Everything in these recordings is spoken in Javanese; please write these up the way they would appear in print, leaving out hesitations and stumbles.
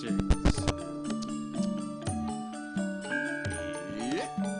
Tunes. Yeah.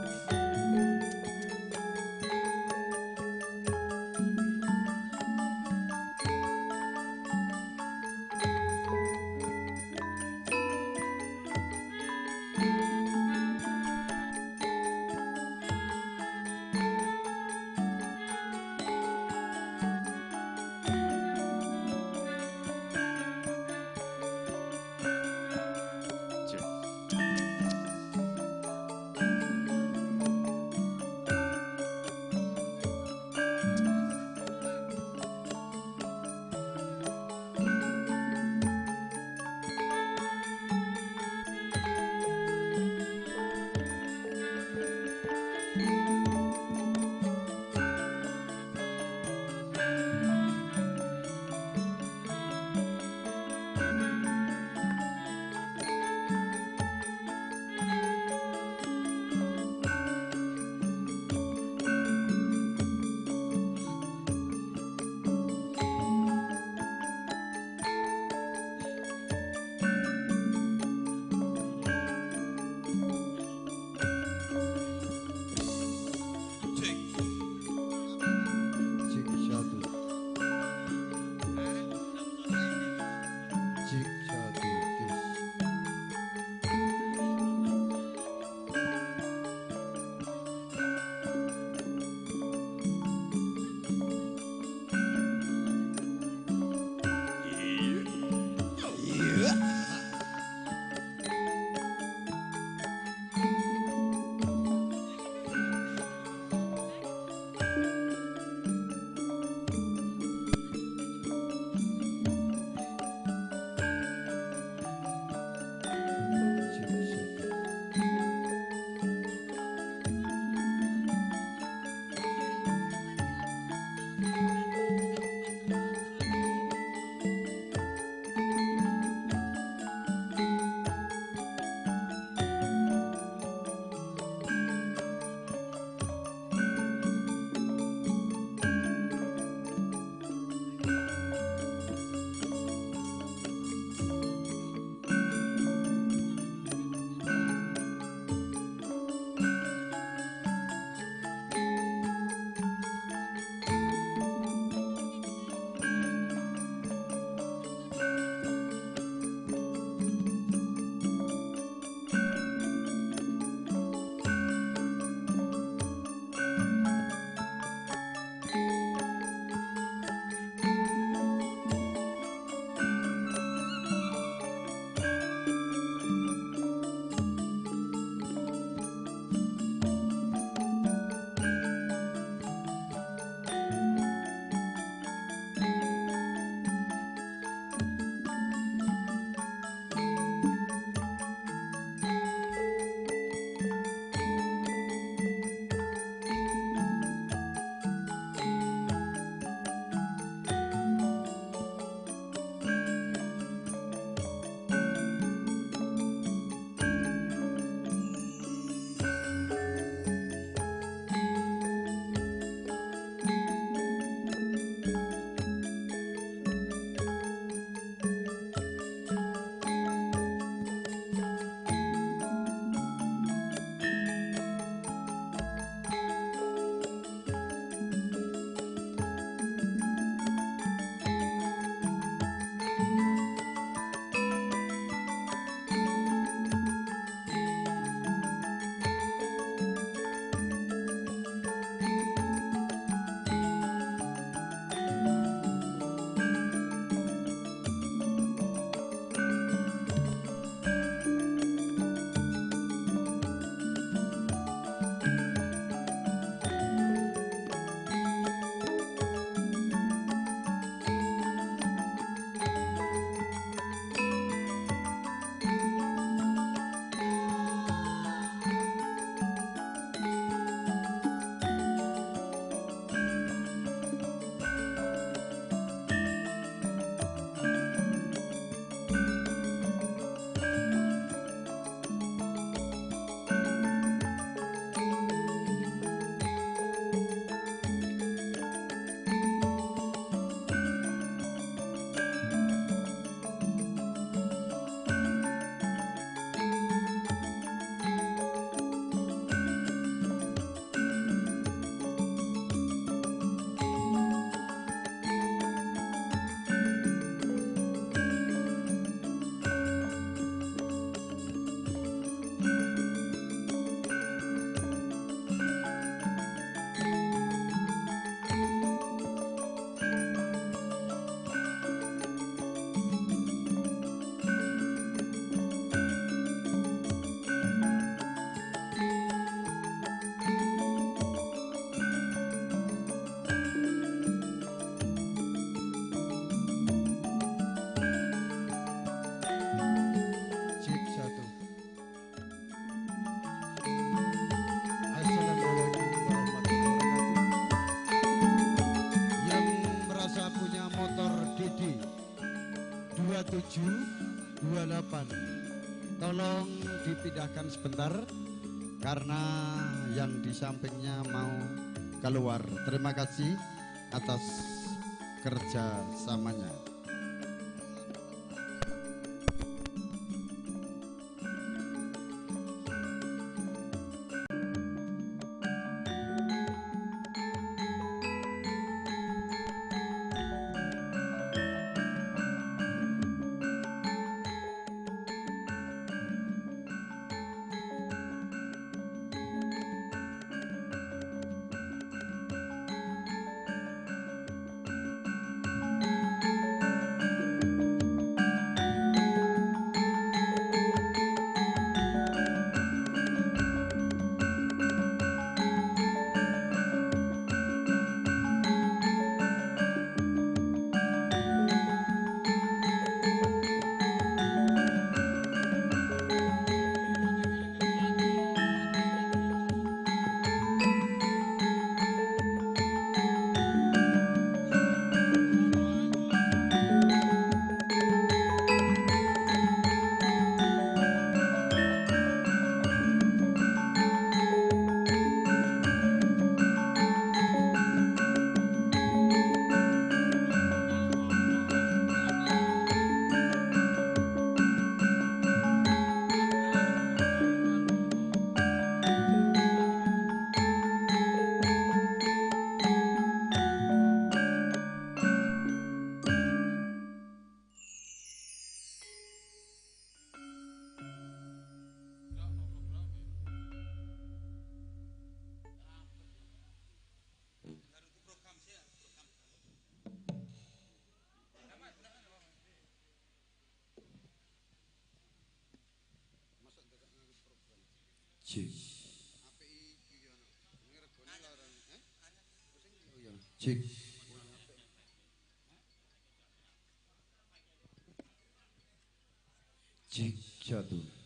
28. Tolong dipindahkan sebentar karena yang di sampingnya mau keluar. Terima kasih atas kerjasamanya. Cek. Cek satu.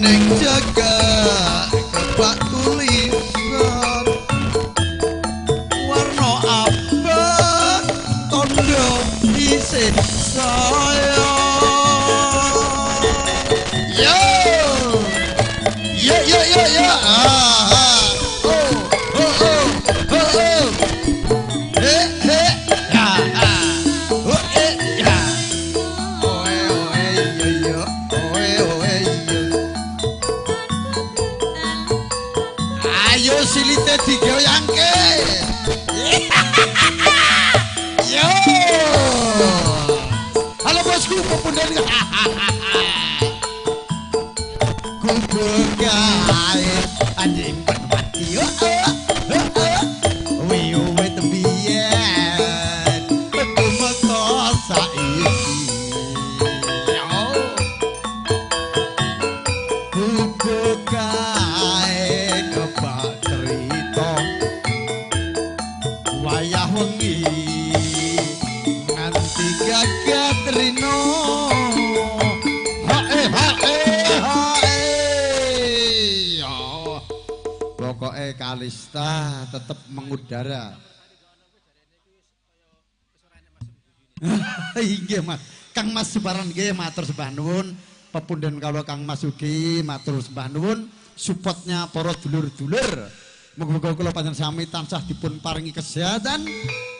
Ning jagat kebak tulisan warna abang tondo isih saya. Yo yo yo yo yo ah, ah. Oh oh oh oh oh eh eh ya ah. Oh eh ya oh eh oh eh yo yo oh eh oh eh yo. Ayo silite digoyangke. Yo. Halo bosku pepundan. Kubukae anjing mati. Oh oh oh. Wiwit biyen metu mata saiki. Yo. Kubukae kebak cerita wayah wengi nganti gagat rino. Hae hae hae. Yo. Pokoke Kalista tetep mengudara. Inggih Mas. Kang Mas Suparlan nggih matur sembah nuwun. Pepunden kawula Kang Mas ugi matur sembah nuwun supportnya para dulur-dulur. Muga-muga kula panjenengan sami tansah dipun paringi kesehatan,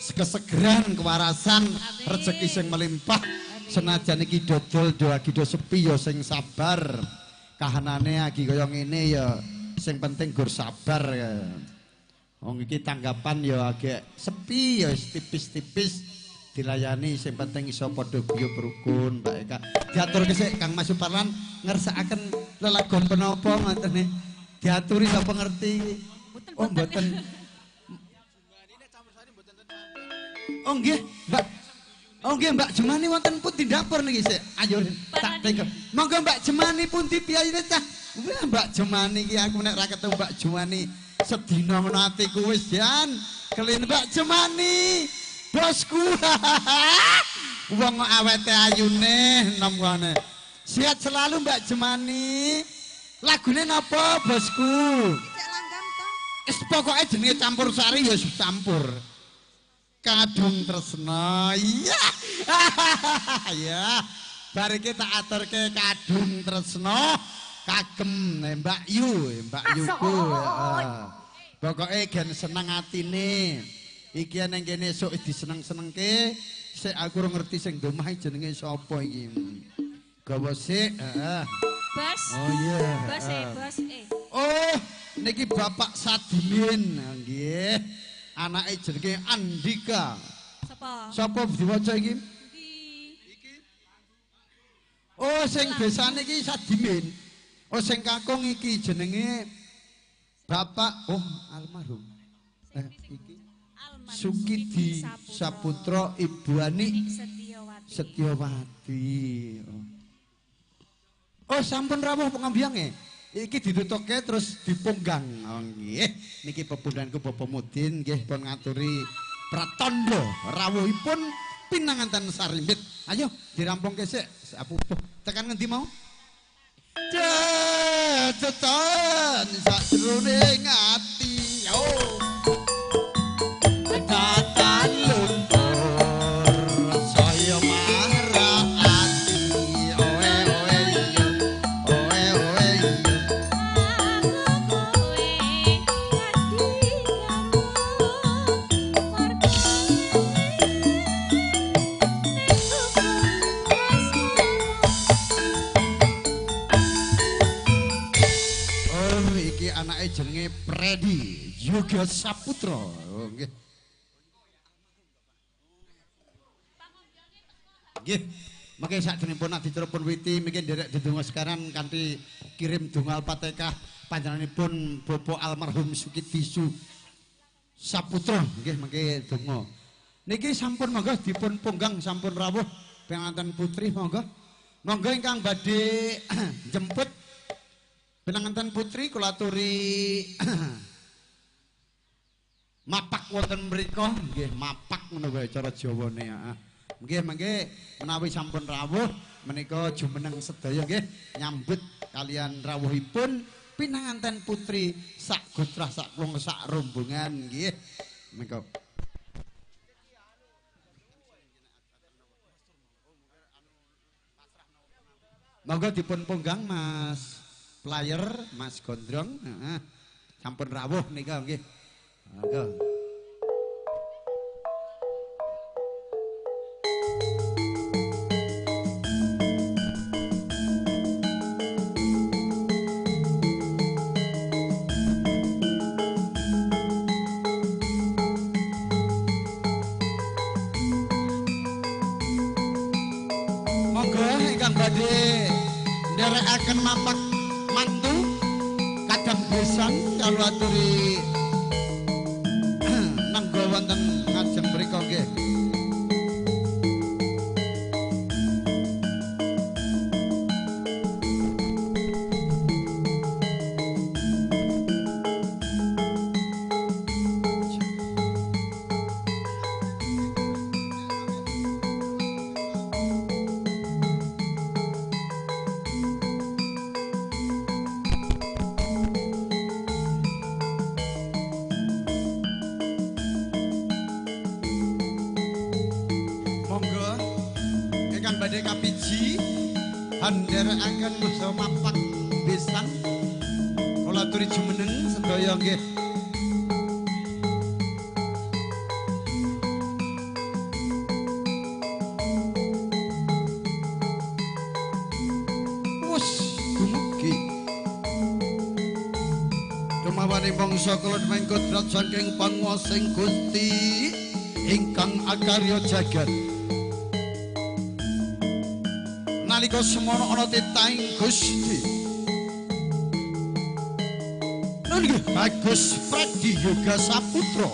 kesegeran, kewarasan, rezeki sing melimpah. Senajan iki dodol do agi do sepi ya sing sabar. Kahanane agi kaya ngene ya sing penting gur sabar ya. Wong iki tanggapan ya agak sepi ya tipis-tipis dilayani sing penting iso padha guyub rukun Mbak Eka. Diaturke sik Kang Mas Suparlan ngersakaken lelagon penapa ngoten. Diaturi sapa ngerti. Oh mboten. Oh nggih, Mbak. Oh nggih Mbak Jemani wonten pundi dapur niki sik. Ayo tak tengok. Monggo Mbak Jemani pundi piyayine cah. Wah Mbak Jemani iki aku nek ra ketemu Mbak Jemani sedina ngono atiku wis jan. Kelin Mbak Jemani. Bosku. Wong kok awete ayune enom kene. Sehat selalu Mbak Jemani. Lagune napa bosku? Cek langgam to. Wis pokoke jenenge campur sari ya campur. Kadung tresna. Iya. Ya. Bar iki tak aturke kadung tresna kagem Mbak Yu, Mbak Yuku. Heeh. Pokoke gen seneng atine. Iki nang kene esuk diseneng-senengke. Sik aku ora ngerti sing ndomah jenenge sapa iki. Gawa sik, heeh. Bos. Oh iya. Bos e, bos e. Oh, niki Bapak Sadimin nggih. Anake jenenge Andika. Sapa? Sapa diwaca iki? Ndi? Iki. Oh, sing besane iki Sadimin. Oh, sing kakung iki jenenge Bapak oh almarhum. Iki Sukidi Saputra Ibu Ani Setiawati. Setiawati. Oh, sampun rawuh pengambiange. Iki ditutuke terus dipunggang. Oh nggih. Niki pepundanku Bapak Mudin nggih pun ngaturi pratandha rawuhipun pinanganten sarimbit. Ayo dirampungke sik. Apupuh. Tekan ngendi mau? Cetetan sakjroning ati. Oh. Datan lumpur saya marah ati. Oe oe yo. Oe oe yo. Aku kowe dadi Oh, iki anake jenenge Predi Yoga Saputra. Oh nggih. Nggih. Mangke sakderengipun adicara pun witi mungkin nderek dedonga sekarang kanthi kirim donga Al-Fatihah panjenenganipun Bapak almarhum Sukidi Saputra nggih mangke donga. Niki sampun monggo dipun punggang sampun rawuh penganten putri monggo. Monggo ingkang badhe jemput pinanganten putri kula aturi mapak wonten mriku nggih mapak ngono wae cara Jawane heeh. Nggih mangke menawi sampun rawuh menika jumeneng sedaya nggih nyambut kalian rawuhipun pinanganten putri sak gotrah sak klung sak rombongan nggih. Mengko monggo dipun punggang Mas Player, Mas Gondrong, heeh. Sampun rawuh nika nggih. Monggo. Monggo ingkang badhe nderekaken mapak mantu kadang besan kula aturi nenggo wonten ngajeng mriku nggih. Monggo ingkang badhe kapiji nderekaken masa mapak besan kula aturi jumeneng sedaya nggih. Wus dumugi dumawane mangsa kula demen kodrat saking panguwasing Gusti ingkang akarya jagat. Nalika semono ana titahing Gusti nun nggih Bagus Pradi Yoga Saputra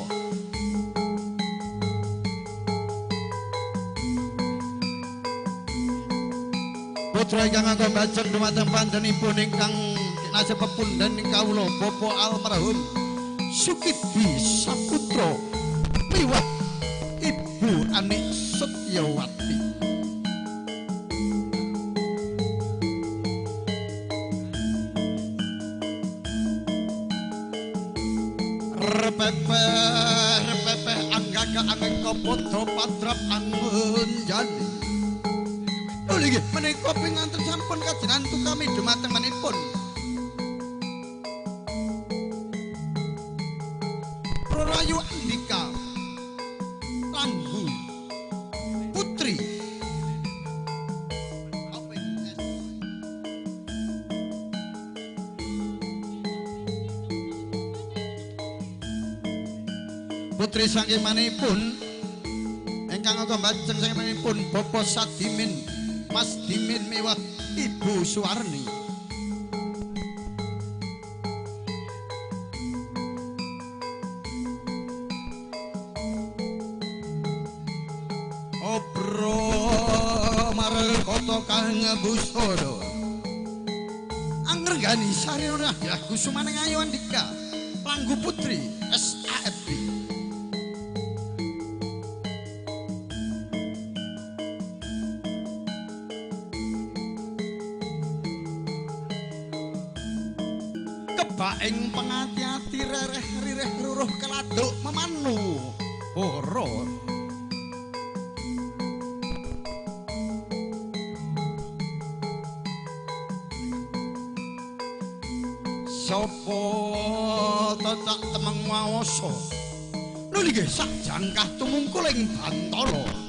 putra ingkang angga bajeng dumateng panjenenganipun ingkang kinasih pepundhen kawula Bapak almarhum Sukidi Saputra miwah Ibu Anik Setyawati. Repepeh repepeh anggaga angin kapadha patrap angunjani. Lho nggih menika pinanten sampun kajenantu kami dumateng manipun Prorayu Andika Langgu Putri putri saking manipun ingkang angga bajeng saking manipun Bapak Sadimin Mas Dimin miwah Ibu Suwarni. Obro markata kang busana angrenggani sarana kusumaning ayu Andika Langgu Putri SAFB. Kebaing pengati-ati rereh rireh ruruh keladuk memanu horo. Sopo cocok temeng waoso lho nggih sak jangkah tumungkul ing bantala.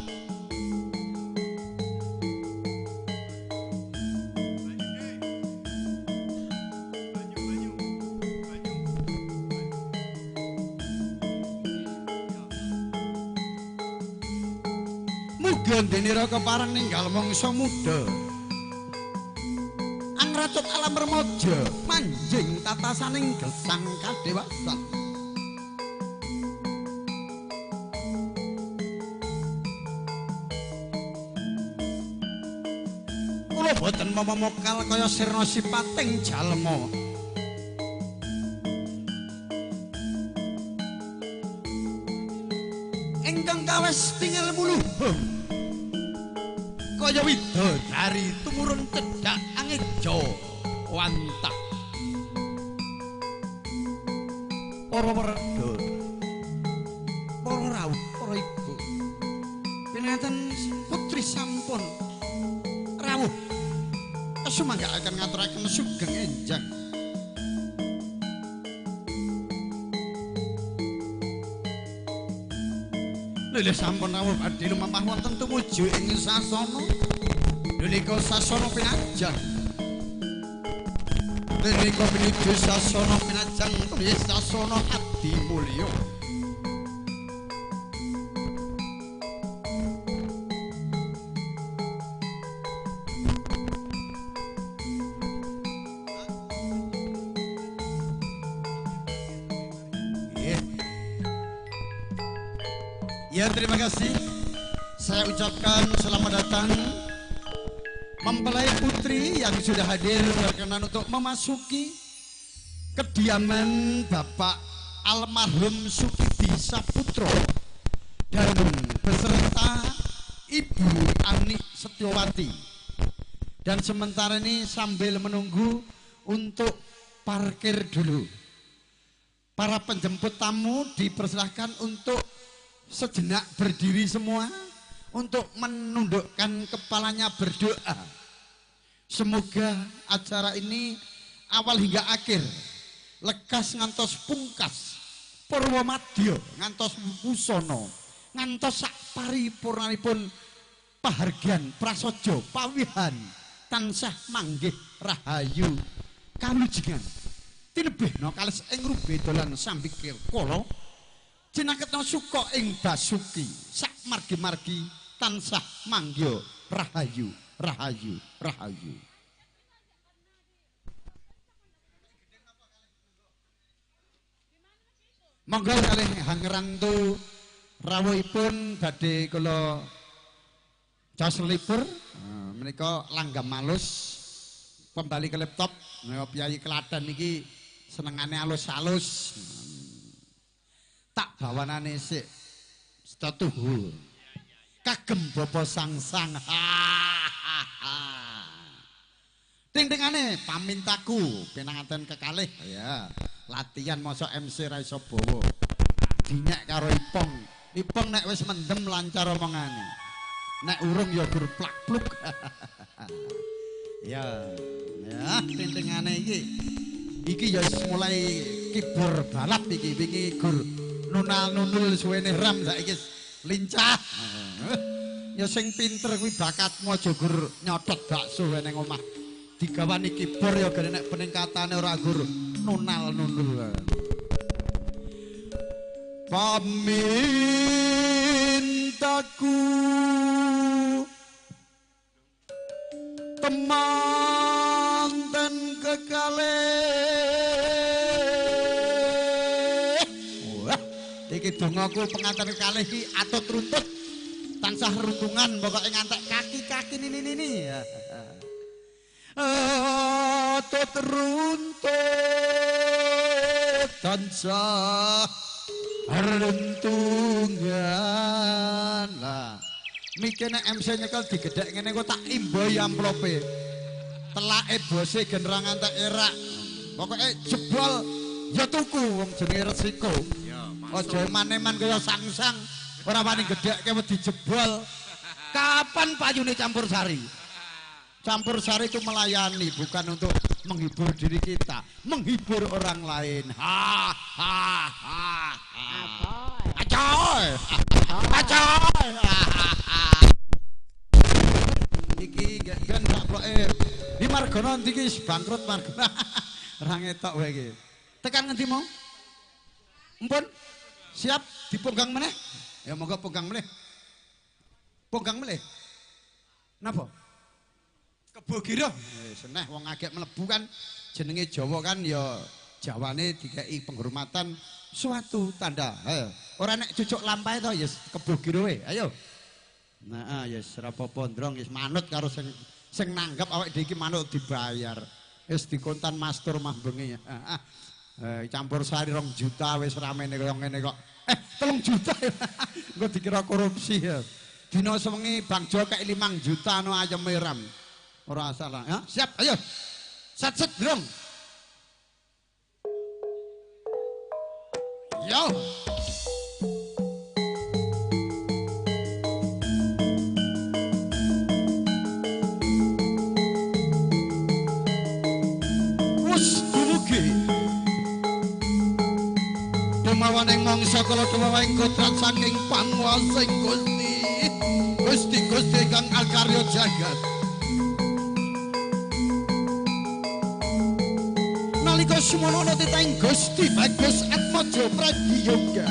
Muga denira kepareng ninggal mangsa muda angracut alam remaja manjing tatasaning gesang kadewasan. Kula boten momokal kaya sirna sipating jalma. Ingkang kawes tinggal muluh. Kaya widodari tumurun cedhak angeja wantah. Para werda, para rawuh, para ibu, pinanten putri sampun rawuh sumanggaaken ngaturaken sugeng enjang. Lha sampun rawuh badhe lumamah wonten tumuju ing sasana. Nika sasana pinajang. Nika pinuju sasana pinajang tulis sasana adi mulya. Ya, terima kasih. Saya ucapkan selamat datang mempelai putri yang sudah hadir berkenan untuk memasuki kediaman Bapak almarhum Sukidi Saputro dan beserta Ibu Ani Setiawati. Dan sementara ini sambil menunggu untuk parkir dulu, para penjemput tamu dipersilahkan untuk sejenak berdiri semua untuk menundukkan kepalanya berdoa. Semoga acara ini awal hingga akhir lekas ngantos pungkas, purwamadya ngantos wusana, ngantos sak paripurnanipun pahargyan prasaja pawihan tansah manggih rahayu kalujengan tinebihna kalis ing rubeda lan sambikala kala cinaketna suka ing basuki sak margi-margi tansah manggya rahayu rahayu rahayu. Monggo kalih hangrantu rawuhipun badhe kula caos lipur menika langgam alus kembali ke laptop. Menika piyayi Klaten iki senengane alus-alus. Tak bawanane sik setuhu kagem bapa sang-sang. Ting-tingane pamintaku pinanganten kekalih ya. Latihan mosok MC ra iso bawa. Dinyek karo Ipong. Ipong nek wis mendem lancar omongane. Nek urung ya gur plak-pluk. Ya, ya ting-tingane iki. Iki ya mulai kibur balap iki wingi gur nunal-nunul suwene ram saiki lincah. Ya sing pinter kuwi bakatmu aja gur nyotot bakso ning omah. Digawani kibur ya gene nek peningkatane ora gur nunal-nunul. Pamintaku temanten kekalih. Wah, iki dongaku penganten kekalih iki atut runtut tansah runtungan pokoke ngantek kaki-kaki nini-nini. Atut runtut tansah runtungan. Lah mikir nek MC nyekel digedhek ngene kok tak imboi amplope. Telake bose gen ra ngantek erak. Pokoke jebol ya tuku wong jenenge resiko. Aja eman-eman kaya sang-sang ora wani gedhekke wedi jebol. Kapan payune campur sari? Campur sari itu melayani, bukan untuk menghibur diri kita, menghibur orang lain. Ha ha ha. Acoy. Acoy. Iki gen sak bloke. Di Margono ndi iki bangkrut Margono. Ora ngetok wae iki. Tekan ngendi mau? Empun? Siap dipunggang meneh? Ya monggo punggang meneh. Punggang meneh. Napa? Kebo gira. Seneh wong agek mlebu kan jenenge Jawa kan ya Jawane dikeki penghormatan suatu tanda. Ora nek cucuk lampahe to ya kebo gira we. Ayo. Nah, ya ora apa-apa ndrong wis manut karo sing sing nanggap awake dhewe iki manut dibayar. Wis dikontan mastur mah bengi. Campur sari 2 juta wis ramene kaya ngene kok. 3 juta. Engko dikira korupsi ya. Dina sewengi Bang Jo kek 5 juta no ayam ram. Ora salah ya. Siap, ayo. Set set brong. Yo. Wus dumugi. Dumawaning mangsa kala dumawaing kodrat saking panguwasing Gusti. Gusti Gusti kang akarya jagat. Nalika sumono ana titahing Gusti Bagus Atmaja Pragiyoga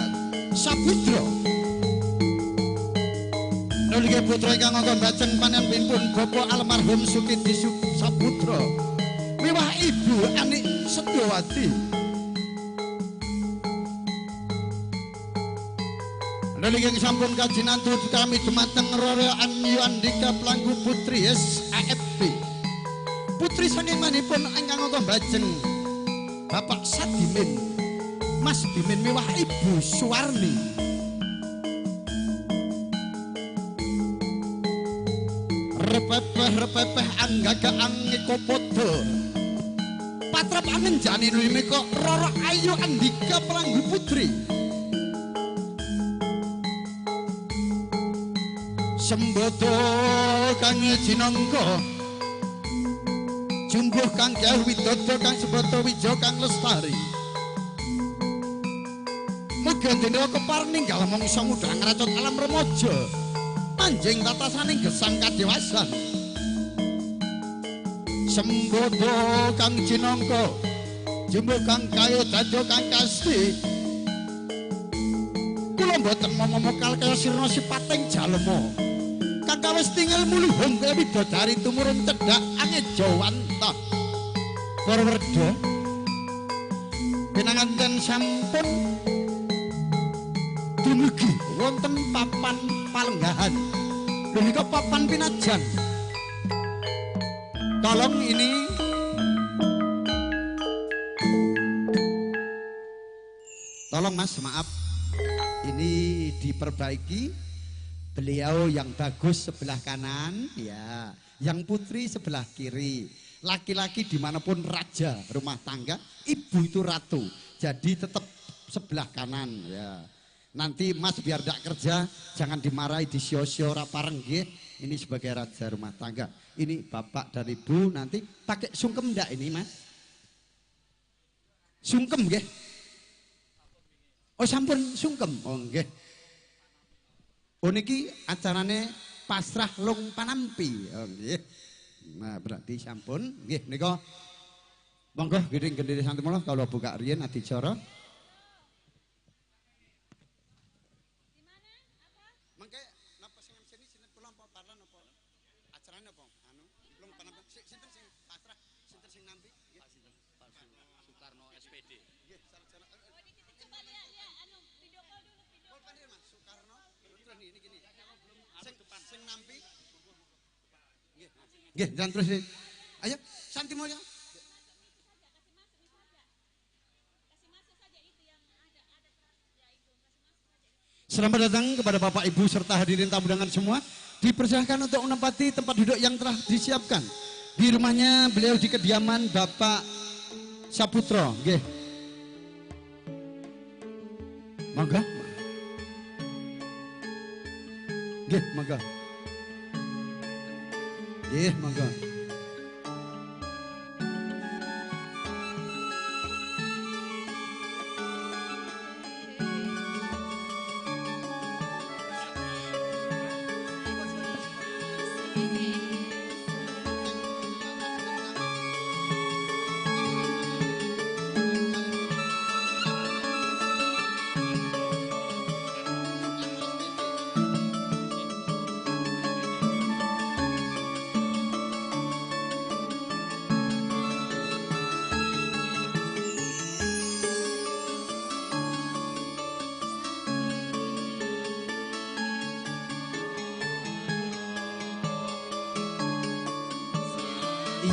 Saputra. Nalika putra ingkang angga bajeng panjenenganipun Bapak almarhum Sukidi Saputra miwah Ibu Anik Setiawati. Nalika sampun kajinantu kami dumateng Roro Ayu Andika Planggu Putri SAFP. Putri saking manipun ingkang angga bajeng Bapak Sadimin, Mas Dimin miwah Ibu Suwarni. Repepeh-repepeh anggaga angeko padha. Patrap angenjani nuli kok Roro Ayu Andika Planggu Putri. Sembodo kang jinangka jumbuh kang gawe widodo kang sembodo wijo kang lestari. Muga dene kepareng ninggal mangsa muda ngracot alam remaja. Manjing tatasaning gesang kadewasan. Sembodo kang jinangka jumbuh kang kaya dado kang kasti. Kula mboten momomokal kaya sirna sipating jalma. Kang kawis tinggal muluhung kaya widodari tumurun cedhak angejawantah. Para werda pinanganten sampun dumugi wonten papan palenggahan. Punika papan pinajan. Tolong ini tolong Mas, maaf. Ini diperbaiki. Beliau yang bagus sebelah kanan, ya, yang putri sebelah kiri. Laki-laki dimanapun raja rumah tangga, ibu itu ratu. Jadi tetap sebelah kanan, ya. Nanti Mas biar tidak kerja, jangan dimarahi, disio-sio ora pareng nggih. Ini sebagai raja rumah tangga. Ini bapak dan ibu nanti pakai sungkem ndak ini Mas? Sungkem nggih. Oh sampun sungkem, oh nggih. Oh niki acarane pasrah lung panampi. Oh nggih. Nah berarti sampun nggih nika. Monggo giring gendere santemala kula buka riyin adicara. Mengke napa sing MC sinten kula apa parlan apa acarane apa anu lung panampi sinten sing pasrah sinten sing nampi nggih Pak Soekarno SPD. Nggih sarjana. Oh ini kita coba lihat anu video call dulu video call. Mas Soekarno terus ini gini. Sing nampi. Nggih. Nggih, jalan terus. Ayo, Santi Mulya. Selamat datang kepada Bapak Ibu serta hadirin tamu undangan semua. Dipersilahkan untuk menempati tempat duduk yang telah disiapkan. Di rumahnya beliau di kediaman Bapak Saputro. Nggih. Monggo. Nggih, monggo. Nggih, monggo.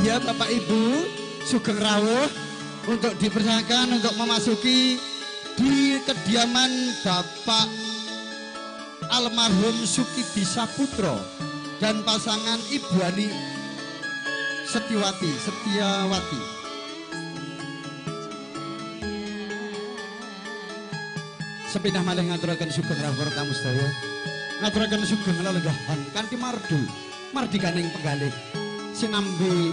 Iya Bapak Ibu, sugeng rawuh untuk dipersilakan untuk memasuki di kediaman Bapak almarhum Sukidi Saputra dan pasangan Ibu Ani Setiawati. Sepindah malih ngaturaken sugeng rawuh tamu sedaya. Ngaturaken sugeng lelenggahan kanthi mardu mardikaning penggalih sinambi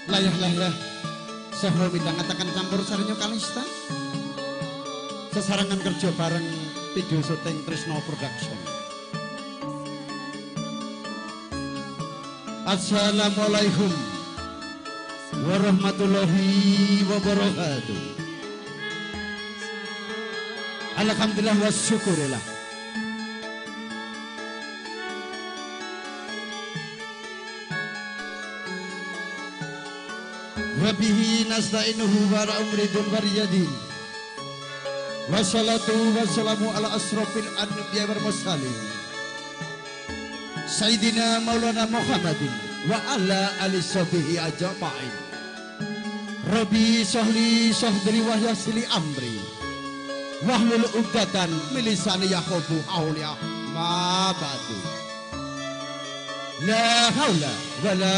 layah-layah saha midhangetaken campur sarinyo kalista sesarengan kerja bareng video syuting Trisno Production. Assalamualaikum warahmatullahi wabarakatuh. Alhamdulillah wa syukurillah. Wa bihi nasta'inuhu wa ra'umridun wariyadin. Wassalatu wassalamu ala asrafil anbiya wal mursalin Sayyidina Maulana Muhammadin wa ala ali sahbihi ajma'in. Rabbi sahli sahdri wa yassir amri wahlul 'uqdatan min lisani yafqahu qawli. Ma ba'du. La haula wala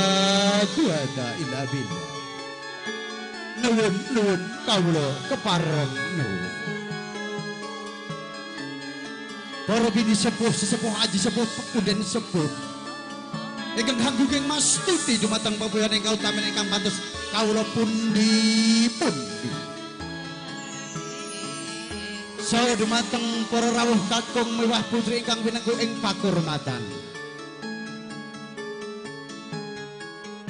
quwata illa billah. Nuwun nuwun kawula kepareng nuwun. Para bini sepuh, sesepuh aji sepuh, pekunden sepuh ingkang hanggunging mastuti dumateng pepuyan ingkang utamin ingkang pantes kawula pundi-pundi. Saha dumateng para rawuh kakung miwah putri ingkang winengku ing pakurmatan.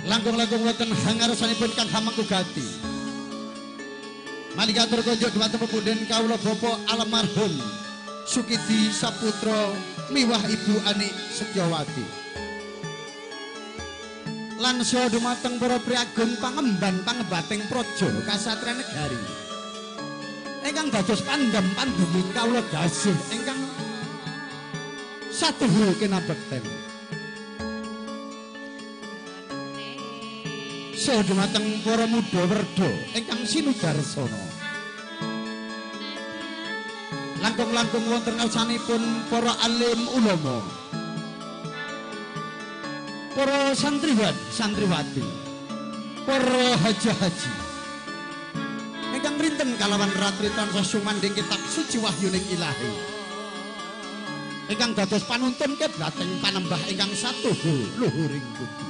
Langkung-langkung wonten hangarsanipun kang hamengku gati. Malih katur kunjuk dumateng pepunden kawula bapa almarhum Sukidi Saputra miwah Ibu Ani Setiawati. Lan saha dumateng para priagung pangemban pangebating praja kasatriyan negari ingkang dados pandhem panduming kawula gasih ingkang satuhu kinabekten. Saha dumateng para muda werda ingkang sinudarsana. Langkung-langkung wonten ngarsanipun para alim ulama, para santriwan santriwati, para haji-haji ingkang rinten kalawan ratri tansah sumandhing kitab suci wahyuning ilahi ingkang dados panuntun kiblating panembah ingkang satuhu luhuring budi.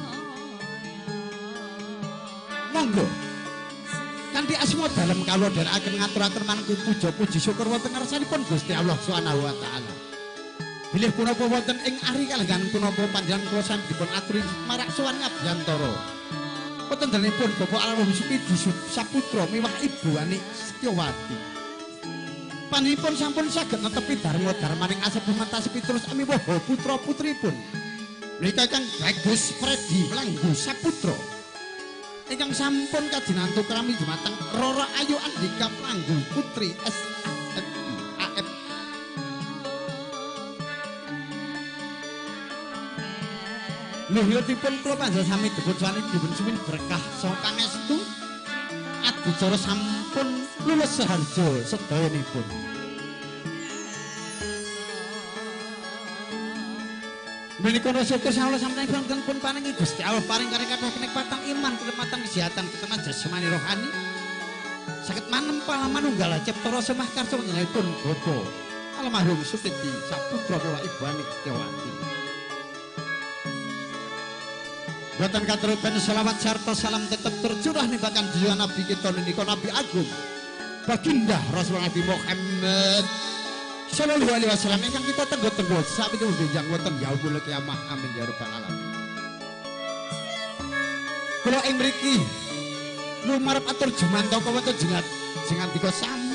Monggo kanthi asma dalem kawula dherekaken ngaturaken manunggu puja puji syukur wonten ngarsanipun Gusti Allah Subhanahu wa taala. Bilih punapa wonten ing ari kalenggahan punapa panjenengan kula sami dipun aturi marak sowan ngabiyantara. Wonten dalemipun Bapak almarhum Sukidi Saputra miwah Ibu Ani Setiawati. Panjenenganipun sampun saged netepi dharma dharmaning asepuh mentasipi terus amiwaha putra putripun. Menika Kang Bagus Freddy Wlanggu Saputra ingkang sampun kadinantu krami dumateng Roro Ayu Andika Pranggu Putri S A F I A F. Luhuripun kula panjenengan sami dipun suwani dipun suwun berkah saha pangestu adicara sampun lulus saharja sedayanipun. Menika syukur saha sampeyan pun paringi Gusti Allah paring kathah kenikmatan iman, kenikmatan kesehatan, kenikmatan jasmani rohani. Saged manempal manunggal cipta rasa semah karsa panjenenganipun Bapak almarhum Sukidi Saputra miwah Ibu Ani Setiawati. Boten katurupen selawat sarta salam tetep tercurah nimbakan junjungan Nabi kita menika Nabi Agung Baginda Rasulullah Nabi Muhammad Sallallahu alaihi wasallam ingkang kita tenggo-tenggo sapi benjang wonten yaumul kiamah. Amin ya rabbal alamin. Kula ing mriki lumarep atur jumantaka wonten jengat jengandika sami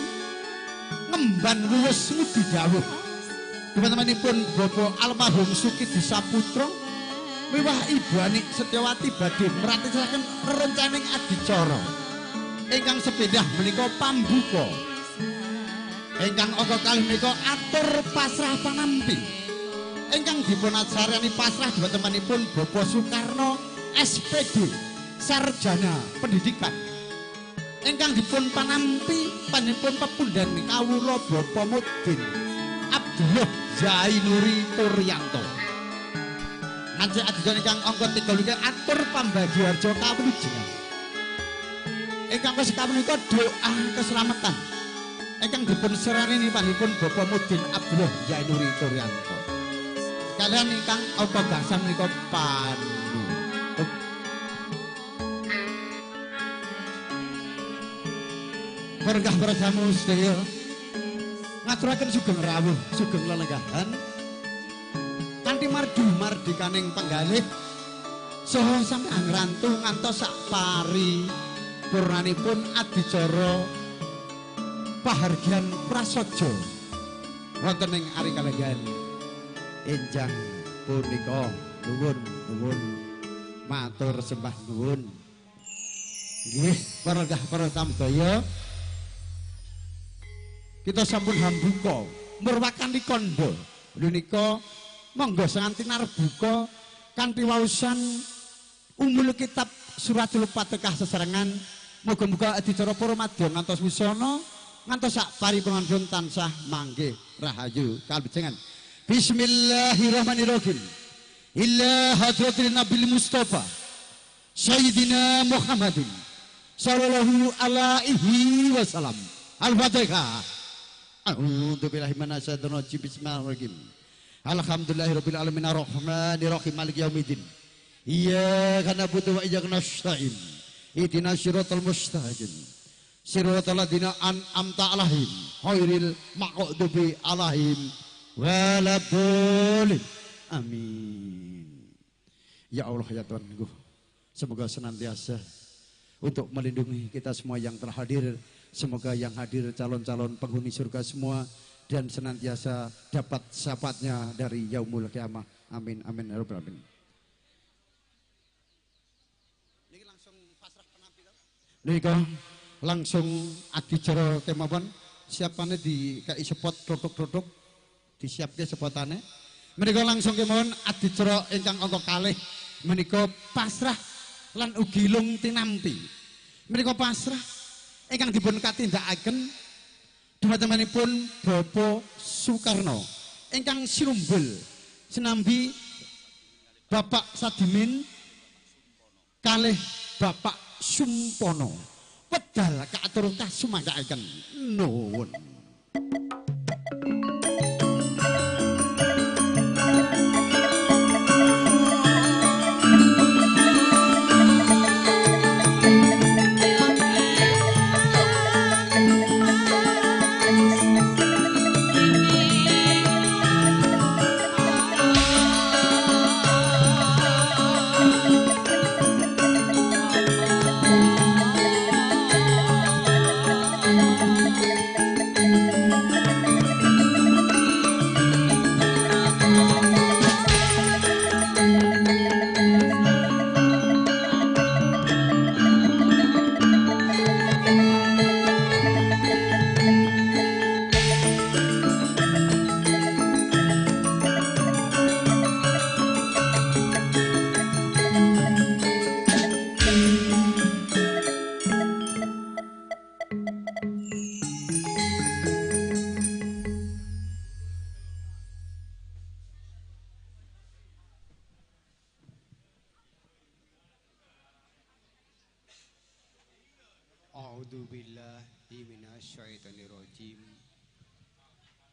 ngemban wuwes ngudi dawuh teman-temanipun Bapak almarhum Sukidi Saputra miwah Ibu Ani Setiawati badhe mratisaken rerencaning adicara ingkang sepindah menika pambuka ingkang angka kalih menika atur pasrah panampi ingkang dipun acarani pasrah dhumatenipun Bapak Soekarno SPD Sarjana Pendidikan ingkang dipun panampi panjenenganipun pepundhen kawula Bapak Mudin Abdul Abdullah Zainuri Turyanto. Ngancik adicara ingkang angka 3 atur pambagio harja kawilujengan. Ingkang sekawan menika doa keselamatan ingkang dipun serani panjenenganipun Bapak Mudin Abdullah Zainuri Turyanto. Kalian ingkang angka gangsal menika panutup. Berkah para tamu sedaya ngaturaken sugeng rawuh, sugeng lelenggahan kanthi mardu mardikaning penggalih saha sami angrantu ngantos sak paripurnanipun adicara pahargyan prasaja wonten ing Ari Kalenggahan enjang punika. Nuwun nuwun matur sembah nuwun. Nggih, para tamu sedaya, kita sampun hambuka murwakani kandha punika monggo sanganti narbuka kanthi waosan umul kitab suratul Fatihah sesarengan. Muga-muga adicara para madya ngantos wisana ngantos sak paripurnanipun tansah manggih rahayu kalbijengan. Bismillahirrahmanirrahim. Ila hadratil Nabil Mustafa Sayyidina Muhammadin sallallahu alaihi wasallam. Al-Fatihah. A'udzu billahi minasyaitonir rajim. Bismillahirrahmanirrahim. Alhamdulillahirabbil alamin arrahmanirrahim maliki yaumiddin. Iyyaka na'budu wa iyyaka nasta'in. Ihdinas siratal mustaqim. Siratal ladzina an'amta 'alaihim ghairil maghdubi 'alaihim waladdallin. Amin. Ya Allah ya Tuhanku, semoga senantiasa untuk melindungi kita semua yang telah hadir. Semoga yang hadir calon-calon penghuni surga semua dan senantiasa dapat syafaatnya dari yaumul kiamah. Amin amin ya rabbal alamin. Niki langsung pasrah penampilan. Niki langsung adicara kemawon siapane dikai spot produk-produk disiapke spotane. Menika langsung kemawon adicara ingkang angka kalih menika pasrah lan ugi lung tinampi. Menika pasrah ingkang dipun katindakaken dumatengipun Bapak Soekarno ingkang sinumbul sinambi Bapak Sadimin kalih Bapak Sumpono. Wedal kaatur kasumanggaaken. Nuwun.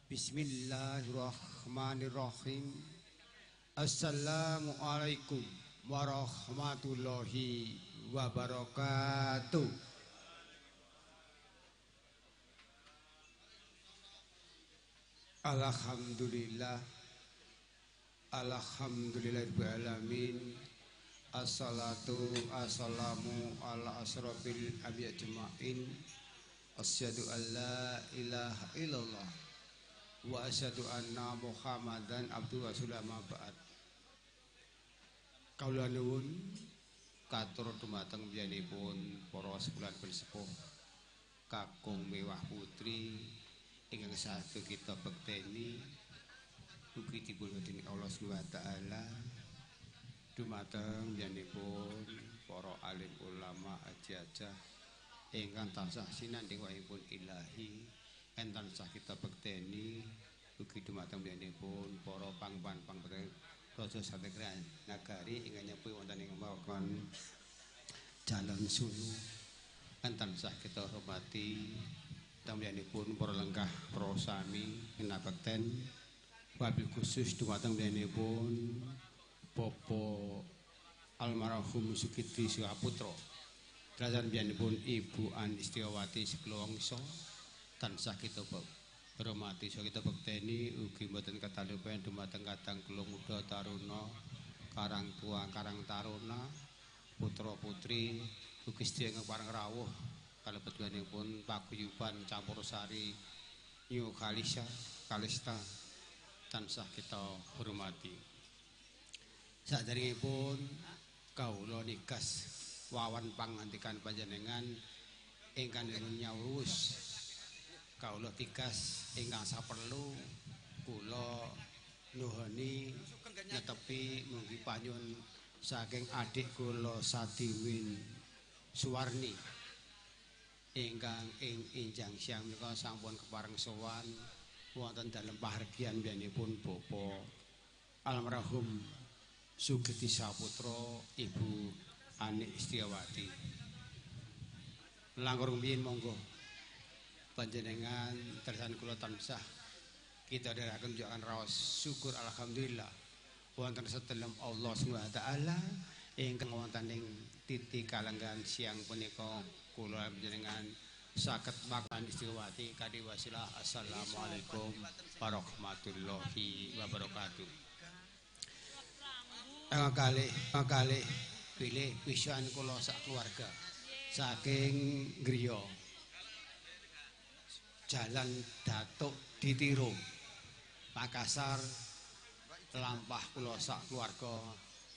Bismillahirrahmanirrahim. Assalamualaikum warahmatullahi wabarakatuh. Alhamdulillah, alhamdulillahirabbil alamin. Assalatu assalamu ala asrofil anbiya ajmain. Asyhadu an la ilaha illallah wa asyhadu anna Muhammadan abduhu wa rasuluhu ma ba'd. Kawula nuwun katur dumateng biyanipun para sebulan sepuh kakung mewah putri ingkang saestu kita bekteni ugi dipun dening Allah Subhanahu wa taala dumateng biyanipun para alim ulama aji-ajah ingkang tansah sinandhing wahipun ilahi enten tansah kita bekteni Ugi dumateng pun para pangpan pangpeten Raja Satekra Nagari ingkang nyepi wonten ing wewengkon Jalan Sulu. Kan tansah kita hormati pun para lenggah para sami kinabekten wabil khusus dumateng pun Bapak almarhum Sukidi Saputra derajat pun Ibu Anistiawati Seklowongso tansah kita hormati so kita bekteni ugi mboten katalupen dumateng kadang kula muda taruna karang tua karang taruna putra putri ugi sedaya ingkang pareng rawuh kalebet pun paguyuban Campursari New Kalisa Kalista tansah kita hormati. Saderengipun kawula nigas wawan pangantikan panjenengan ingkang nyawus kawula tigas ingkang saperlu kula nuhoni nyetepi munggi panyun saking adik kula Sadimin Suwarni ingkang ing injang siang menika sampun kepareng sowan wonten dalem pahargyan biyanipun Bapak almarhum Sugeti Saputra Ibu Anik Setiawati. Langkung rumiyin monggo panjenengan tersan kula tansah kita dherekaken njukan raos syukur alhamdulillah wonten sedelem Allah Subhanahu wa taala ingkang wonten ing titi kalenggahan siang punika kula panjenengan saged makan istiwati kanthi wasilah. Assalamualaikum warahmatullahi wabarakatuh. Kalih pilih pisan kula sak keluarga saking griya Jalan Datuk Ditiro Makassar lampah kula sak keluarga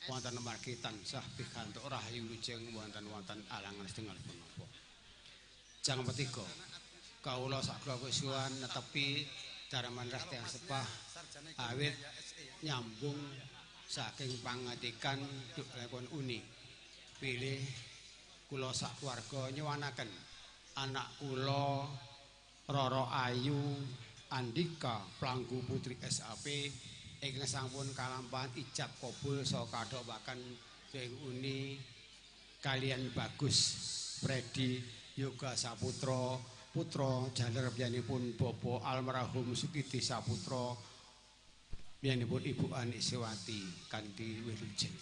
wonten margi tansah pikantuk rahayu wilujeng wonten-wonten alangan setunggal punapa. Jang petiga kawula sak keluarga suwan netepi dharman rah tiyang sepah awit nyambung saking pangatikan duk lakon uni pilih kula sak keluarga nyuwanaken anak kula Roro Ayu Andika Planggu Putri SAP ingkang sampun kalampahan ijab kabul saka kadhowaken ing uni kalian Bagus Predi Yoga Saputra putra jaler biyanipun Bapak almarhum Sukidi Saputra biyanipun Ibu Anik Sewati kanthi wilujeng.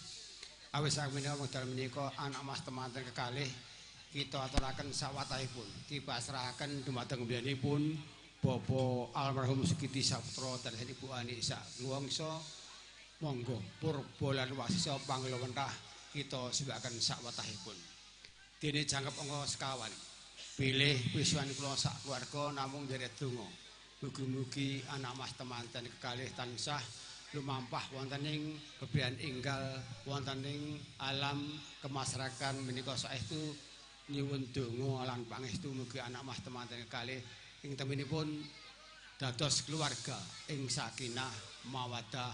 Awis sakmenika wekdal menika anak mas temanten kekalih kita aturaken sawatahipun dipasrahaken dumateng biyanipun Bapak almarhum Sukidi Saputra dan Ibu Anik Saklowongso. Monggo purba lan wasisa panglewentah kita sebakaken sawatahipun. Dene jangkep angka sekawan bilih pisuwan kula sak keluarga namung nderek donga. Mugi-mugi anak mas temanten kekalih tansah lumampah wonten ing bebean enggal wonten ing alam kemasyarakatan menika saestu nyuwun donga lan pangestu mugi anak mas temanten kekalih ing temenipun dados keluarga ing sakinah mawaddah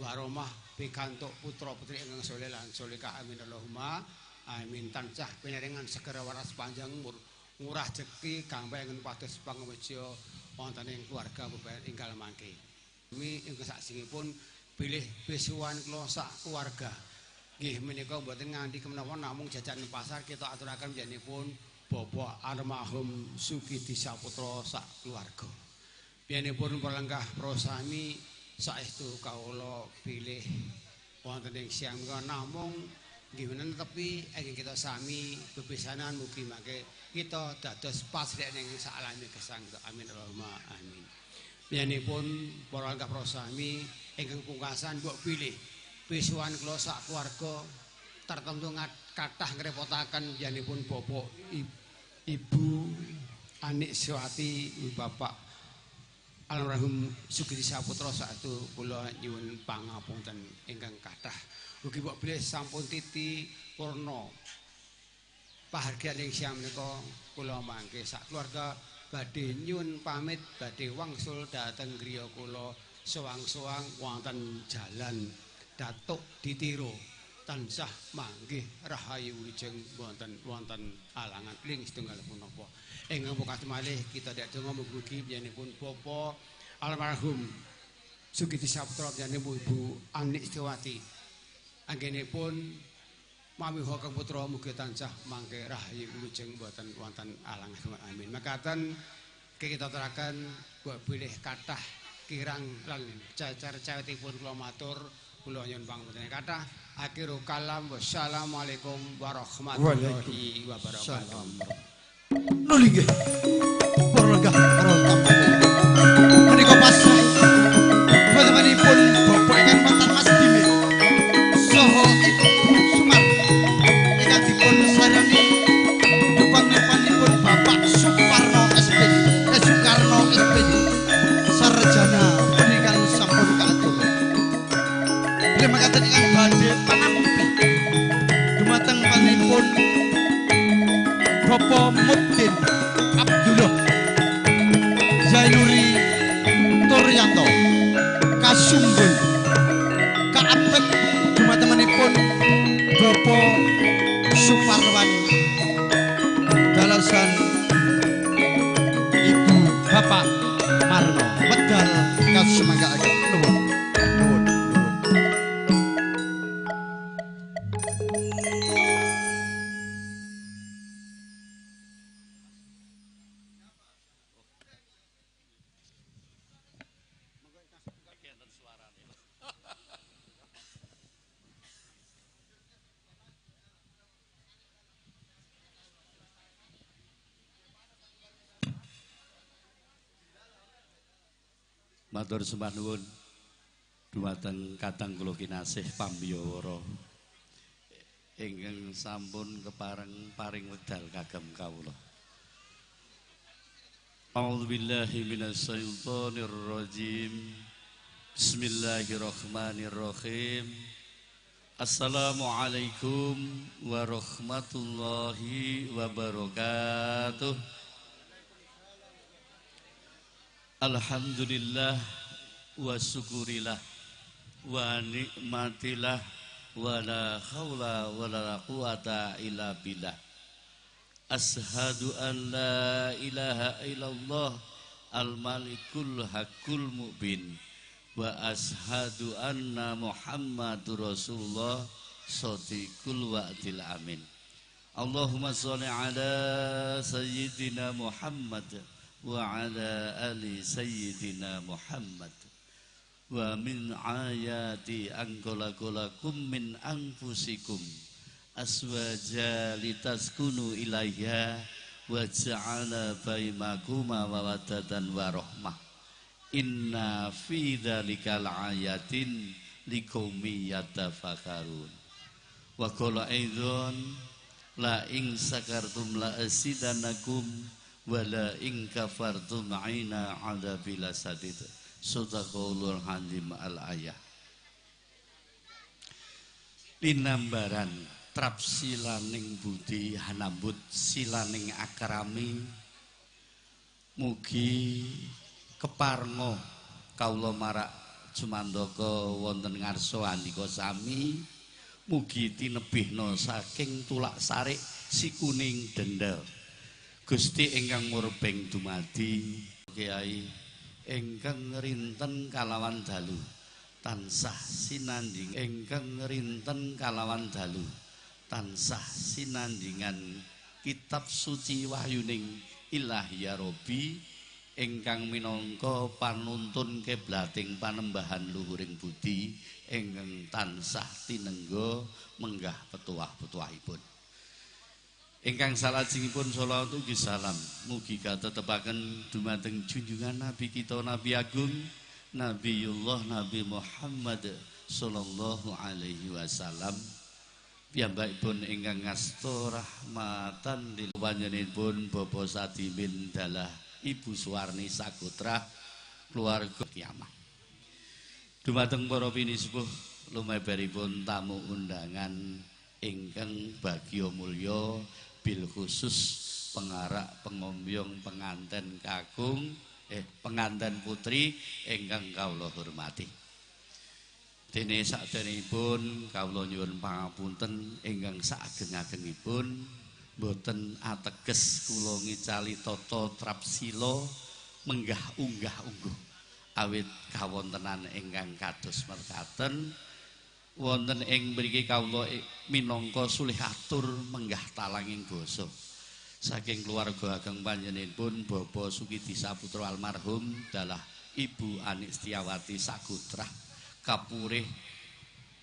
warahmah pikantuk putra putri ingkang soleh lan solehah amin Allahumma amin. Tansah pinaringan segera waras panjang umur ngurah rejeki gampang pados pangaweja wonten ing keluarga bebayan ingkang mangke. Mi ingkang saksingipun bilih besuwan kula sak keluarga nggih menika mboten nganti kemenawa namung jajan pasar kita aturaken biyanipun Bapak almarhum Sukidi Saputra sak keluarga. Biyanipun para lenggah prosami saestu kawula bilih wonten ing siang menika namung nggih menawi ingkang kita sami bebesanan mugi mangke kita dados pasrek ing sakalami gesang. Amin Allahumma amin. Biyanipun para lenggah prosami ingkang pungkasan mbok bilih pisuwan kula sak keluarga tertentu kathah ngrepotaken biyanipun Bapak Ibu Anik Sewati Bapak almarhum Sugiri Saputra saestu kula nyuwun pangapunten ingkang kathah. Mugi mbok bilih sampun titi purna pahargyan ing siang menika kula mangke sak keluarga badhe nyuwun pamit badhe wangsul dhateng griya kula sowang-sowang wonten Jalan Datuk Ditiro tansah manggih rahayu wilujeng wonten alangan ing setunggal punapa. Ingkang pungkasan malih kita ndek donga mugi-mugi biyanipun Bapak Almarhum Sugiti Saptra piyambakipun Ibu Anik Setiawati. Anggenipun mamiho kang putra mugi tansah mangke rahayu wilujeng boten wonten alangan amin. Mekaten kita aturaken mbok bilih kathah kirang lan cacar cawetipun kula matur kula nyuwun pangapunten kathah. Akhirul kalam, wassalamualaikum warahmatullahi wabarakatuh. Nuli nggih. Para lenggah para tamu. Menika pasrah panjenenganipun Bapak ingkang mantan Mas Dimin saha Ibu Sumar ingkang dipun sarani dupanipun Bapak Suparno SPD, Soekarno SPD, sarjana pendidikan sampun kaatur. Bilih mekaten ingkang badhe panampi dumateng panjenenganipun Bapak Mudin Abdullah Zainuri Turyanto Kasumbul kaapet dumatengipun Bapak Suparwan dalasan Ibu Bapak Marno medal kasumanggaaken. Nuwun nuwun nuwun. Matur sembah nuwun dumateng kadang kula kinasih pambiyawara ingkang sampun kepareng paring wekdal kagem kawula. A'udzubillahi minasyaitonir rajim. Bismillahirrahmanirrahim. Assalamualaikum warahmatullahi wabarakatuh. Alhamdulillah wa syukurillah wa nikmatillah wa la khawla wa la quwata illa billah. Ashadu an la ilaha illallah al-malikul hakul mubin wa ashadu anna Muhammadur Rasulullah sadiqul wa'dil amin. Allahumma sholli ala sayyidina Muhammad wa ala ali sayyidina Muhammad. Wa min ayati angkolakum min anfusikum aswaja litaskunu ilaiha wa ja'ala bainakum mawaddatan wa rahmah. Inna fi dzalika laayatin liqaumin yatafakkarun. Wa qala aidzan la in sakartum la asidanakum wala in kafartum aina adzabil sadid. Sadaqallahul azim al ayah. Linambaran trap silaning budi hanambut silaning akrami mugi keparngo kawula marak jumandaka wonten ngarsa andika sami mugi tinebihna saking tulak sarik sikuning denda. Gusti ingkang murbeng dumadi Kiai ingkang rinten kalawan dalu tansah sinanding ingkang rinten kalawan dalu tansah sinandingan kitab suci wahyuning Ilahi ya Rabbi ingkang minangka panuntun keblating panembahan luhuring budi ingkang tansah tinengga menggah petuah-petuahipun. Ingkang salajengipun sholawat ugi salam mugi katetepaken dumateng junjungan Nabi kita Nabi Agung Nabiullah Nabi Muhammad sallallahu alaihi wasallam. Piyambakipun ingkang ngasta rahmatan lil panjenenganipun Bapak Sadimin dalah Ibu Suwarni Sagotra keluarga kiamah. Dumateng para pinisepuh lumeberipun tamu undangan ingkang bagya mulya bil khusus pengarak pengombyong penganten kakung penganten putri ingkang kawula hormati. Dene sakderengipun kawula nyuwun pangapunten ingkang saageng-agengipun boten ateges kula ngicali tata trapsila menggah unggah-ungguh Awit kawontenan ingkang kados mekaten wonten ing mriki kawula minangka sulih atur menggah talanging basa saking keluarga ageng panjenenganipun Bapak Sukidi Saputra almarhum dalah Ibu Anik Setiawati sagotrah kapurih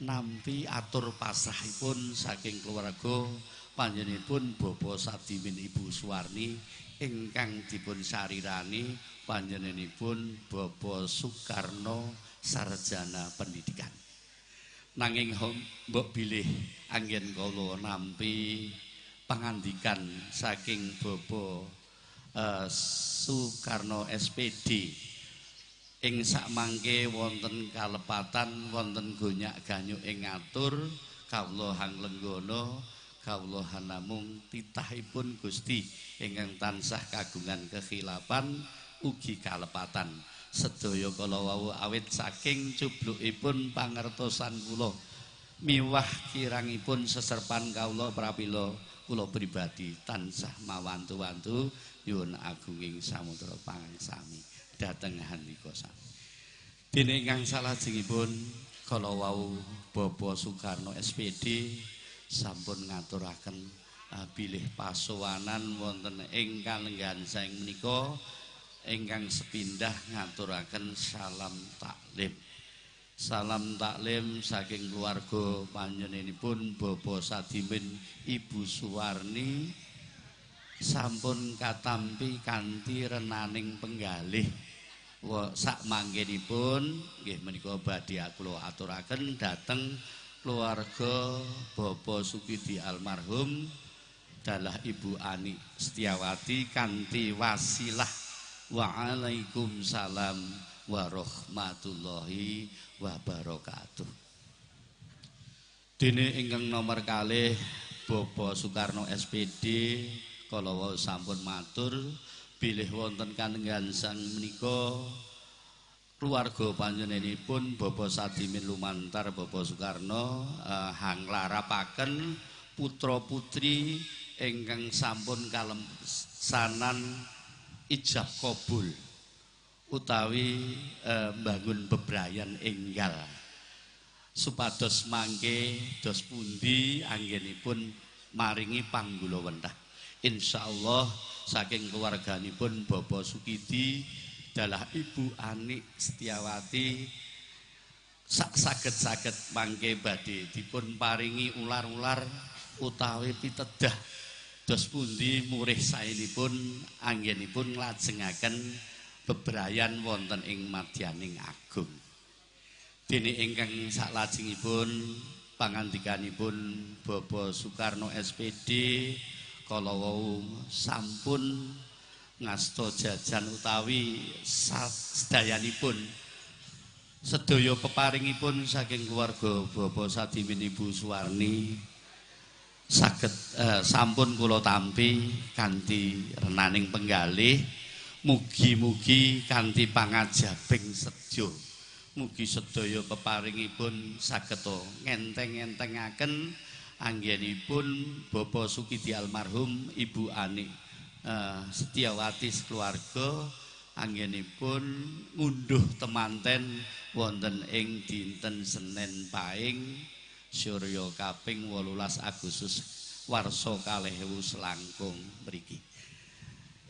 nampi atur pasrahipun saking keluarga panjenenganipun Bapak Sadimin Ibu Suwarni ingkang dipun sarirani panjenenganipun Bapak Soekarno sarjana pendidikan. Nanging mbok bilih anggen kula nampi pangandikan saking Bapak Soekarno SPD ing sakmangke wonten kalepatan wonten gonyak-ganyuk ing ngatur kawula hanglenggana kawula namung titahipun Gusti ingkang tansah kagungan kekhilapan ugi kalepatan sedaya kala wau awit saking cublukipun pangertosan kula miwah kirangipun seserpan kawula prapila kula pribadi tansah mawantu-wantu nyuwun agunging samudra pangaksami dhateng handika sami. Dene ingkang salajengipun kala wau Bapak Soekarno SPD sampun ngaturaken bilih pasowanan wonten ing kalenggahan saeng menika ingkang sepindah ngaturaken salam taklim. Salam taklim saking keluarga panjenenganipun Bapak Sadimin Ibu Suwarni sampun katampi kanthi renaning penggalih. Sak mangkenipun nggih menika badhe kula aturaken dhateng keluarga Bapak Sukidi almarhum dalah Ibu Ani Setiawati kanthi wasilah waalaikumsalam warahmatullahi wabarakatuh. Dene ingkang nomor kalih Bapak Soekarno SPD kala wau sampun matur bilih wonten kalenggahan sang menika keluarga panjenenganipun Bapak Sadimin lumantar Bapak Soekarno hanglarapaken putra putri ingkang sampun kalemsanan ijab kabul utawi mbangun bebrayan enggal supados mangke dos pundi anggenipun maringi panggulawentah. Insyaallah saking keluarganipun Bapak Sukidi dalah Ibu Anik Setiawati sak saged-saged mangke badhe dipun paringi ular-ular utawi pitedah dos pundi murih saenipun anggenipun nglajengaken bebrayan wonten ing madyaning agung. Dene ingkang saklajengipun pangandikanipun Bapak Soekarno SPD kala wau sampun ngasta jajan utawi sedayanipun sedaya peparingipun saking keluarga Bapak Sadimin Ibu Suwarni saged sampun kula tampi kanthi renaning penggalih. Mugi-mugi kanthi pangajabing sejo mugi sedaya peparingipun saged ngenteng-entengaken anggenipun Bapak Sukidi almarhum Ibu Anik Setiawati sekeluarga anggenipun ngunduh temanten wonten ing dinten Senin Paing surya kaping 18 Agustus warsa 2000 selangkung mriki.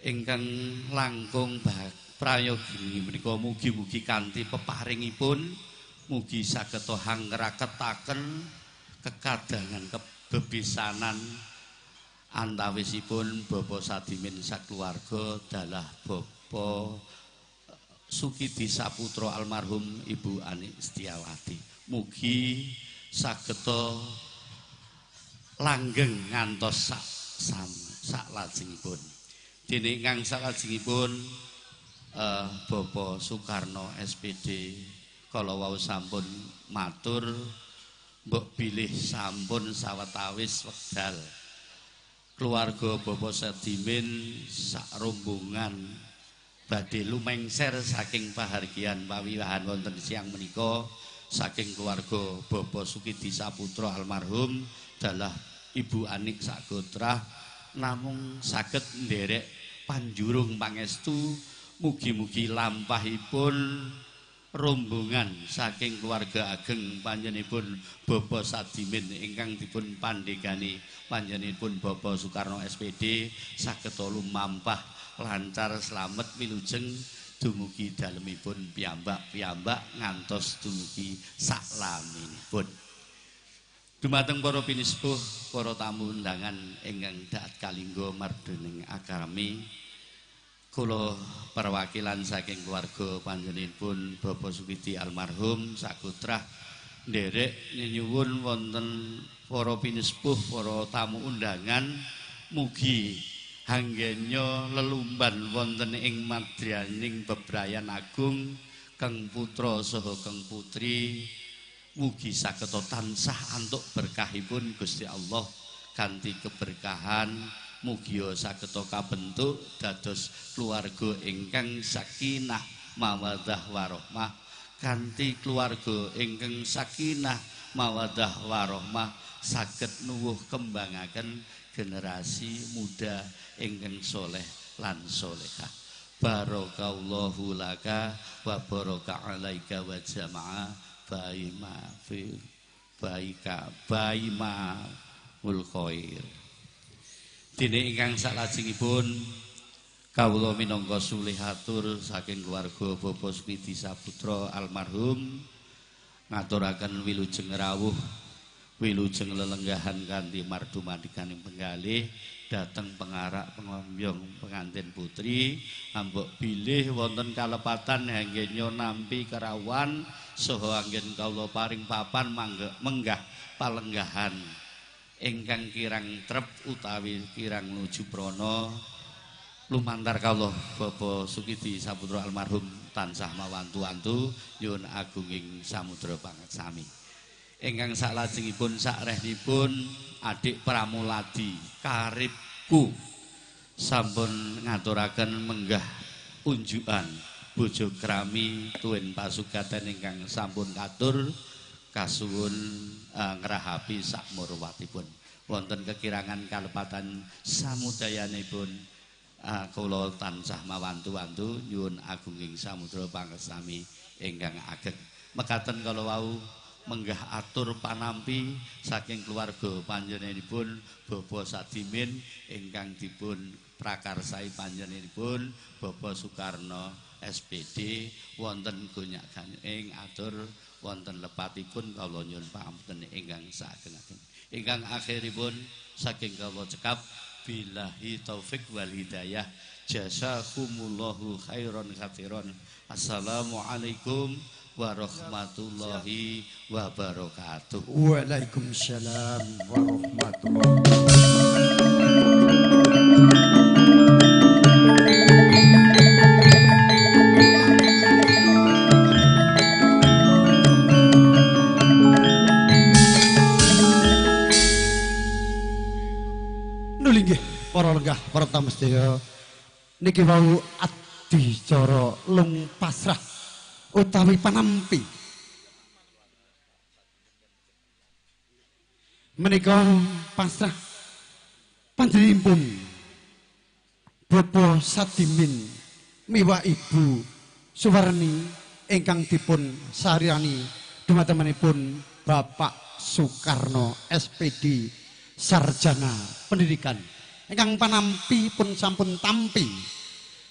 Ingkang langkung prayogi menika mugi-mugi kanthi peparingipun mugi saged hangraketaken kekadangan kebebisanan antawisipun Bapak Sadimin sakeluarga dalah Bapak Sukidi Saputra almarhum Ibu Anik Setiawati. Mugi sageta langgeng ngantos sak saklajengipun. Dene ingkang saklajengipun Bapak Soekarno SPD kala wau sampun matur mbok bilih sampun sawetawis wekdal keluarga Bapak Sadimin sak rombongan badhe lumengser saking pahargyan pawiwahan wonten siang menika saking keluarga Bapak Sukidi Saputra almarhum dalah Ibu Anik sagotrah namung saged nderek panjurung pangestu mugi-mugi lampahipun rombongan saking keluarga ageng panjenenganipun Bapak Sadimin ingkang dipun pandhegani panjenenganipun Bapak Soekarno SPD saged lumampah lancar slamet wilujeng dumugi dalemipun piyambak-piyambak ngantos dumugi saklaminipun. Dumateng para pinispuh, para tamu undangan ingkang daat kalingga mardening akrami, kula perwakilan saking keluarga panjenenganipun Bapak Sukidi almarhum sakutrah nderek nyuwun wonten para pinispuh, para tamu undangan mugi hanggenya lelumban wonten ing madyaning bebrayan agung keng putra saha keng putri mugi saged tansah antuk berkahipun Gusti Allah kanthi keberkahan mugia saged kabentuk dados keluarga ingkang sakinah mawaddah warahmah kanthi keluarga ingkang sakinah mawaddah warahmah saged nuwuh kembangaken generasi muda ingkang soleh lan solehah. Barakallahu laka wa baraka alaika wa jama'a baima fil baika baima ul khair. Dene ingkang salajengipun kawula minangka sulihatur saking keluarga Bapak Sukidi Saputra almarhum ngaturaken wilujeng rawuh wilujeng lelenggahan kanthi mardumandikaning penggalih dhateng pengarak pengombyong pengantin putri ambok bilih wonten kalepatan hanggenya nampi kerawuhan saha anggen kawula paring papan menggah palenggahan ingkang kirang trep utawi kirang nuju prana lumantar kawula Bapak Sukidi Saputra almarhum tansah mawantu-wantu nyuwun agunging samudra pangaksami. Ingkang saklajengipun sakrehnipun adik Pramuladi karibku sampun ngaturaken menggah unjukan bojo krami tuwin pasugaten ingkang sampun katur kasuwun ngrahapi sakmurwatipun. Wonten kekirangan kalepatan samudayanipun kula tansah mawantu-wantu nyuwun agunging samudra pangaksami ingkang ageng. Mekaten kala wau menggah atur panampi saking keluarga panjenenganipun Bapak Sadimin ingkang dipun prakarsai panjenenganipun Bapak Soekarno SPD wonten gonyak ganyuking atur wonten lepatipun kawula nyuwun pangapunten ingkang saageng-ageng. Ingkang akhiripun saking kawula cekap billahi taufik wal hidayah jazakumullahu khairan katsiran. Assalamualaikum warahmatullahi wabarakatuh. Waalaikumsalam warahmatullahi. Nuli nggih para lenggah para tamu sedaya niki wau adicara lung pasrah utawi panampi menika pasrah panjenenganipun Bapak Sadimin miwah Ibu Suwarni ingkang dipun saryani dumatengipun Bapak Soekarno SPD Sarjana Pendidikan ingkang panampi pun sampun tampi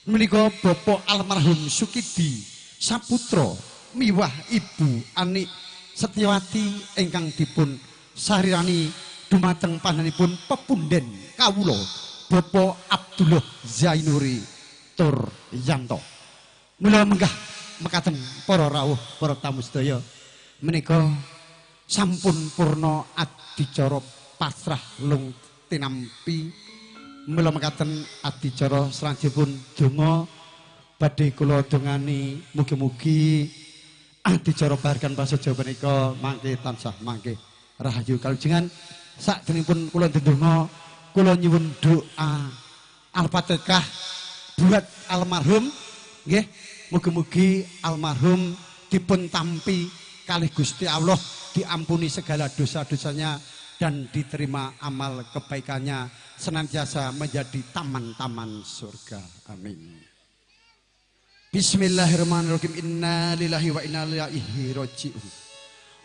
menika Bapak almarhum Sukidi Saputra miwah Ibu Anik Setiawati ingkang dipun sarirani dumateng panjenenganipun pepunden kawula Bapak Abdullah Zainuri Turyanto. Mula menggah mekaten para rawuh para tamu sedaya menika sampun purna adicara pasrah lung tinampi. Mula mekaten adicara selanjutipun donga badhe kula dongani mugi-mugi adicara bahargan prasaja punika mangke tansah mangke rahayu kalujengan. Sakderengipun kula ndedonga kula nyuwun doa Al-Fatihah buat almarhum nggih, mugi-mugi almarhum dipun tampi kalih Gusti Allah, diampuni segala dosa-dosanya dan diterima amal kebaikannya, senantiasa menjadi taman-taman surga. Amin. Bismillahirrahmanirrahim. Inna lillahi wa inna ilaihi raji'un.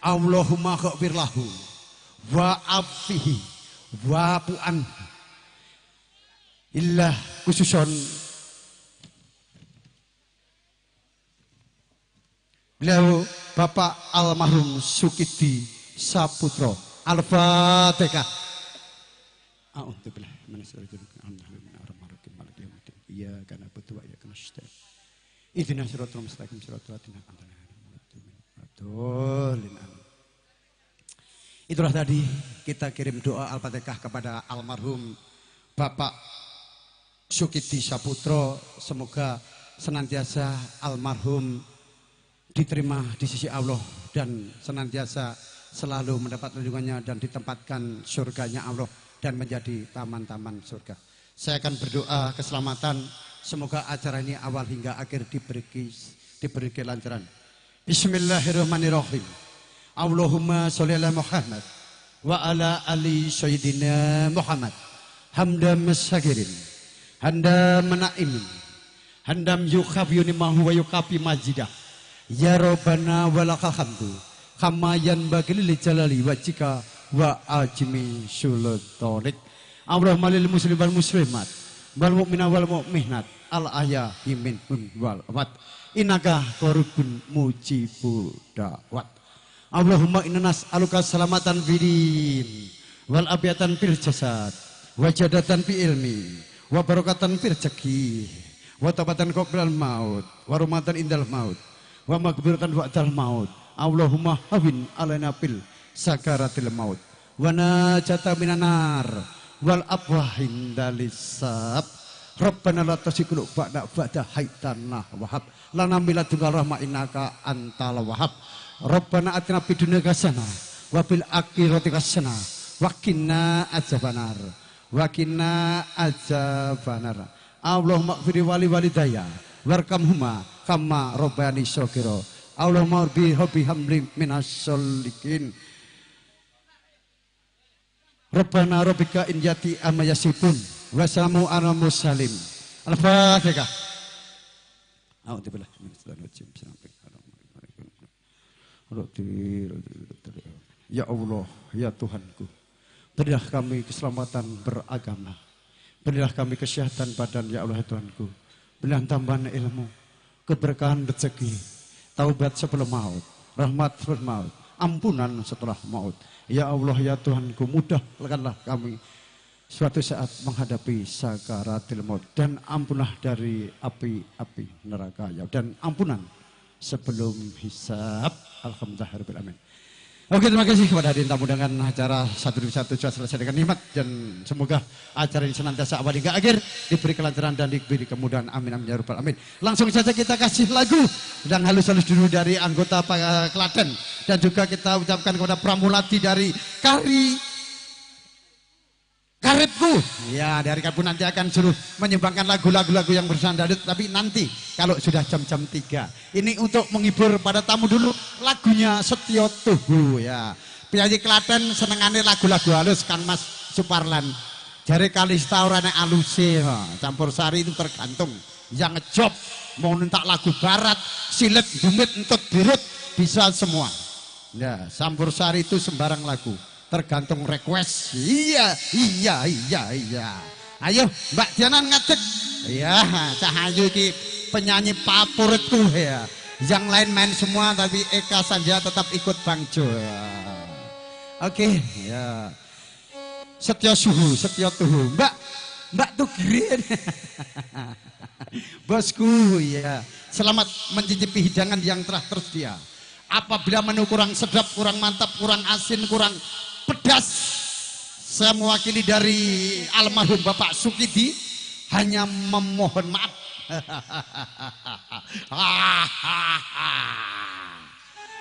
Allahumma ghfir lahu wa afihi wa anhu. Illah khususon beliau Bapak almarhum Sukidi Saputro. Al-Fatihah. A'udzubillahi minasyaitonir rajim. Iyyaka na'budu wa iyyaka nasta'in. Ihdinas siratal mustaqim siratal ladzina an'amta alaihim. Itulah tadi kita kirim doa Al-Fatihah kepada almarhum Bapak Sukidi Saputro. Semoga senantiasa almarhum diterima di sisi Allah dan senantiasa selalu mendapat lindungannya dan ditempatkan surganya Allah dan menjadi taman-taman surga. Saya akan berdoa keselamatan. Semoga acara ini awal hingga akhir diberi kelancaran. Bismillahirrahmanirrahim. Allahumma sholli ala Muhammad wa ala ali sayyidina Muhammad. Hamdan masakirin, hamdan menaimin, hamdan yukhafiyuni ma huwa yukafi majidah. Ya Rabbana walakal hamdu kama yanbaghi li jalali wajhika wa ajmi sultanik. Allahumma lil muslimin wal muslimat wal mu'mina wal mu'minat al ahya minhum wal amwat innaka qaribun mujibud da'wat. Allahumma inna nas'aluka salamatan fid din wal afiatan fil jasad wa jadatan fi ilmi wa barakatan fil rezeki wa tabatan qoblal maut wa rumatan indal maut wa maghfiratan ba'dal maut. Allahumma hawin alaina fil sakaratil maut wa najata minan nar wal afwahin dalisab. Rabbana la tuzigh qulubana ba'da haitana wahab lana min ladunka rahmah innaka antal wahhab. Rabbana atina fid dunya hasanah wa fil akhirati hasanah wa qina adzabannar wa qina adzabannar. Allahumma ighfir wali walidayya warhamhuma kama rabbayani shaghira. Allahumma bi hubbi hamli minas sholihin. Rabbana rabbika in yati amma yasifun wa salamu ala mursalin. Al-Fatihah. A'udzubillahi minasyaitonir rajim. Ya Allah, ya Tuhanku, berilah kami keselamatan beragama, berilah kami kesehatan badan ya Allah ya Tuhanku, berilah tambahan ilmu, keberkahan rezeki, taubat sebelum maut, rahmat sebelum maut, ampunan setelah maut. Ya Allah ya Tuhanku, mudahkanlah kami suatu saat menghadapi sakaratil maut dan ampunlah dari api-api neraka ya, dan ampunan sebelum hisab. Alhamdulillahirabbil alamin. Oke, terima kasih kepada hadirin tamu undangan acara 1 sudah selesai dengan nikmat dan semoga acara ini senantiasa awal hingga akhir diberi kelancaran dan diberi kemudahan. Amin amin ya rabbal alamin. Langsung saja kita kasih lagu dan halus-halus dulu dari anggota Klaten dan juga kita ucapkan kepada Pramulati dari Kari Karibku. Ya, dari Karibku nanti akan suruh menyumbangkan lagu-lagu yang bersama dangdut, tapi nanti kalau sudah jam-jam 3. Ini untuk menghibur pada tamu dulu lagunya Setio Tuhu ya. Piyayi Klaten senengane lagu-lagu halus Kang Mas Suparlan. Jare Kalista ora nek aluse, campur sari itu tergantung yang ngejob mau nentak lagu barat, silet, dumit, entut, birut bisa semua. Ya, campur sari itu sembarang lagu. Tergantung request. Iya. Ayo Mbak Diana ngadeg. Iya, Cahayu iki penyanyi favoritku ya. Yang lain main semua tapi Eka Sanjaya tetap ikut Bang Jo. Oke, ya. Setio suhu, setio tuhu. Mbak Tugirin. Bosku ya. Selamat mencicipi hidangan yang telah tersedia. Apabila menu kurang sedap, kurang mantap, kurang asin, kurang pedas, saya mewakili dari almarhum Bapak Sukidi hanya memohon maaf.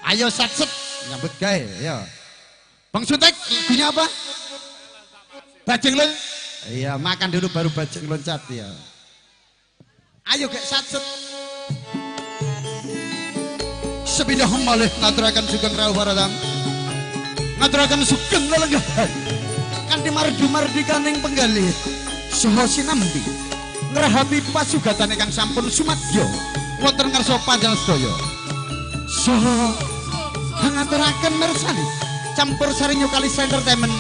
Ayo satset nyambut gawe ya. Bang Suntek lagunya apa? Bajing loncat. Iya, makan dulu baru bajing loncat ya. Ayo gek satset. Sepindah malih ngaturaken sugeng rawuh baradam. Ngaturaken sugeng lelenggahan. Kanthi mardu-mardikaning penggalih saha sinambi ngrahapi pasugatan ingkang sampun sumadya. Wonten ngarsa panjenengan sedaya. Saha ngaturaken mirsani Campur Sari New Kalista Entertainment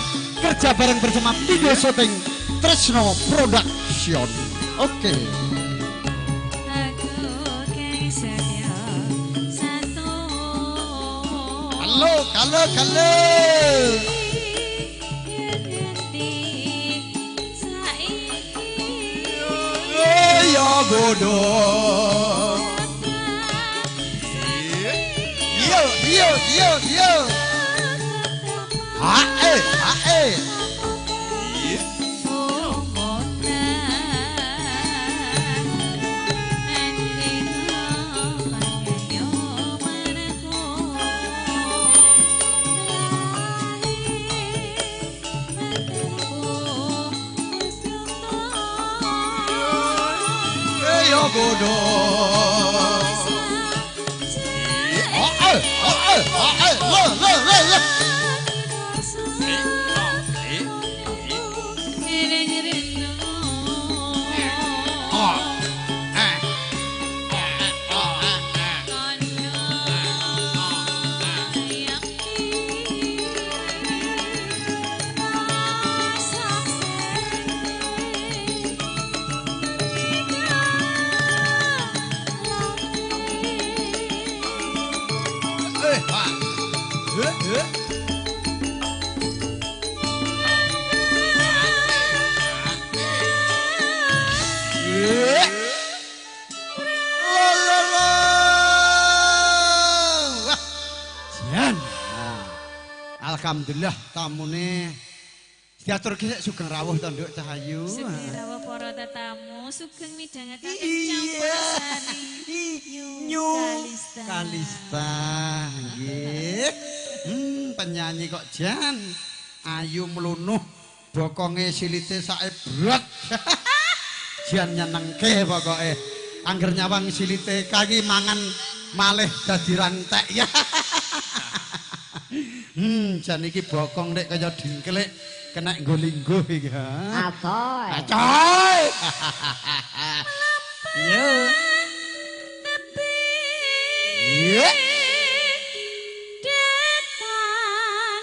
kerja bareng bersama video syuting Tresno Production. Oke. Halo, halo, halo. Ya bodoh. Yo, yo, yo, yo. Ha eh, ha eh. Bodoh. Oh, eh, oh, eh, oh, eh, lo, lo, lo, lo. Oh, eh, oh, eh, Alhamdulillah tamune diaturke sik sugeng rawuh to Nduk Cahayu. Sugeng rawuh para tetamu, sugeng midhangetaken Campur Sari New Kalista. Kalista nggih. Penyanyi kok jan ayu mlunuh bokonge silite saebrot. Jan nyenengke pokoke. Angger nyawang silite kaki mangan malih dadi rantek ya. Jan iki bokong nek kaya dingklik kena nggo lingguh iki. Acoy. Acoy. Yo. Iya. Detan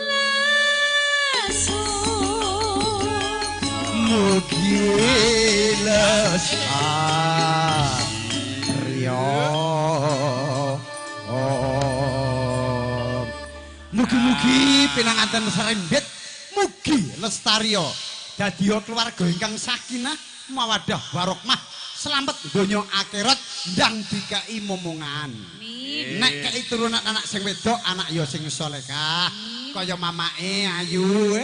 lesu. Mugi lestari. Mugi-mugi pinanganten serembit, mugi lestario dadiya keluarga ingkang sakinah mawaddah warahmah selamat donya akhirat ndang dikai momongan. Nek kei turunan anak sing wedok, anak ya sing salehah kaya mamake ayu.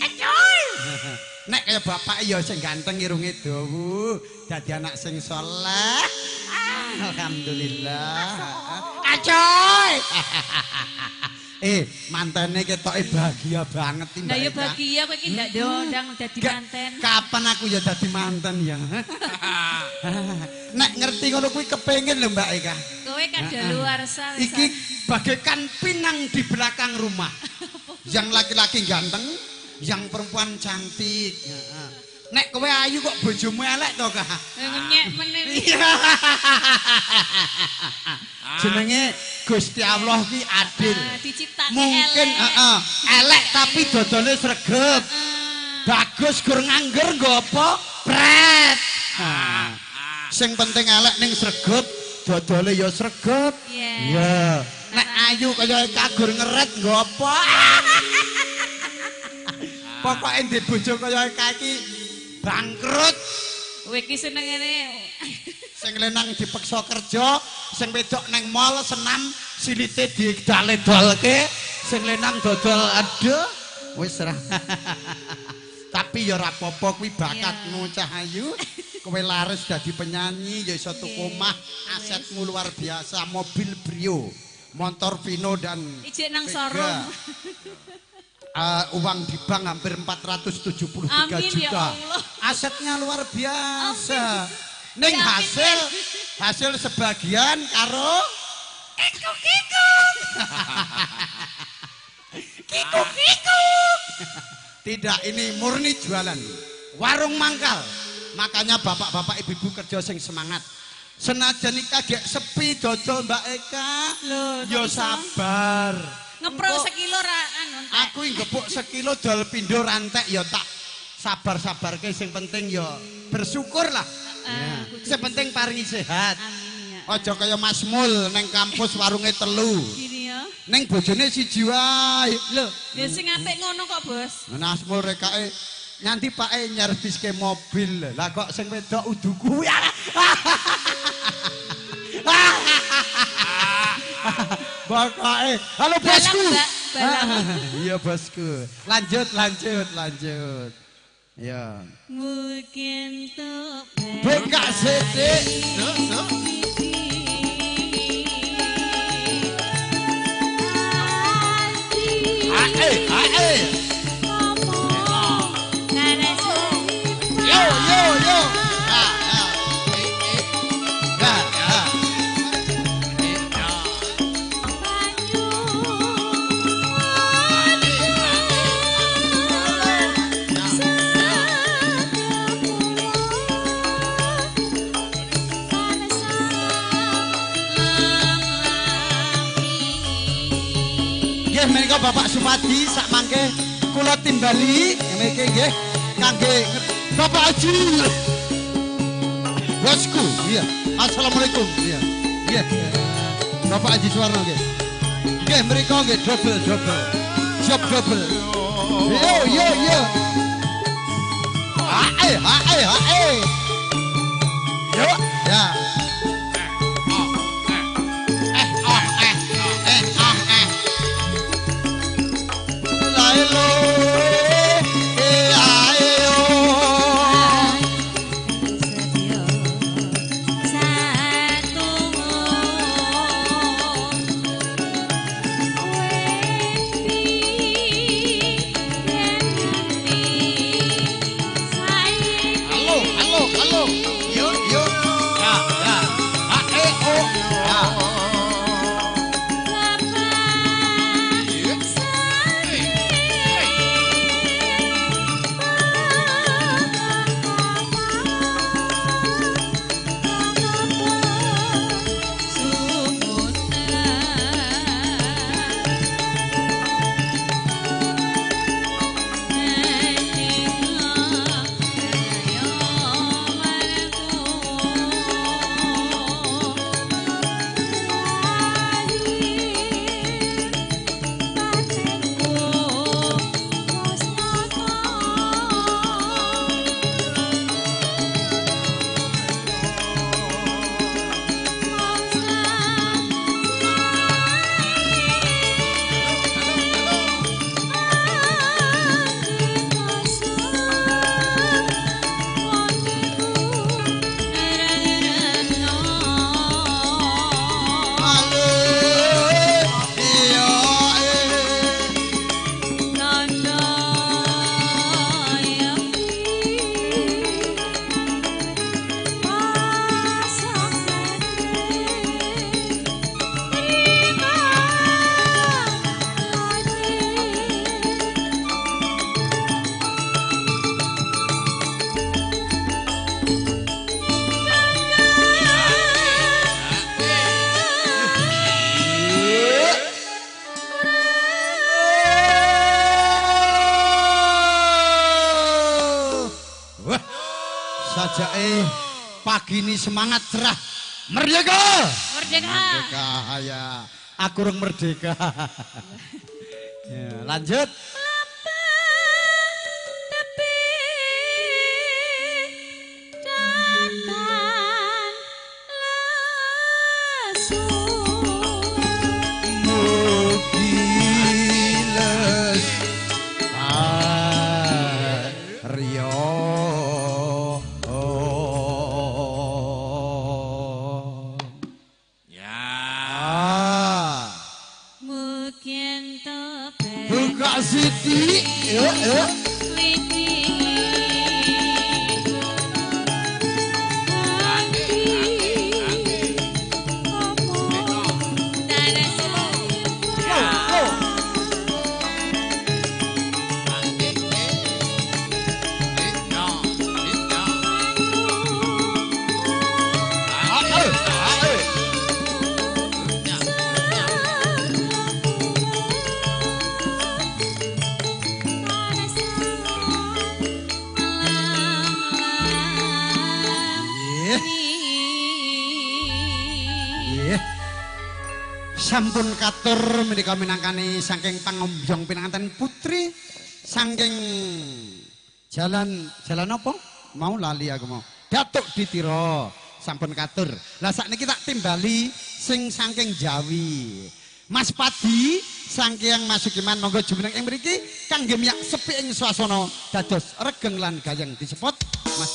Acoy. Nek kaya bapake ya sing ganteng irunge dawa, dadi anak sing saleh. Alhamdulillah. Acoy. Mantene ketoke bahagia banget iki. Lah ya bahagia kowe iki ndak ndang dadi manten. Kapan aku ya dadi manten ya? Nek ngerti ngono kuwi kepengin lho Mbak Eka. Kowe kadaluwarsa wis. Iki bagaikan pinang di belakang rumah. Yang laki-laki ganteng, yang perempuan cantik. Nek kowe ayu kok bojomu elek to, Kak? Ngenyek meneh. Jenenge Gusti Allah ki adil. Diciptake mungkin elek. Elek tapi dodole sregep. Bagus gur nganggur nggo apa? Pret. Sing penting elek ning sregep, dodole ya sregep. Iya. Nek ayu kaya kagur ngeret nggo apa? Pokoke ndek bojo kaya iki bangkrut. Kowe iki senengane sing lanang dipeksa kerja, sing wedok neng mall senam silite didale-dalke, sing lanang dodol aduh wis ra. Tapi ya ora apa-apa kuwi bakatmu Cahayu. Kowe laris dadi penyanyi ya iso tuku omah, asetmu luar biasa, mobil Brio, motor Vino dan ijek nang showroom. Uang di bank hampir 473 amin, juta. Ya Allah. Asetnya luar biasa. Amin. Ning ya, hasil amin. Hasil sebagian karo kikuk-kikuk. Kikuk-kikuk. Tidak, ini murni jualan. Warung mangkal. Makanya bapak-bapak ibu-ibu kerja sing semangat. Senajan iki agek sepi dodol Mbak Eka. Lho, ya sabar. Ngeprok sekilo ra anu entek. Aku nggepuk sekilo dol pindho rantek ya tak sabar-sabarke sing penting ya bersyukur lah. Sing penting paringi sehat. Amin ya. Aja kaya Mas Mul neng kampus warunge 3. Gini ya. Neng bojone siji wae. Lho, ya sing apik ngono kok, Bos. Mas Mul rekake nganti pake nyerviske mobil. Lah kok sing wedok udu kuwi. Bakae. Halo bosku. Iya bosku. Lanjut lanjut lanjut. Ya. Mungkin tuh buka sithik. Ae ae. Yo yo yo. Nggih menika Bapak Supadi sak mangke kula timbali niki nggih kangge Bapak Haji. Bosku, iya. Assalamualaikum, iya. Nggih. Bapak Haji Suwarno nggih. Nggih mriko nggih double double. Job double. Yo yo yo. Hae hae hae. Yo ya. Sajake pagi ini semangat cerah. Merdeka! Merdeka! Merdeka ya. Aku rung merdeka. Ya, lanjut. Sampun katur menika minangkani saking pangombyong pinanganten putri saking jalan jalan apa? Mau lali aku mau. Datuk Ditira sampun katur. Lah sakniki tak timbali sing saking Jawi. Mas Padi sangking Mas Sukiman monggo jumeneng ing mriki kangge miyak sepi ing swasana dados regeng lan gayeng disepot Mas.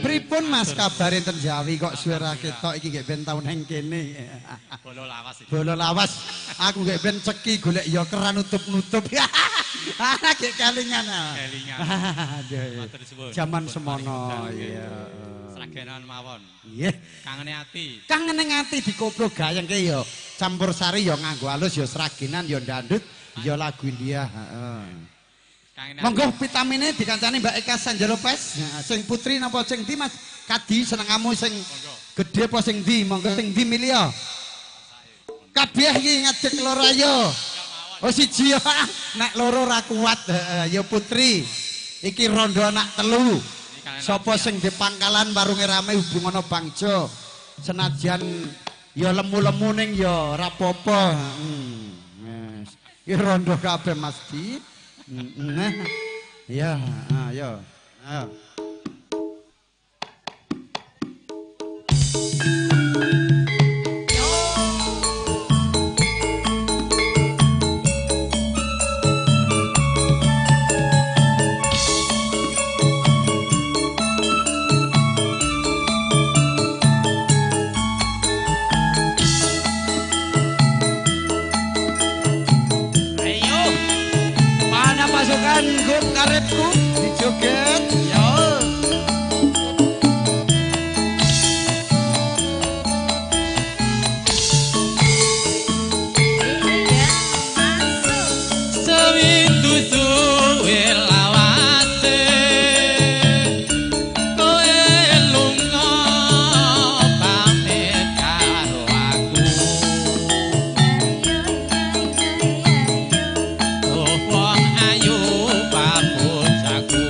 Pripun Mas kabare enten Jawi kok suwe ra ketok iki nggih ben taun nang kene. Bolo lawas iki. Bolo lawas. Aku nggih ben ceki golek ya keran nutup-nutup. Ah gek kelingan. Kelingan. Matur suwun. Jaman semono iya. Sragenan mawon. Nggih. Kangene ati. Kangene ati dikoplo gayengke ya campur sari ya nganggo alus ya sragenan ya ndandut ya lagu India. Heeh. Monggo vitamine dikancani Mbak Eka Sanjaro Pes. Sing putri napa sing ndi Mas? Kadi senengamu sing gedhe apa sing ndi? Monggo sing ndi milih ya. Kabeh iki ngadeg loro ayo. Oh siji ya. Nek loro ora kuat. Ya putri. Iki rondo anak telu. Sapa sing di pangkalan warunge rame hubungono bangjo. Senajan ya lemu-lemu ning ya ora apa-apa. Iki rondo kabeh Mas Di. Nah, ya, ayo, ayo. Pasukan grup karepku dijoget yo. Sewindu suwe lawase kowe lunga pamit karo aku. Oh wong ayu papujaku.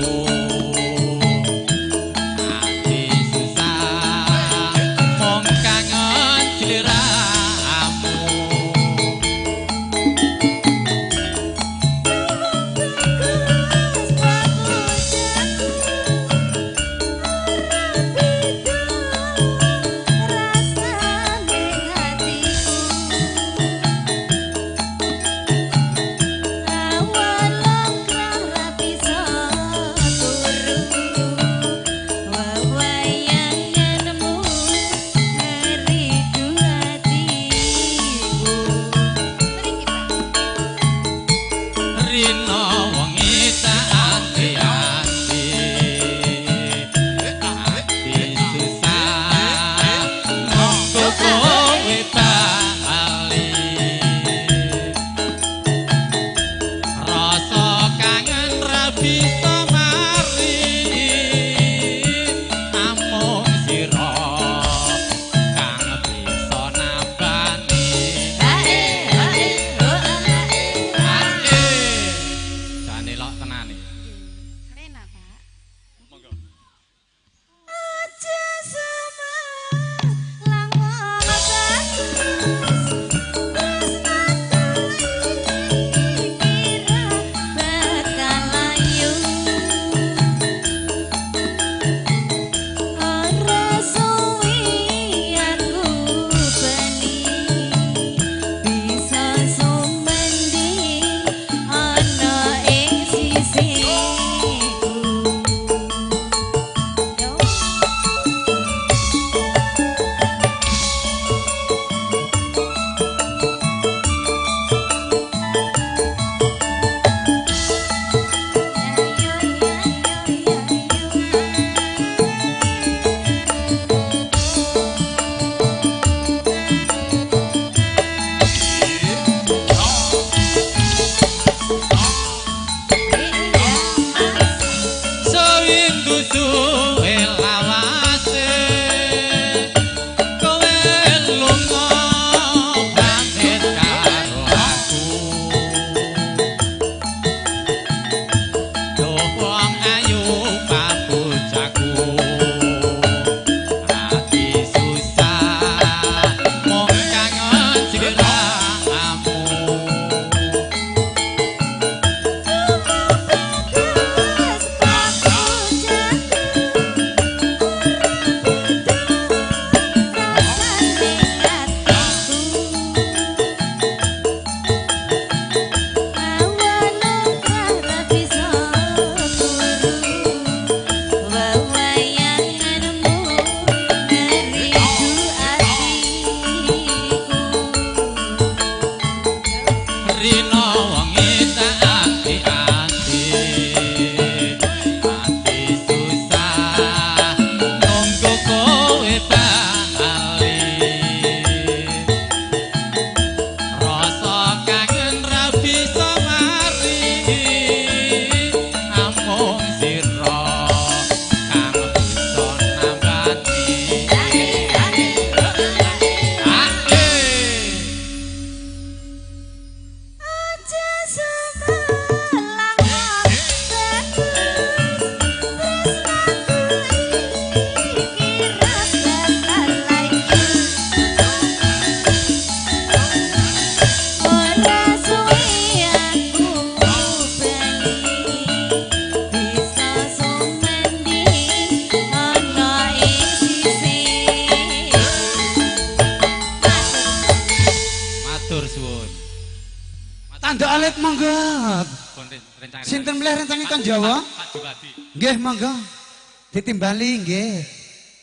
Baik monggo. Sinten melih rencange kon Jawa? Pak Jubadi. Nggih monggo. Ditimbali nggih.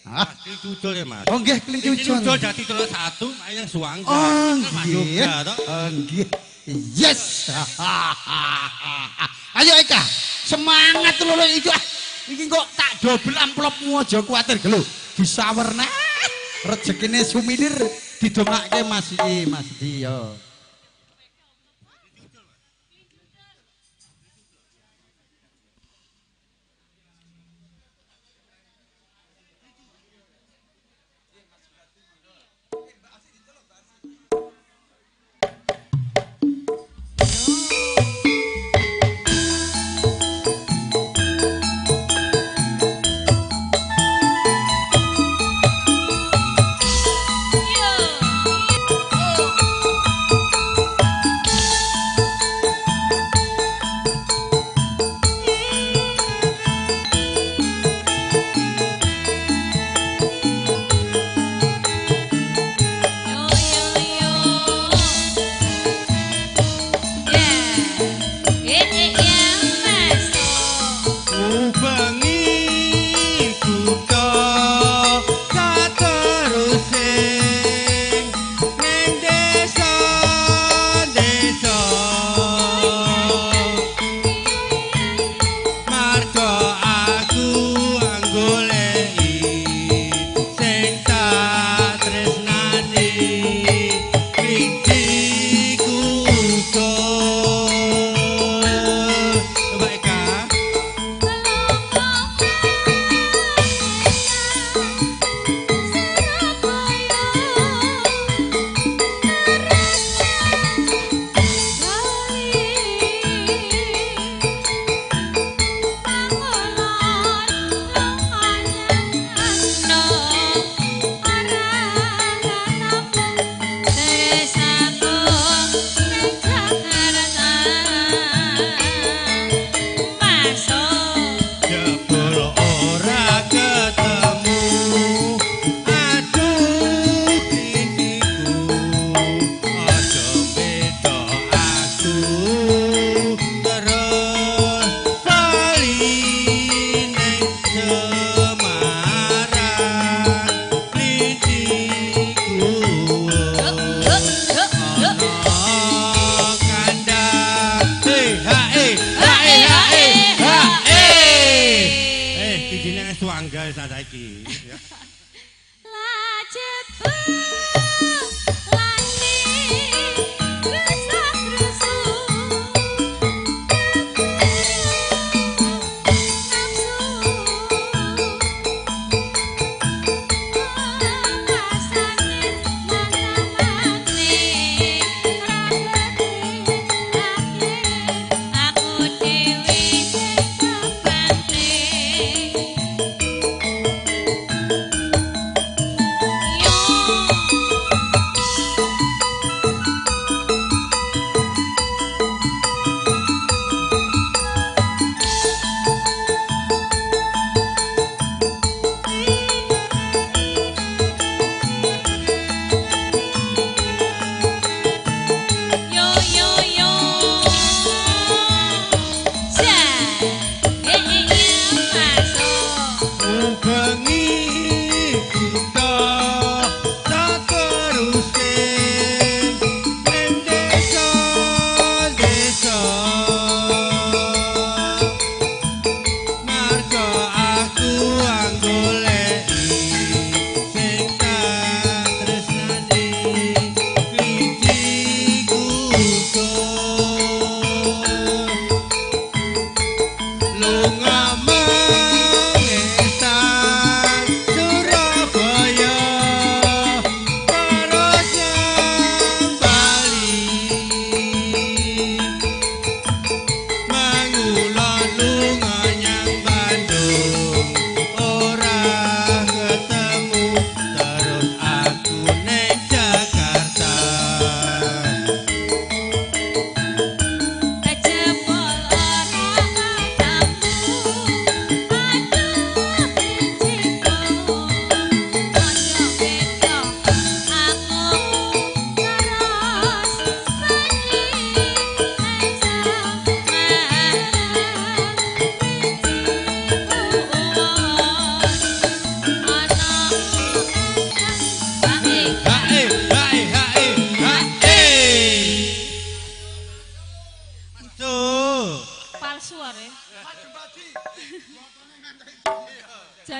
Ah, kelinci ya Mas. Oh nggih kelinci ucul. Ucul dadi terus satu yang suang. Oh nggih. Oh nggih. Yes. Ayo Eka, semangat lho iki. Iki kok tak dobel amplopmu aja kuwatir gelo. Disawer nah. Rezekine sumilir didongake Mas iki, Mas Di yo. Yo.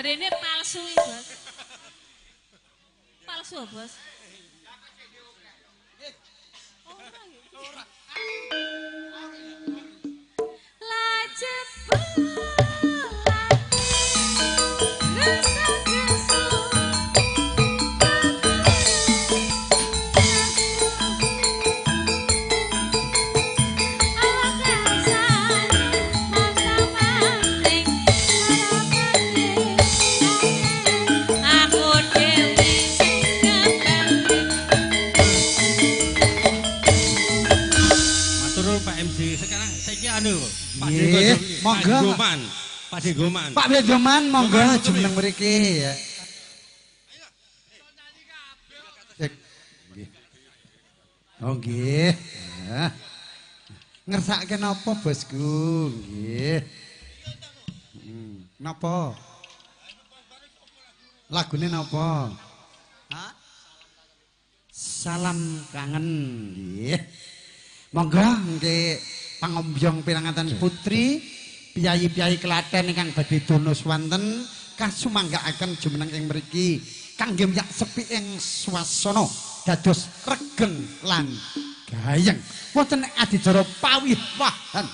Jarene palsu iki, Bos. Palsu, Bos. Ora. Monggo Pak Degoman. Pak Degoman monggo jumeneng mriki ya. Oh nggih. Ngersake napa bosku? Nggih. Napa? Lagune napa? Hah? Salam kangen nggih. Monggo nggih pangombyong pinanganten putri piyayi-piyayi Klaten ingkang badhe dono swanten kasumanggaaken jumeneng ing mriki kangge myak sepi ing swasana dados regeng lan gayeng wonten ing adicara pawiwahan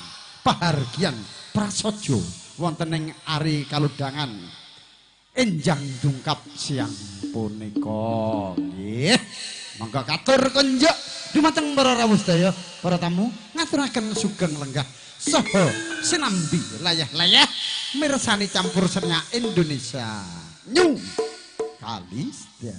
pahargyan prasaja wonten ing Ari Kalodhangan enjang dungkap siang punika nggih. Monggo katur kunjuk dumateng para rawuh sedaya, para tamu ngaturaken sugeng lenggah saha sinambi layah-layah mirsani campur senya Indonesia New Kalista.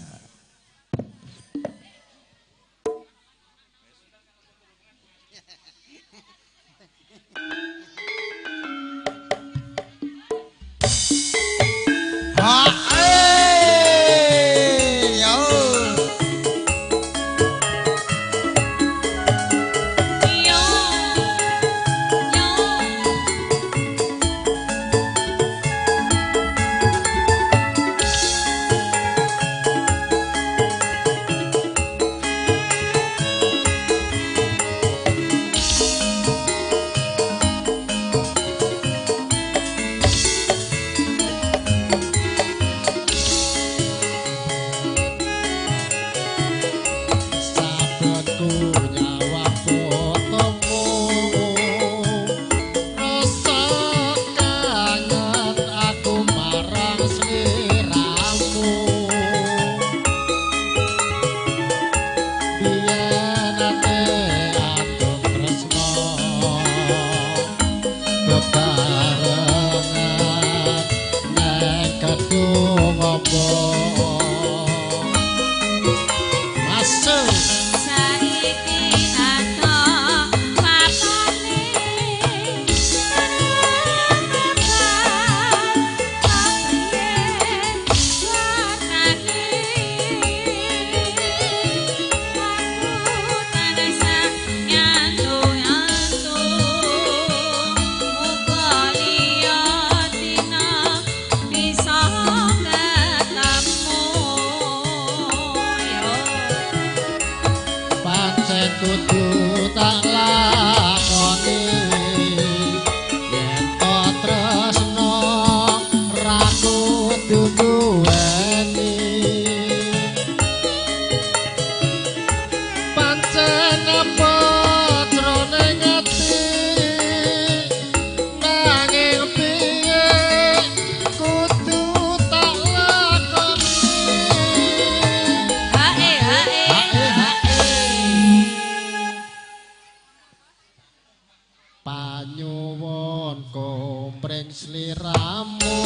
Panyuwun kumring sliramu.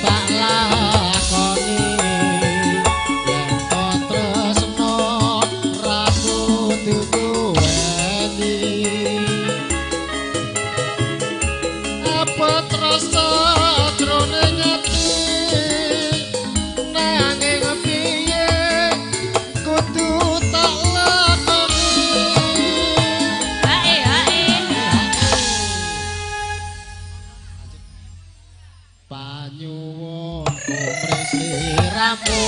tak lakoni yen to tresno ra kudu duweni apa trasa jroning ati nanging piye kudu tak lakoni. Hae hae. Panyuwun kumres sliramu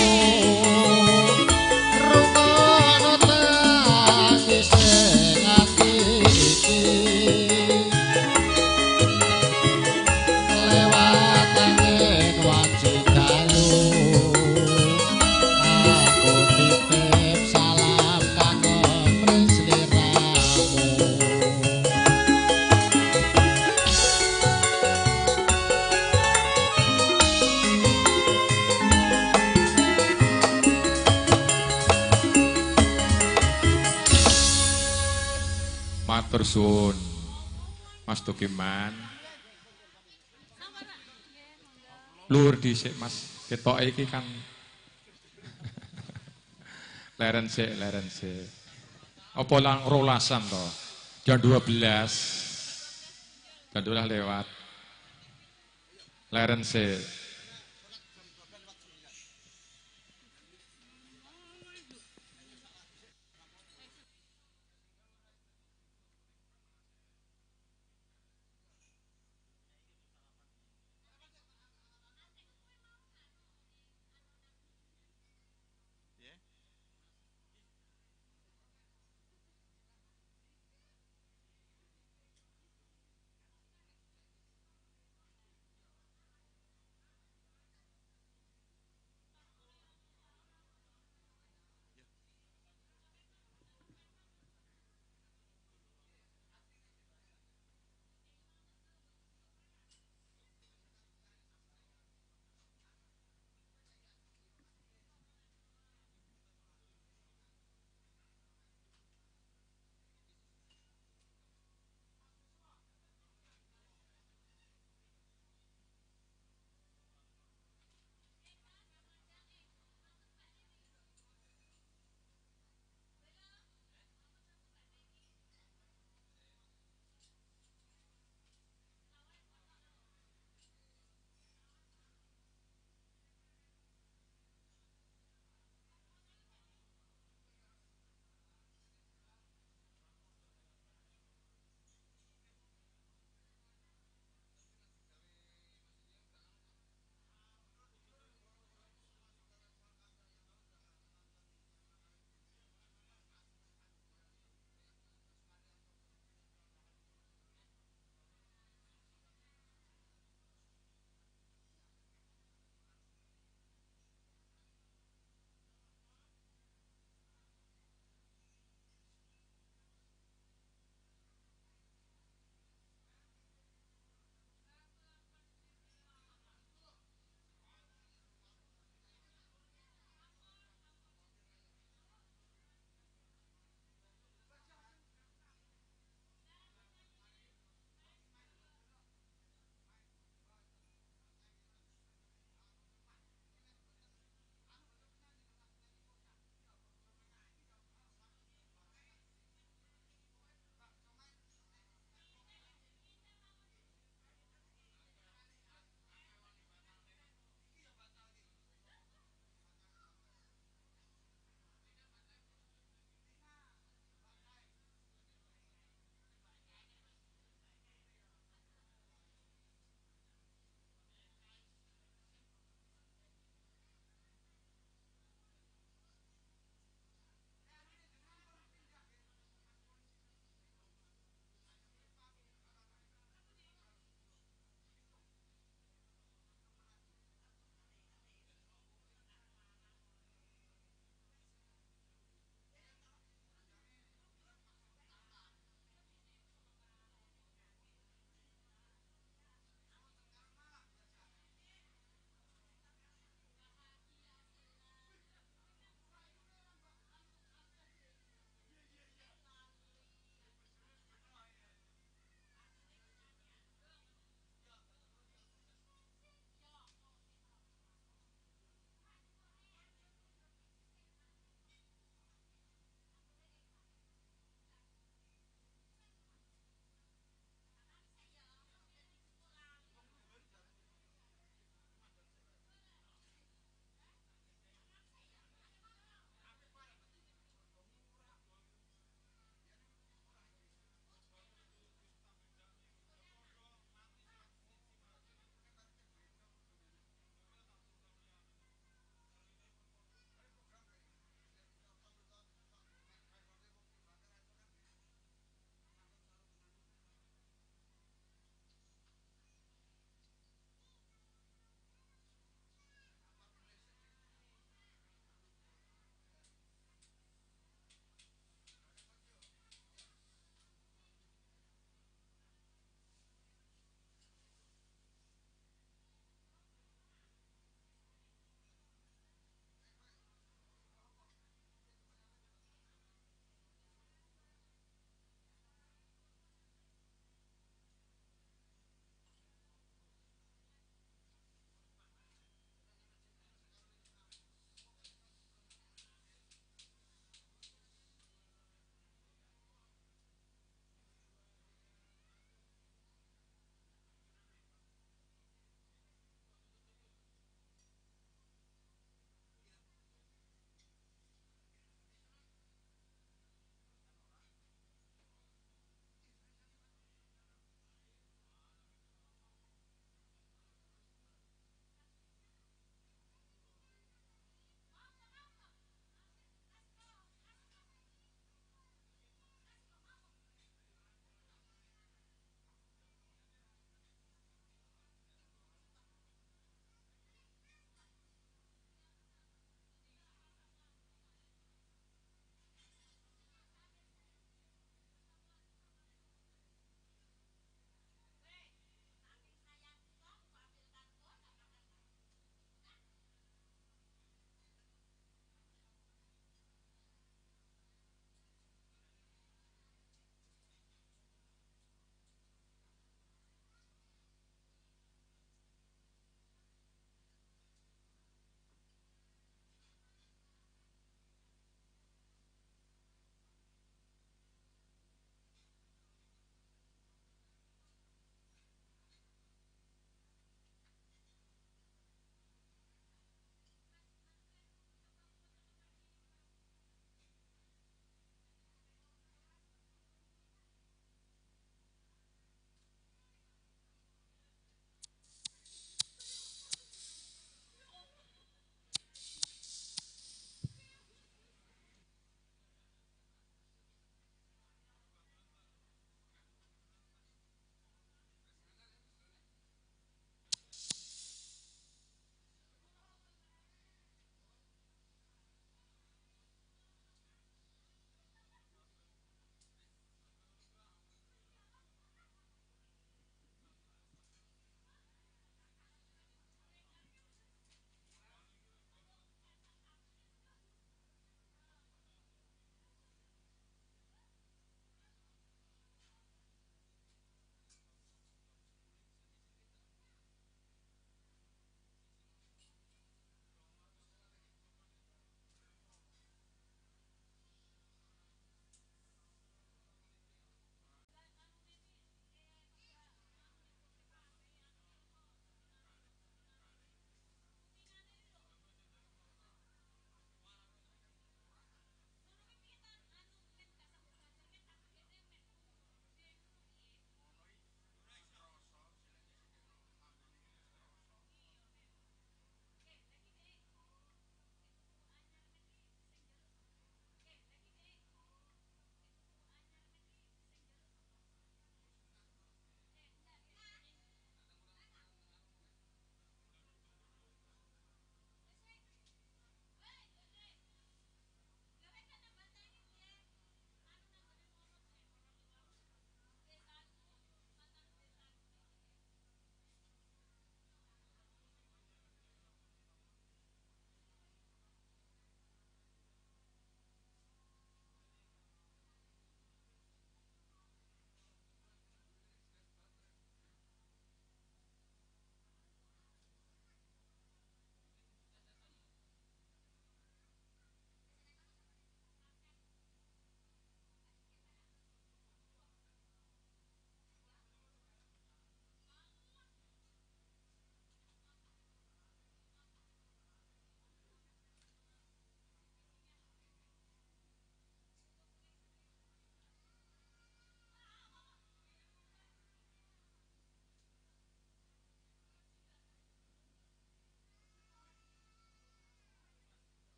rungono tangis ing ati iki lewat angin waji dalu aku titip salam kanggo mres sliramu. Matur suwun Mas Tukiman. Luhur dhisik Mas, ketoke iki kan leren sik, leren sik. Apa lang rolasan to? Jam 12. Jam 12 lewat. Leren sik.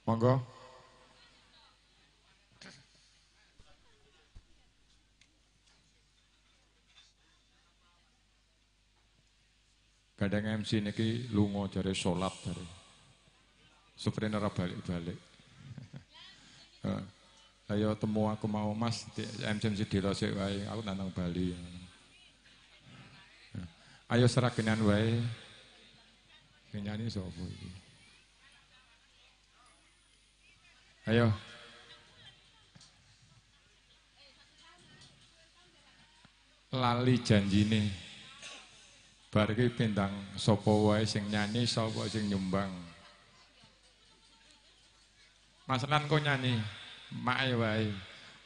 Monggo. Kadang MC niki lunga jare salat jare. Suprene ora balik-balik. Ayo temu aku mau Mas, MC dilo sik wae, aku nang Bali. Ayo seragenan wae. Sing nyanyi sapa iki? Ayo. Lali janjine. Bar iki pindang sapa wae sing nyanyi, sapa sing nyumbang. Mas Lan kok nyanyi? Mae wae.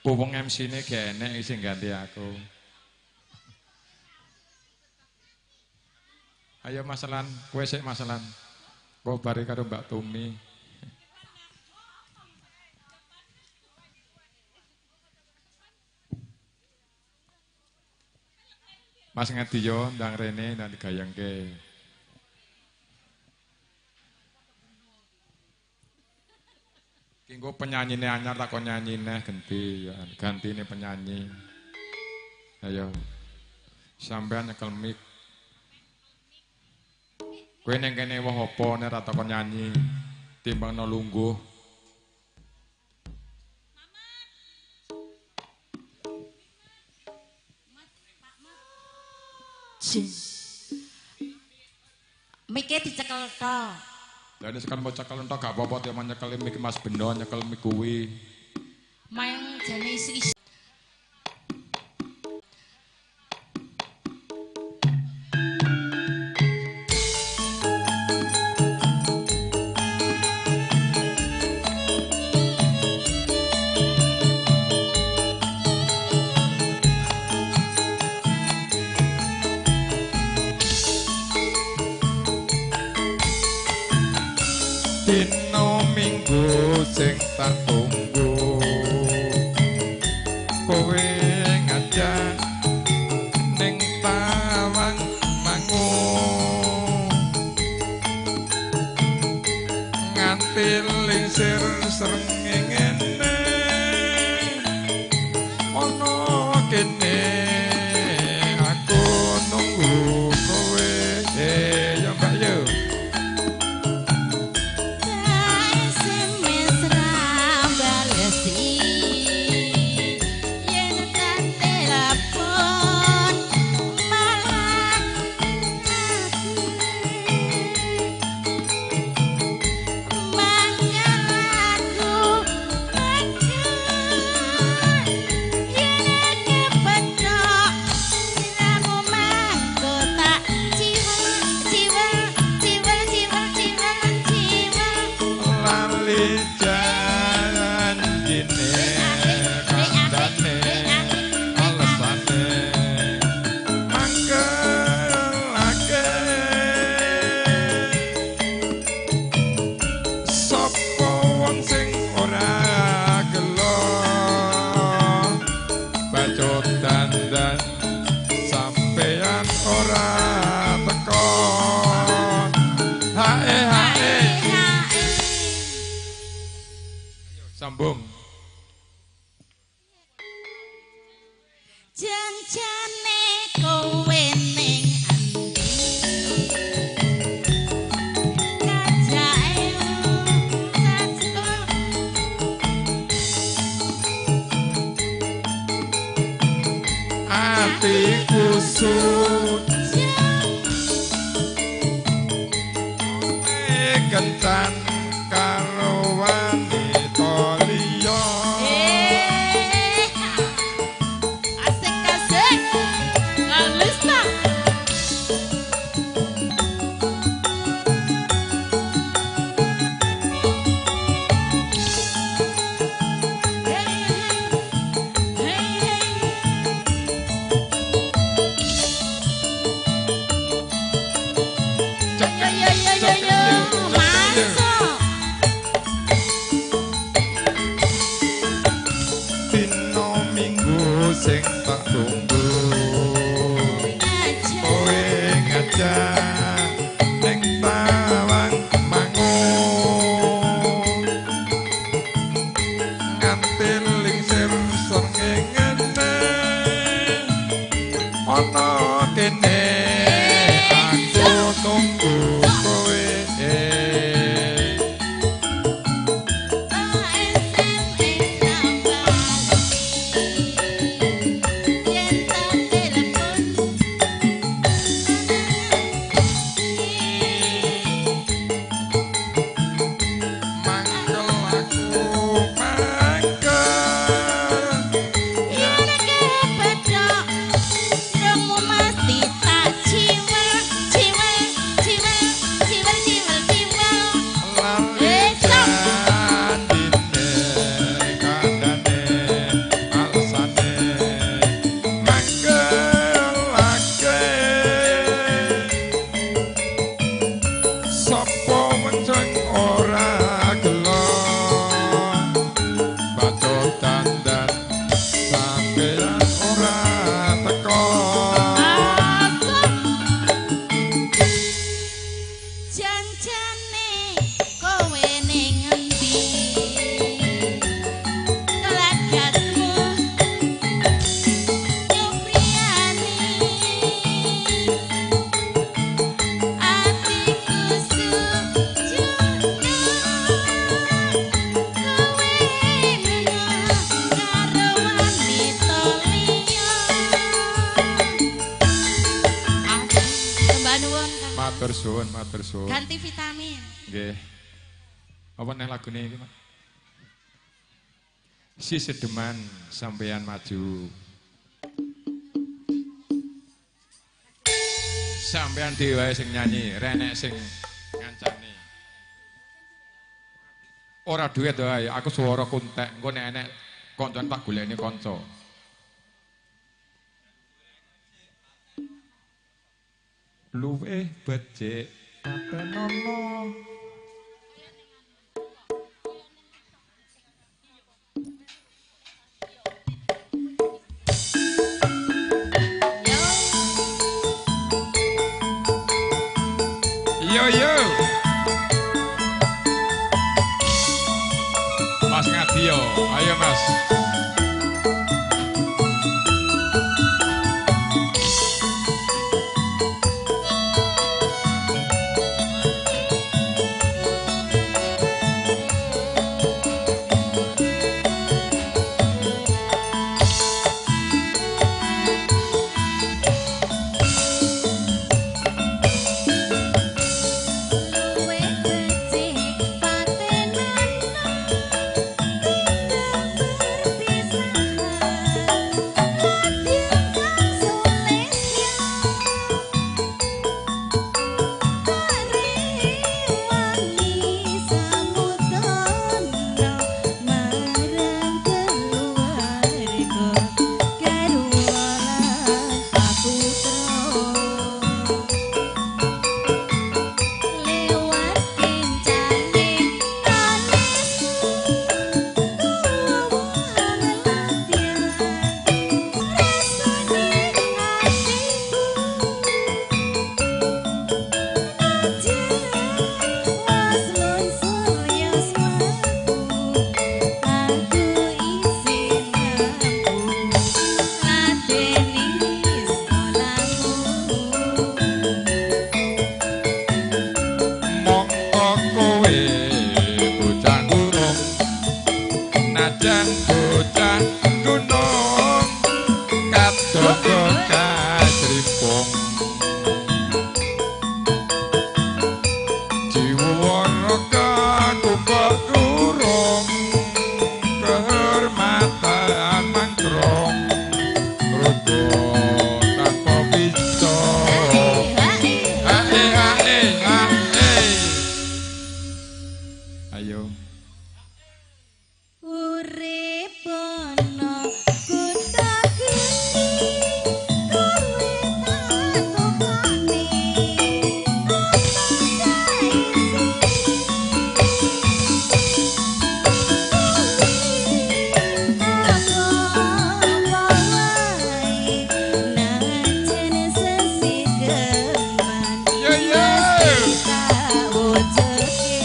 Wong MC-ne gak enek sing ganti aku. Ayo Mas Lan, kowe sik Mas Lan. Kok bare karo Mbak Tumi. Mas Ngadiyo ndang rene ndang digayengke. Ki engko penyanyine anyar takon nyanyi neh genti ya, gantine penyanyi. Ayo. Sampean nyekel mic. Kowe ning kene woh apa nek ora takon nyanyi timbang no lungguh. Mike dicekel tok. Lah nek sekan mau cekel entok gak apa-apa tiap nyekel mik Mas Beno nyekel mik kuwi. Main jane isi. Dino minggu sing tak tunggu kowe ngajak ning Tawang Mangu nganti lingsir srengenge ono kene aku nunggu kowe. Ya Mbak yo. Sambung. Janjane kowe ning andi kajae satu atiku suci kencan karo wanita liya. Asik asik Kalista. Hey hey hey. Yo yo yo yo yo. Masuk. sing ora gelo. Bacot dandan sampeyan ora teko. Janjane kowe ning endi? Kelagatmu nyopriyani atiku sujud kowe lunga karo wanita liya. Sembah nuwun Kang. Matur suwun, matur suwun. Ganti vitamin. Nggih. Apa neh lagune iki, Mas? Si sedeman sampeyan maju. Sampeyan dhewe wae sing nyanyi, renek sing ngancani. Ora duet wae, aku swara kuntek, engko nek enek koncone tak golekne kanca. Luwih becik patenono. Yo yo. Mas Ngadiyo, ayo Mas. Luwih becik patenana timbang perpisahan ladya kang sulistya kariwangi samudana marang keluarga garwa lan paputra. Lewat kencane alisku tuwuhan ladya rasane atiku najan waslon surya swaku aku isih mampu ladeni sekolahmu. Mongko kowe bocah gunung, najan bocah gunung kadogo kajrimpung. Jiwa raga kumpul urung kehormatan mangkrong rodo tanpa bisa. Ae ae ae. Ayo. Urip ana kutha gedhe kowe tak tukokne apa wae najan sesih geman Yo yo. mesti tak wujudke.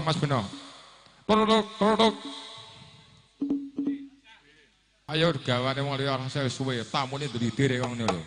Mas Beno. Tok tok. Ayo gawane wong liya ora suwe, tamune ndlidir kok ngene lho.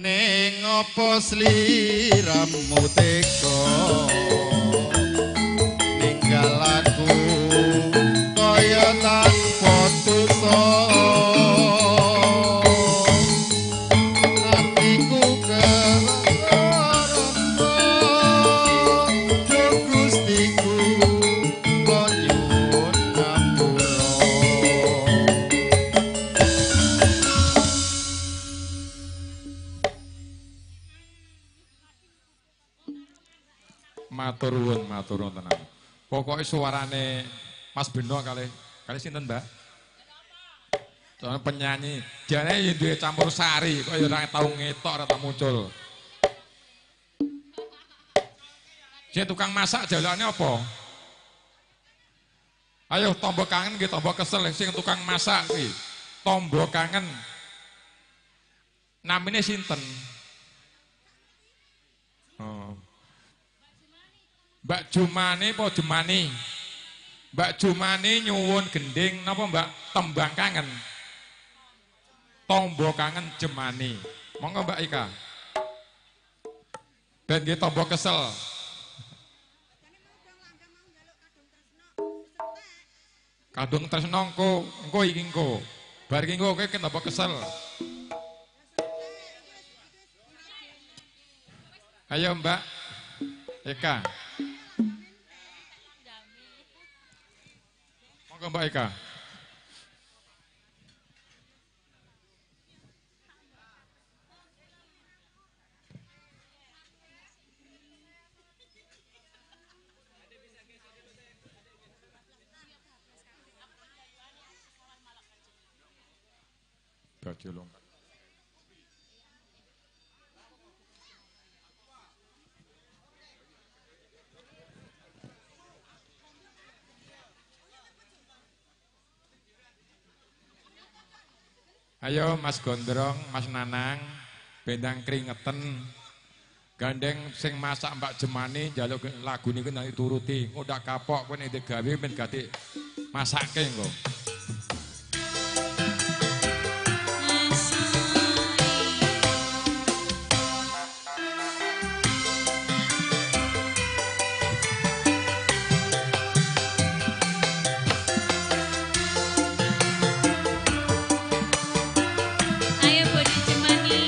Ning apa sliramu tega ninggal aku. Matur nuwun, matur nuwun tenan. Pokoke suarane Mas Beno kalih kalih sinten, Mbak? Soalnya penyanyi, jane yen duwe campur sari kok ya ora tau ngetok ora tau muncul. Sing tukang masak jalukane apa? Ayo tombo kangen nggih tombo kesel sing tukang masak kuwi. Tombo kangen. Namine sinten? Oh. Mbak Jumani apa Jemani? Mbak Jumani nyuwun gending napa Mbak tembang kangen? Tombo kangen Jemani. Monggo Mbak Ika. Ben nggih tombo kesel. Kadung tresno engko, engko iki engko. Bar iki engko kowe tombo kesel. Ayo Mbak Eka. Monggo Mbak Eka. Baju longgar. Ayo Mas Gondrong, Mas Nanang, bendang kringeten. Gandeng sing masak Mbak Jemani njaluk lagu niku nanti turuti. Engko ndak kapok kowe nek gawe ben gati masake engko. Ayo Bodi Jemani.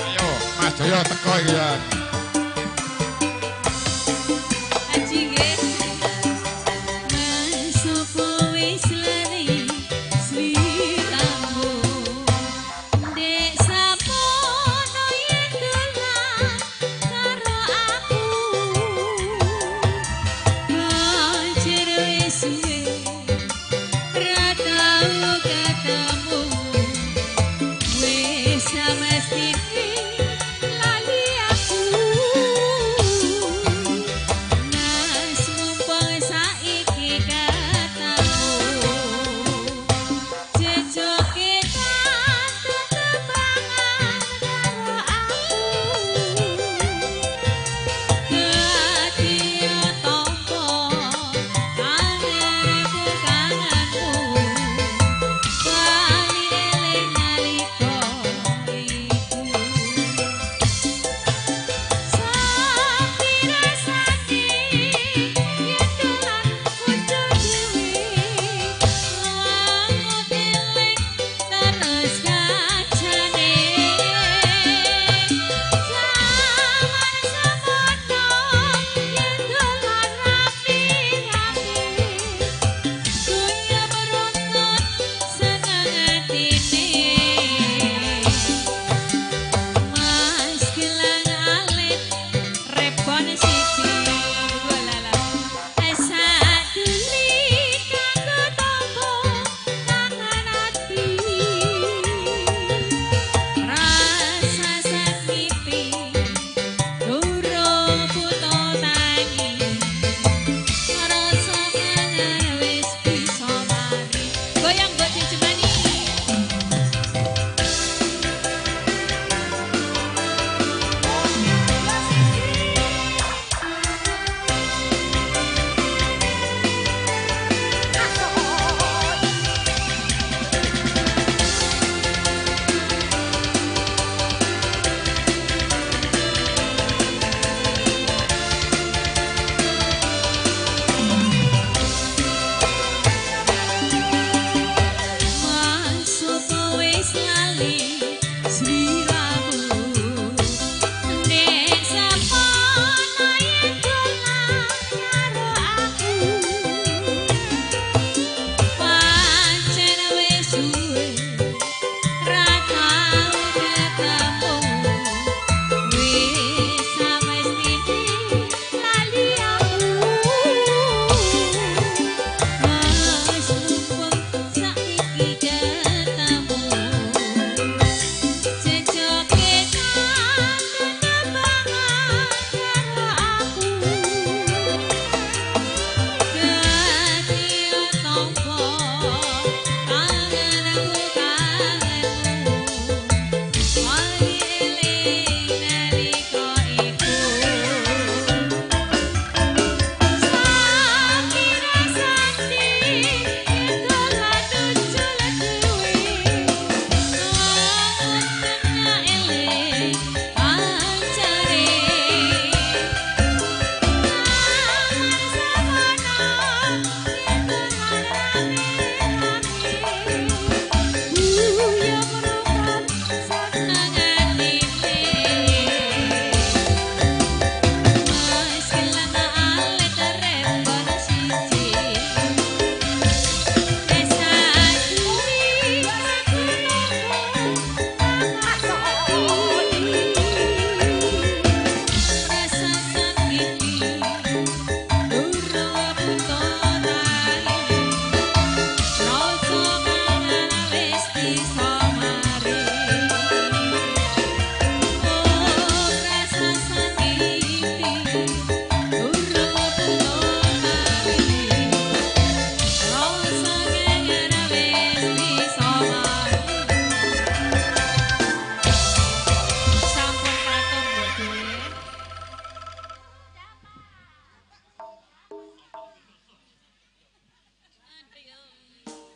Ayo Mas Joyo teko iki ya. Aji nggih. Mas sapa wis lali sliramu. Ndek sapono yen dolan karo aku. Banjir wis suwe ra tau ketemu. Wis samestine lali aku.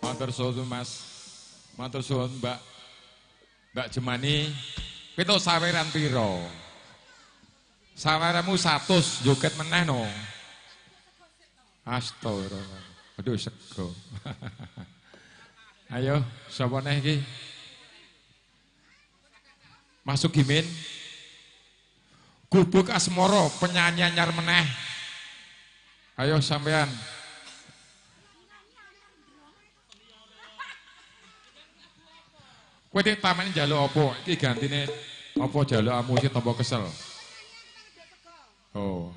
Matur suwun Mas. Matur suwun Mbak. Mbak Jemani. Kowe tok saweran piro? Saweranmu 100 joget meneh no. Astagfirullah. Aduh sego. Ayo, sapa neh iki? Masuk Gimin. Gubuk Asmoro penyanyi anyar meneh. Ayo sampean. Kowe nek tamane njaluk apa? Iki gantine apa jalukmu sing tambah kesel. Oh.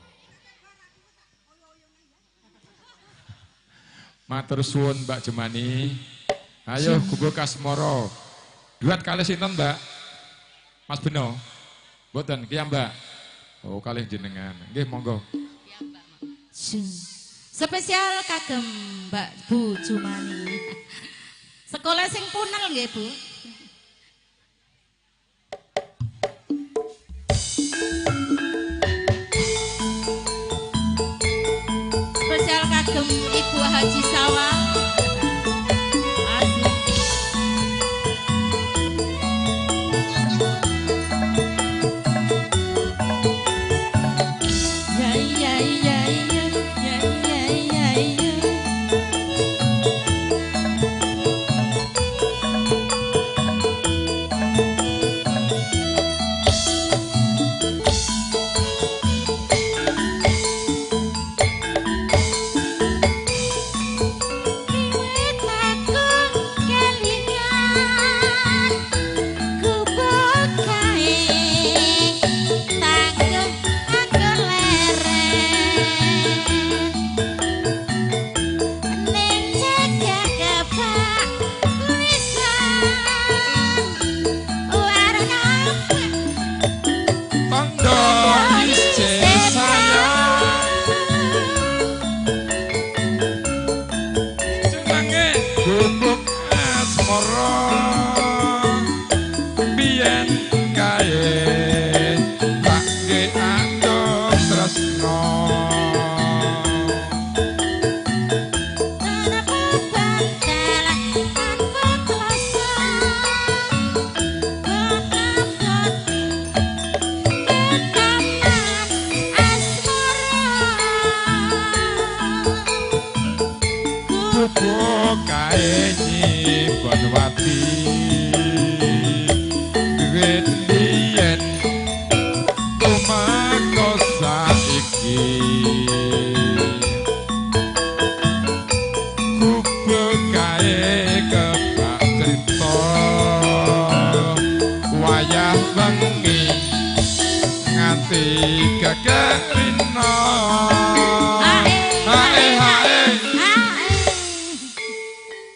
Matur suwun Mbak Jemani. Ayo Gubuk Asmoro. Duet kalih sinten, Mbak? Mas Beno. Mboten, ki Mbak. Oh, kalih jenengan. Nggih, monggo. Spesial kagem Mbak Bu Jumani. Sekolah sing punel nggih, Bu. Spesial kagem Ibu Haji Sawah. Asik. Ya ya ya ya ya ya ya ya.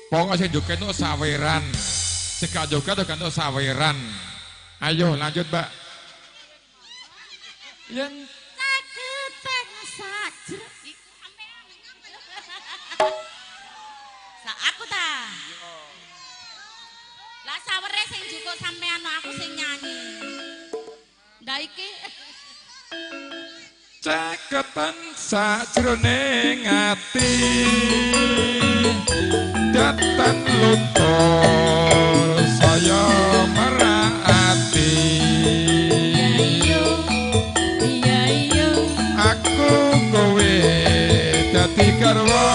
Pokoknya sing joget itu saweran. Sing gak joget itu gantuk saweran. Ayo lanjut, Mbak. Yen caketan sajrek sa aku ta. Lah sawere sing jukuk sampean aku sing nyanyi. Ndak iki caketan sajroning ati. Datan luntur saya merati. Iya iya. Aku kowe dadi garwa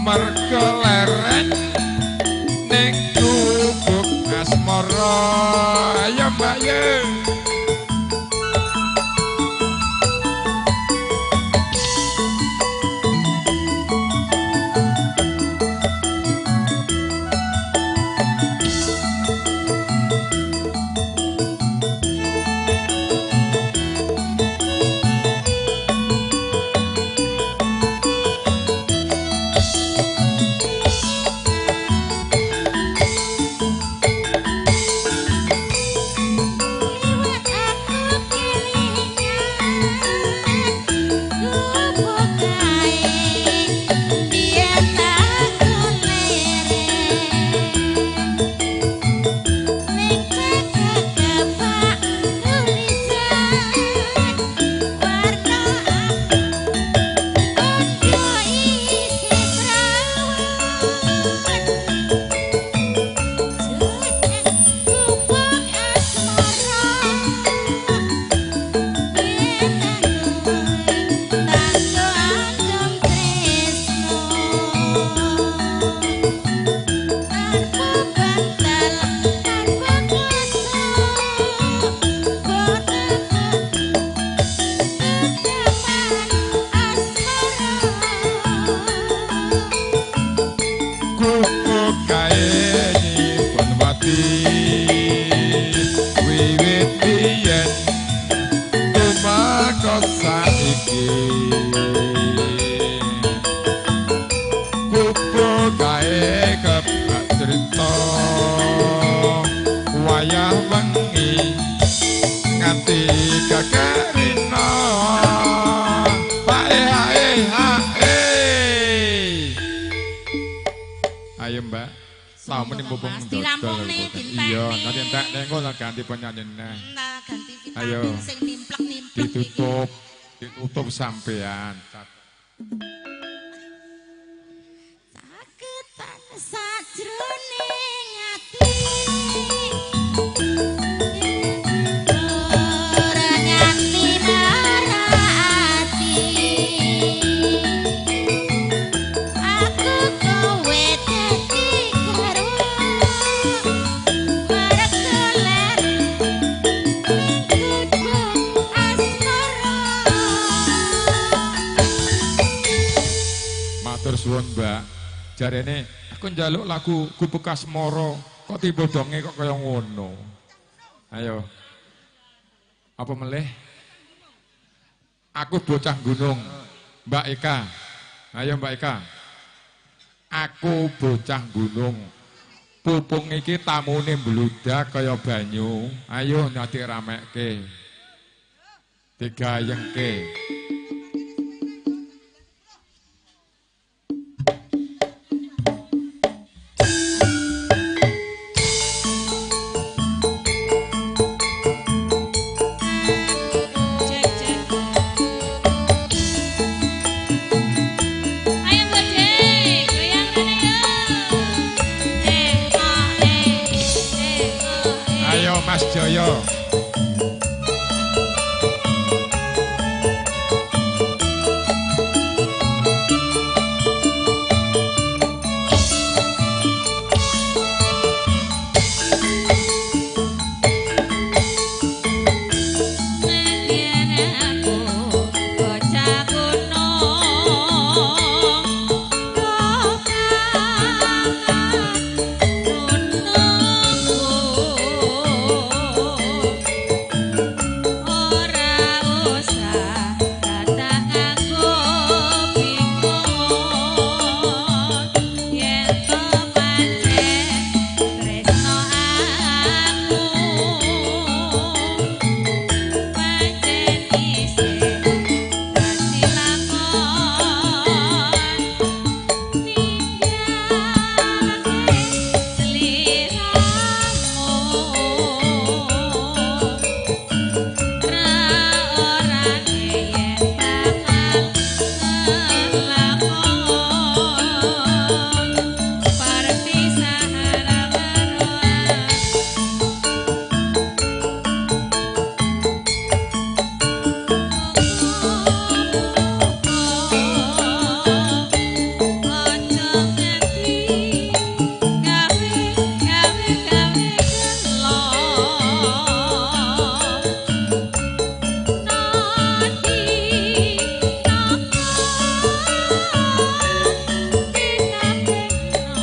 mergo leren ning gubuk asmara. Ayo Mbak ye. Kebak cerita wayah wengi nganti gagarina. Pae hae hae. Ayo Mbak, lamune mumpung dirampungne dintekne. Iya, nanti entekne engko ganti penyanyi neh. Nah, ganti vitamin. Ayo. Sing nimplek-nimplek. Ditutup, ditutup sampean. Saketan sajroning ati. Ora nganti marah ati. Aku kowe dadi garwa. Marek keler kudu asmara. Matur suwun, Mbak. Jarene aku njaluk lagu Gubuk Asmara, kok tiba donge kok kaya ngono. Ayo. Apa melih? Aku bocah gunung. Mbak Eka. Ayo Mbak Eka. Aku bocah gunung. Pupung iki tamune mbludak kaya banyu. Ayo nyati ramekke. Digayengke. Cek cek. Ayo Bude, goyang rene yo. Eh oh eh eh oh eh. Ayo Mas Joyo. Yen aku bocah gunung kok gunungku ora usah datang aku bingung yen to pancen tresno aku pancen isih dadi lakon ninggalake sliramu ra orane yen bakal kelakon perpisahan ra karuan. Ojo nganti gawe gawe gawe gelo nadi napa dinapeno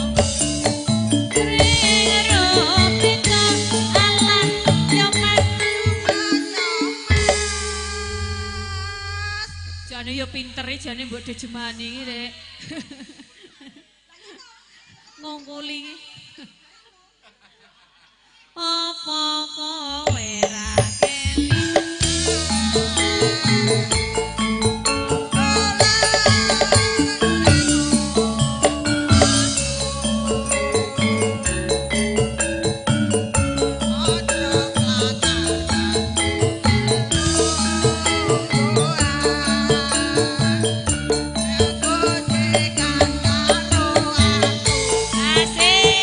Rero pita alah yo mas. Jane yo pintere jane mbok dejemani iki rek. Ngungkuli iki. Apa kowe ra keling? Asik.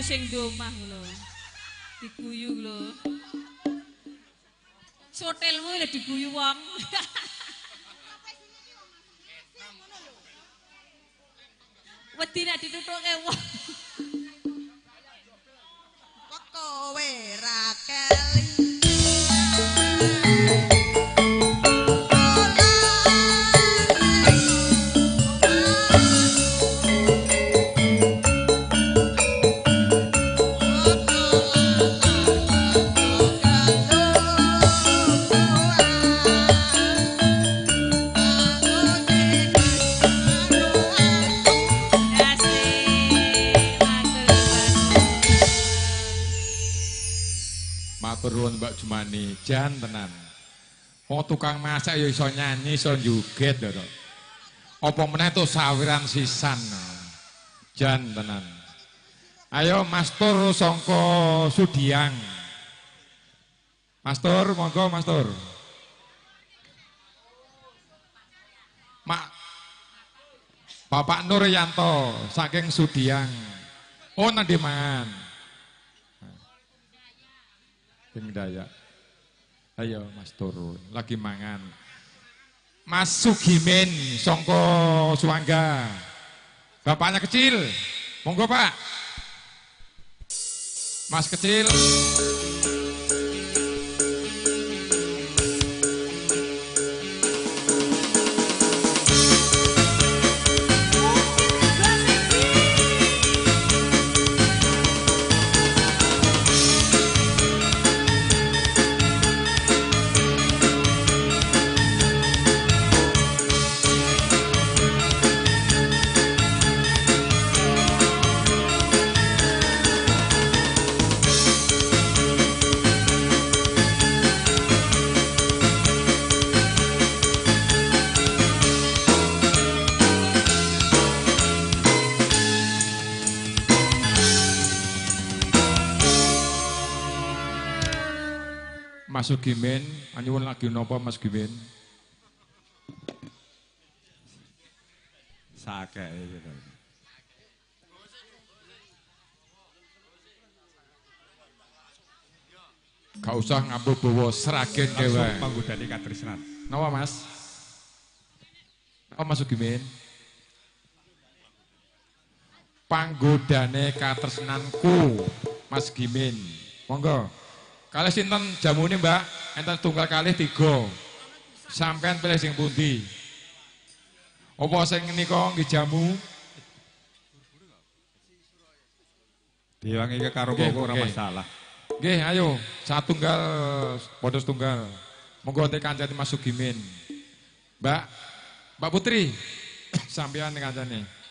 Diguyu sing di omah lho. Diguyu lho. Sotelmu lho diguyu wong. Wedi nek ditutuke wong. Kok kowe ra kelingan. Matur nuwun Mbak Jumani, jan tenan. Wong tukang masak ya iso nyanyi, iso joget lho to. Apa meneh to sawiran sisan. Jan tenan. Ayo Mas Tur sangka Sudiang. Mas Tur, monggo Mas Tur. Mak Bapak Nur Yanto saking Sudiang. Oh nang mangan. Sing Dayak. Ayo Mas Tur, lagi mangan. Mas Sugimin sangka Suwangga. Bapaknya kecil. Monggo Pak. Mas kecil. Mas Sugimin, anyuwun lagi napa Mas Sugimin? Sakeke gitu. Gak usah ngambu bawa seragen dhewe. Panggodane katresnan. Napa Mas? Oh Mas Sugimin. Panggodane katresnanku Mas Gimin. Monggo. Kalih sinten jamune Mbak? Enten tunggal kalih tiga. Sampean pilih sing pundi? Apa sing nika nggih jamu? Diwangi karo kok ora masalah. Nggih, ayo satunggal padha setunggal. Monggo te kancane Mas Sugimin. Mbak, Mbak Putri, sampean kancane.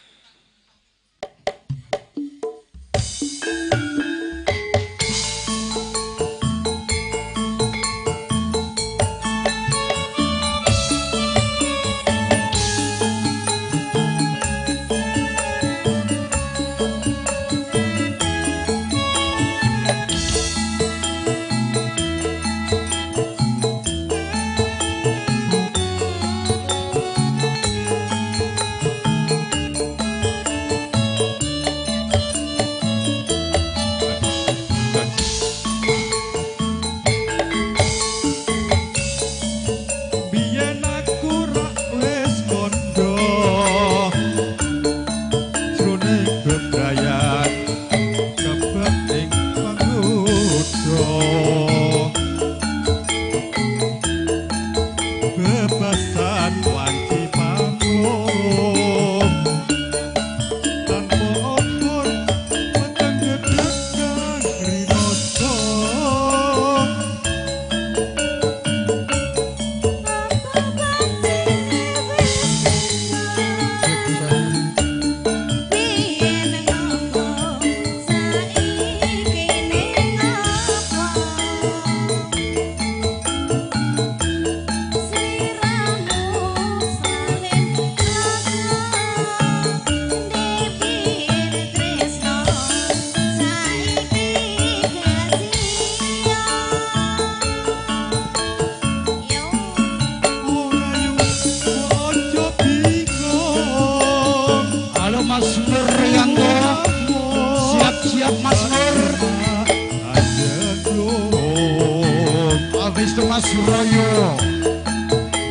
Suroyo.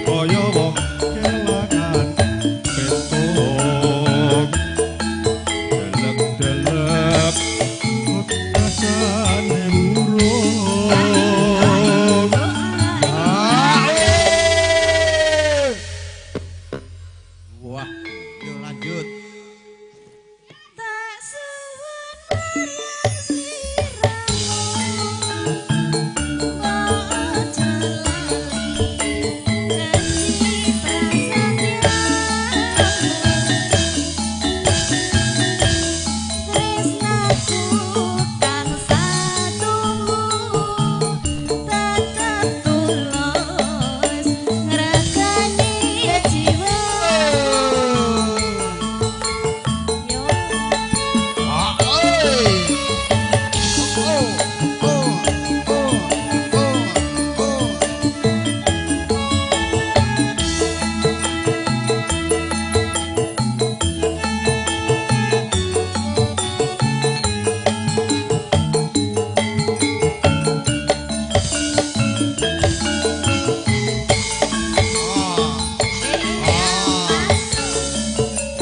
Kaya wong kelangan petung. Delek-delek rasane urung. Wah, yuk lanjut. Tak suwun marang sliramu, aja lali janji prasetyamu. Tresnaku kang satuhu tetep tulus ngrasani jiwa. Yo.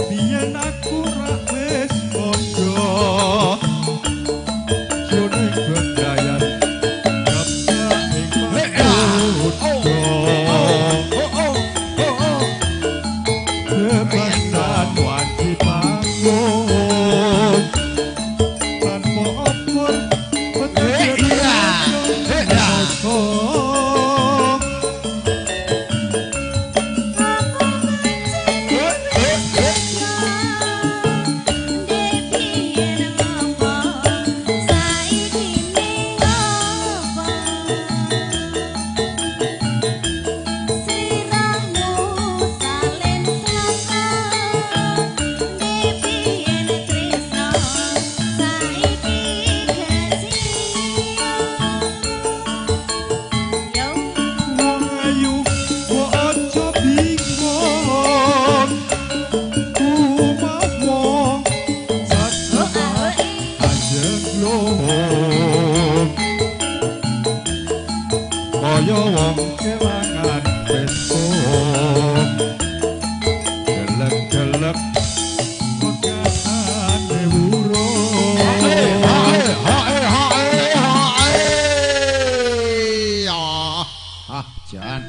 Biyen aku ra wis padha jroning bebrayan kebak ing pakuda. Bebasan wanci panggung tanpa opor Wong ayu kok aja bingung kumawa satemah anjeglong kaya wong kelangan petung delek-delek pekasane wurung. Ah, jan.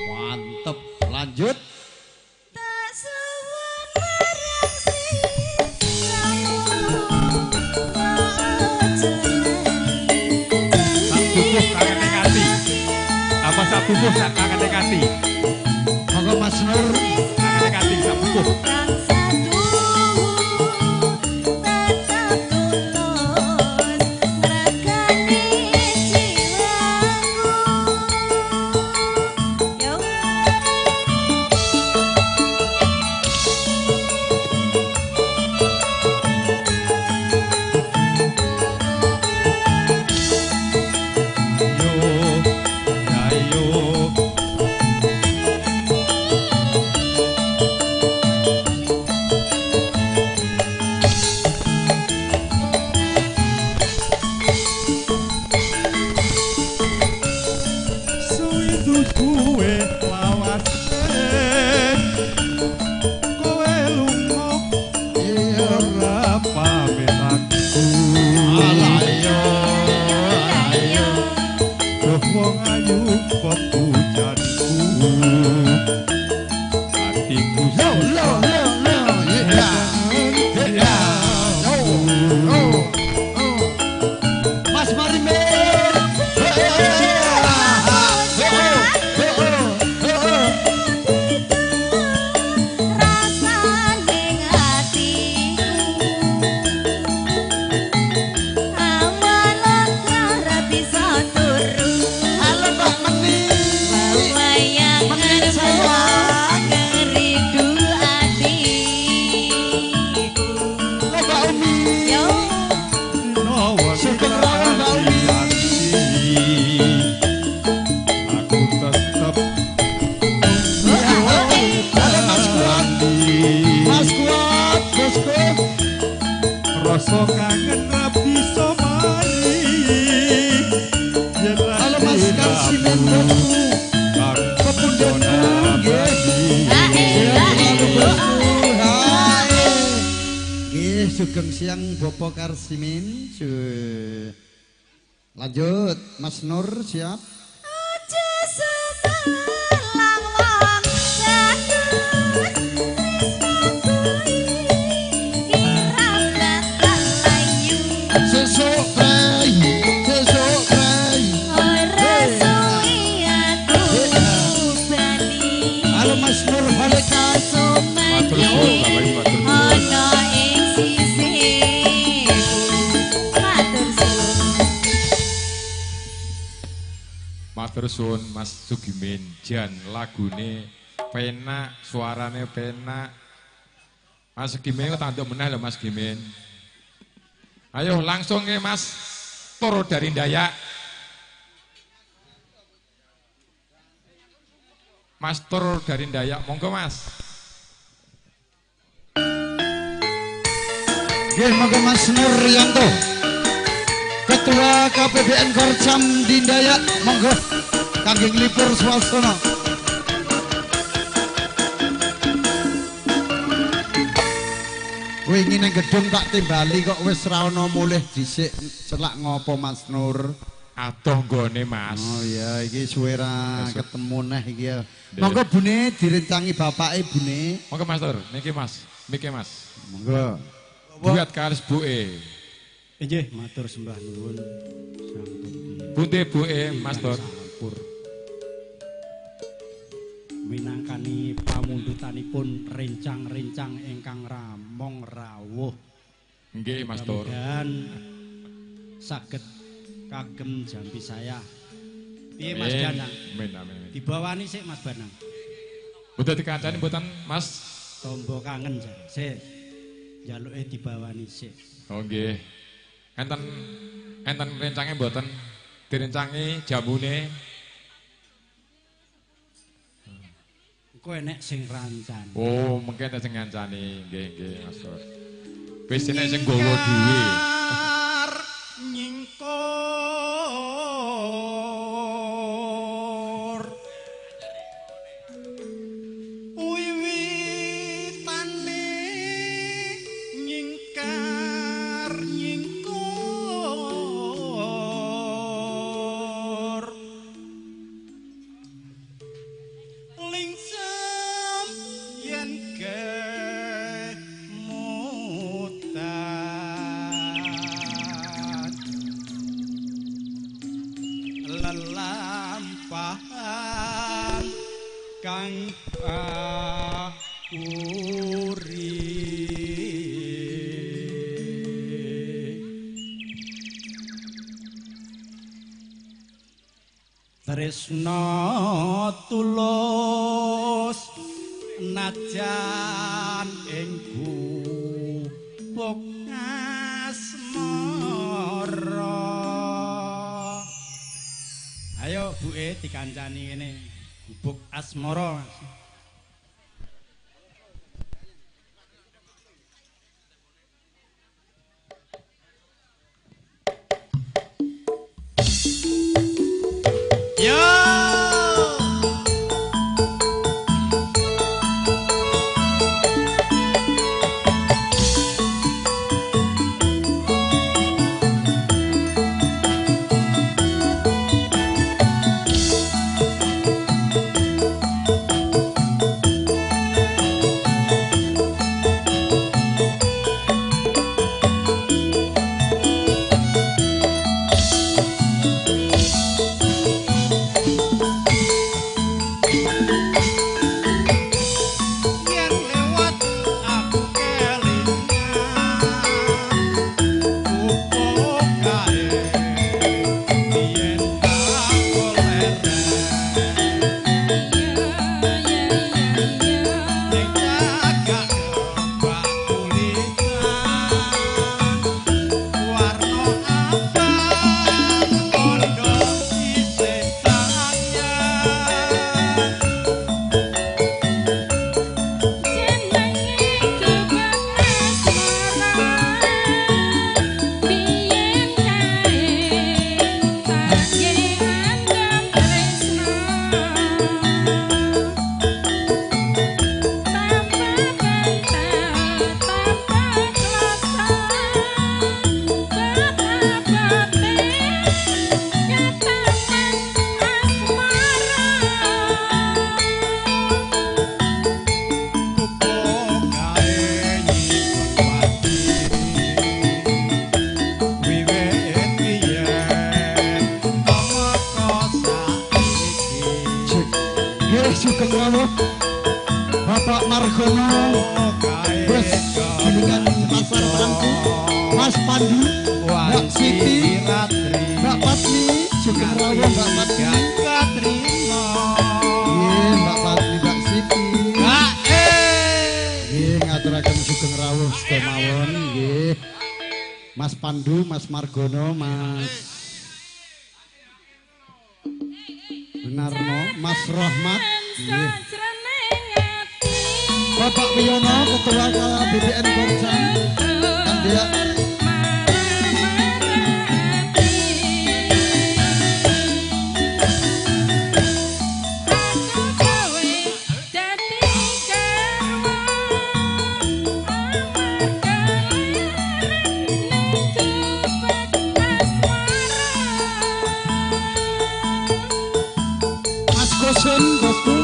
Mantep. Lanjut. Tak suwun marang sliramu, aja lali janji Sak bukuh kangene kati. Apa sak bukuh sak kangene kati? Monggo Mas Nur. Kangene kati sak bukuh. kang satuhu tetep tulus ngragani jiwaku. Yo. Ayo, ayo. Suwidu suwe lawase kowe lunga ora pamit aku. Ayo. Ayo. Duh wong ayu pepujanku. Atiku Lo lo lo lo. Ya. Ya. Oh. Oh. Oh. Mas Marimin. Rasane atiku awal ora bisa turu. Halo Mbak Meni. Wayangan sayang. ngeridu atiku. Halo Mbak Umi. Yo. Sugeng rawuh Mbak Umi. Aku tetep Halo Mas Kuat. Mas Kuat, bosku. Rasa kangen ra bisa mari. Yen ra Halo Mas Karsimen, bosku. Sugeng siang Bapak Karsimin. Lanjut Mas Nur siap. Aja sebelang wong dados kira bakal ayu. Sesuk prei, sesuk prei. Ora suwi aku bali. Halo Mas Nur Halika. Matur suwun Bapak Ibu, matur nuwun. Ana ing sisiku. Matur suwun. Matur suwun Mas Sugimin, jan lagune penak, suarane penak. Mas Sugimin kok tanduk meneh lho Mas Gimin. Ayo langsung ke Mas Tur dari Dayak. Mas Tur dari Dayak, monggo Mas. Nggih, monggo Mas Nur Yanto. Ketua KPBN Korcam Dindayak, monggo kangge nglipur swasana. Wingi nang gedung tak timbali kok wis ra ono mulih dhisik, celak ngopo Mas Nur? Adoh nggone Mas. Oh iya, iki suwe ra ketemu neh iki ya. Monggo Bune direncangi bapake Bune. Monggo Mas Tur, niki Mas, mike Mas. Monggo. Duet karis buke. Inggih, matur sembah nuwun sang Budi. Bunte buke Mas Tur. Sampur. Minangkani pamundutanipun rencang-rencang ingkang ramong rawuh. Nggih Mas Tur. Mudah-mudahan saged kagem jampi saya. Piye Mas Danang? Amin amin. Amin. Dibawani sik Mas Danang. Mboten dikancani mboten Mas. Tombo kangen jare. Sik. Njaluke dibawani sik. Oh nggih. Enten enten rencange mboten direncangi jamune. Engko enek sing rancani. Oh, mungkin enek sing ngancani. Nggih nggih Mas Tur. Wis enek sing nggawa dhewe. Nyingkur wiwitane nyingkar nyingkur lingsem yen kemutan lelampahan kang uri tresna tulus najan ing gubuk asmara. Ayo buke dikancani kene gubuk asmara. Mas. Yo. Yen lewat aku kelingan gubuk kae yen aku leren ning cagak kebak tulisan warna abang tondo isih anyar. Nggih sugeng rawuh Bapak Margono, Bos Gilingan Pasar Pangku, Mas Pandu, Mbak Siti, Mbak Patmi, sugeng rawuh Mbak Patmi. Nggih Mbak Patmi, Mbak Siti. Nggih ngaturaken sugeng rawuh sedaya mawon nggih. Mas Pandu, Mas Margono, Mas Benarno, Mas Rohmat, nggih. Bapak Wiyono, Ketua KBBN Korcam, Kandia. Mas Kosen, bosku.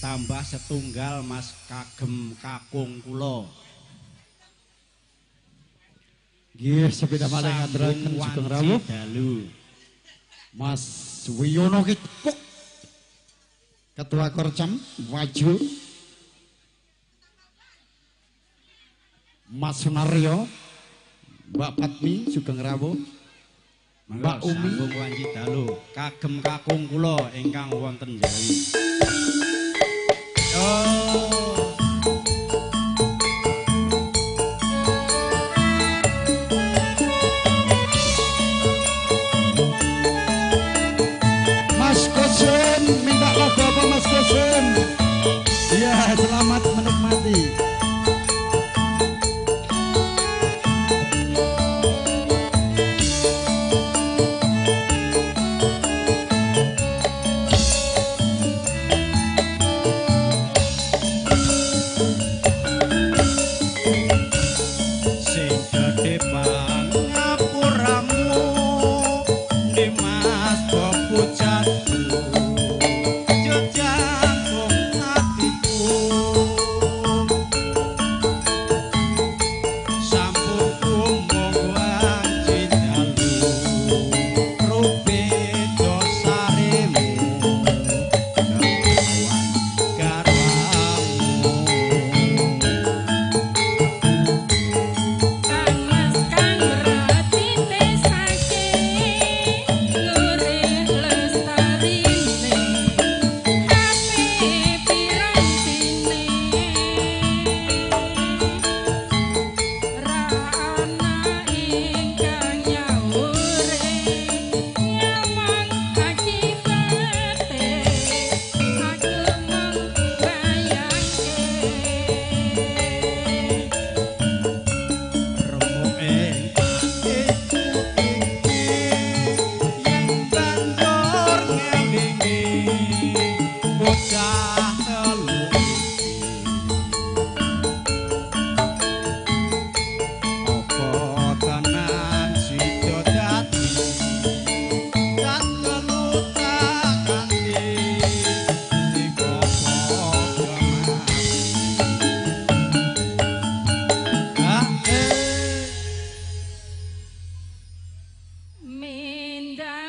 Tambah setunggal Mas kagem kakung kula. Nggih, sepeda malih ngaturaken sugeng rawuh dalu. Mas Wiyono Kitpuk, Ketua Korcam Waju, Mas Sunaryo, Mbak Patmi sugeng rawuh, Mbak Umi sambung wanci dalu kagem kakung kula ingkang wonten Jawi. Oh. Mas Kosen minta lagu apa Mas Kosen? Ya, selamat menikmati.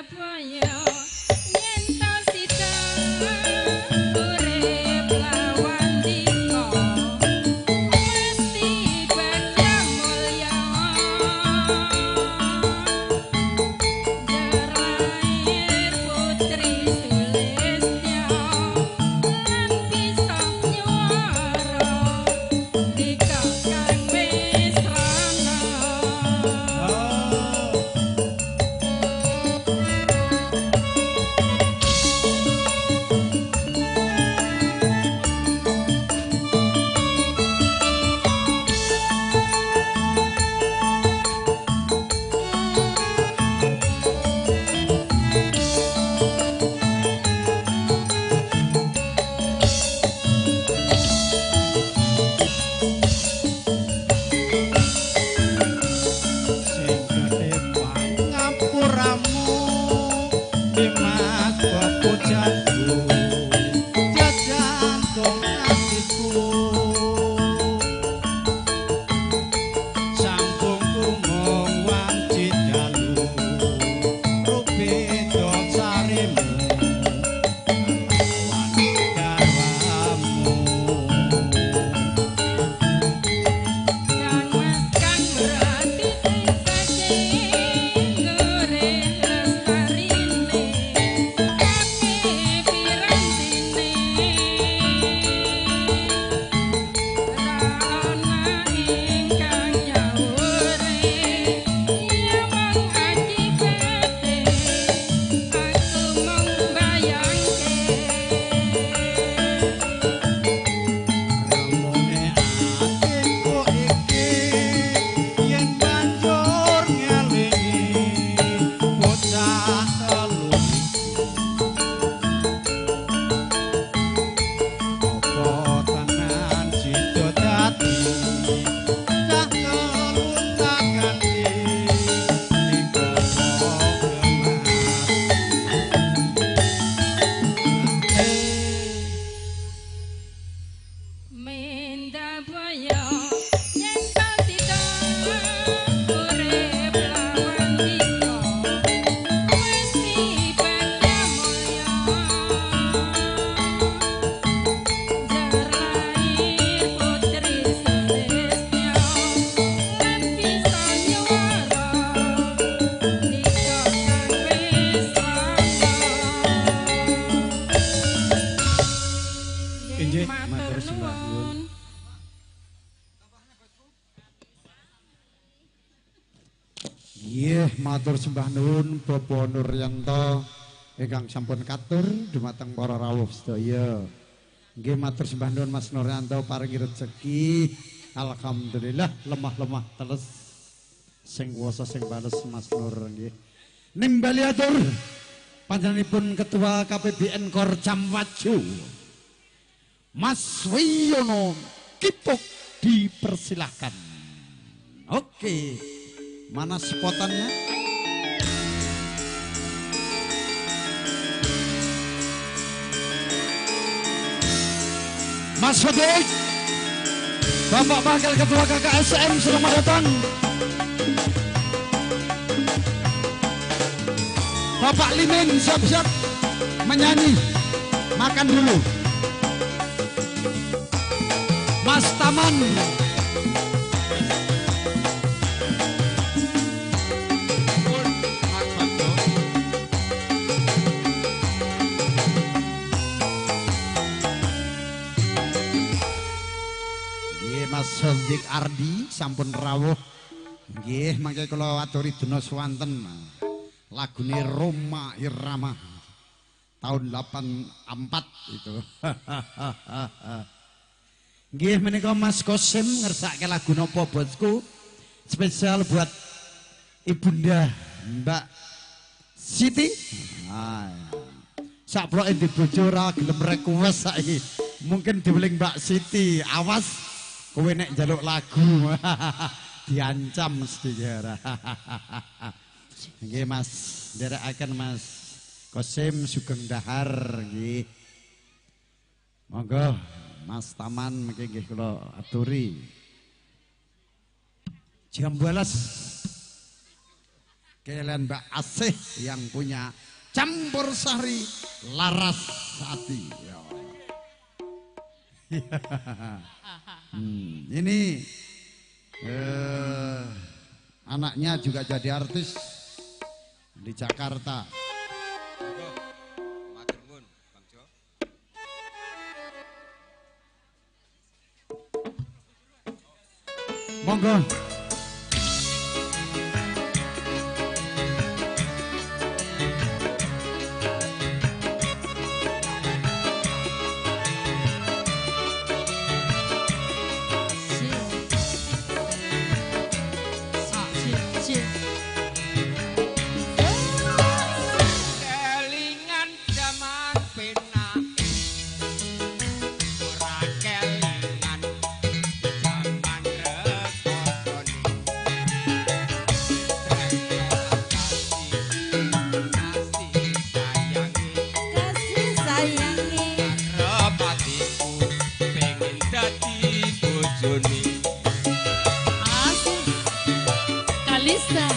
Baya yen ta sida urip lawan dika mesti bagya mulya Jerair putri Sulistya lan bisa nyuwara dika kang wis rana. Sing gedhe pangapuramu Dimas pepujanku jajantung atiku Sampung tumung wanci dalu rupita sarimu lawan garwamu. Kang Mas kang berarti sing saking ngure lestarine kabeh pirantine ra ana ingkang nyaure ya mung akibate aku mung bayangke. Ramone atiku iki yen banjur ngelingi bocah telu iki apa tenan sida dadi cah telu tak ganti dikopo gemas. Mendabaya yen ta sida urip lawan dika mesti bagya mulya Jerair putri Sulistya lan bisa nyuwara dika kang wis rana. Inggih, Matur matur sembah nuwun. nuwun. Nggih, matur sembah nuwun Bapak Nuryanto ingkang sampun katur dumateng para rawuh sedaya. Nggih, matur sembah nuwun Mas Nuryanto paringi rejeki. Alhamdulillah lemah-lemah teles sing kuwasa sing bales Mas Nur nggih. Nimbali atur panjenenganipun Ketua KPBN Korcam Wajo Mas Wiyono Kipuk dipersilahkan. Oke. Mana spotannya? Mas Sodik, Bapak Wakil Ketua KKSM, selamat datang. Bapak Limin siap-siap menyanyi, makan dulu. Mas Taman. Nggih, Mas Sodik Ardi sampun rawuh. Nggih, mangke kula aturi dina swanten. Lagune Roma Irama tahun 84 itu. Nggih, menika Mas Kosim ngersake lagu napa bosku spesial buat ibunda Mbak Siti. Ah. Sakploke di bojo ora gelem request saiki. Mungkin diweling Mbak Siti, awas kowe nek njaluk lagu. Diancam mesti ya. Nggih Mas, nderekaken Mas Kosim sugeng dahar nggih. Monggo Mas Taman mungkin nggih kula aturi. Jam 12. Kalian Mbak Asih yang punya Campur Sari Laras Ati. Ya. Ini anaknya juga jadi artis di Jakarta. Monggo. Kelingan jaman penake ora kelingan jaman rekosone kasih sayange Kasih sayange arep atiku pengen dadi bojone. Asik Kalista.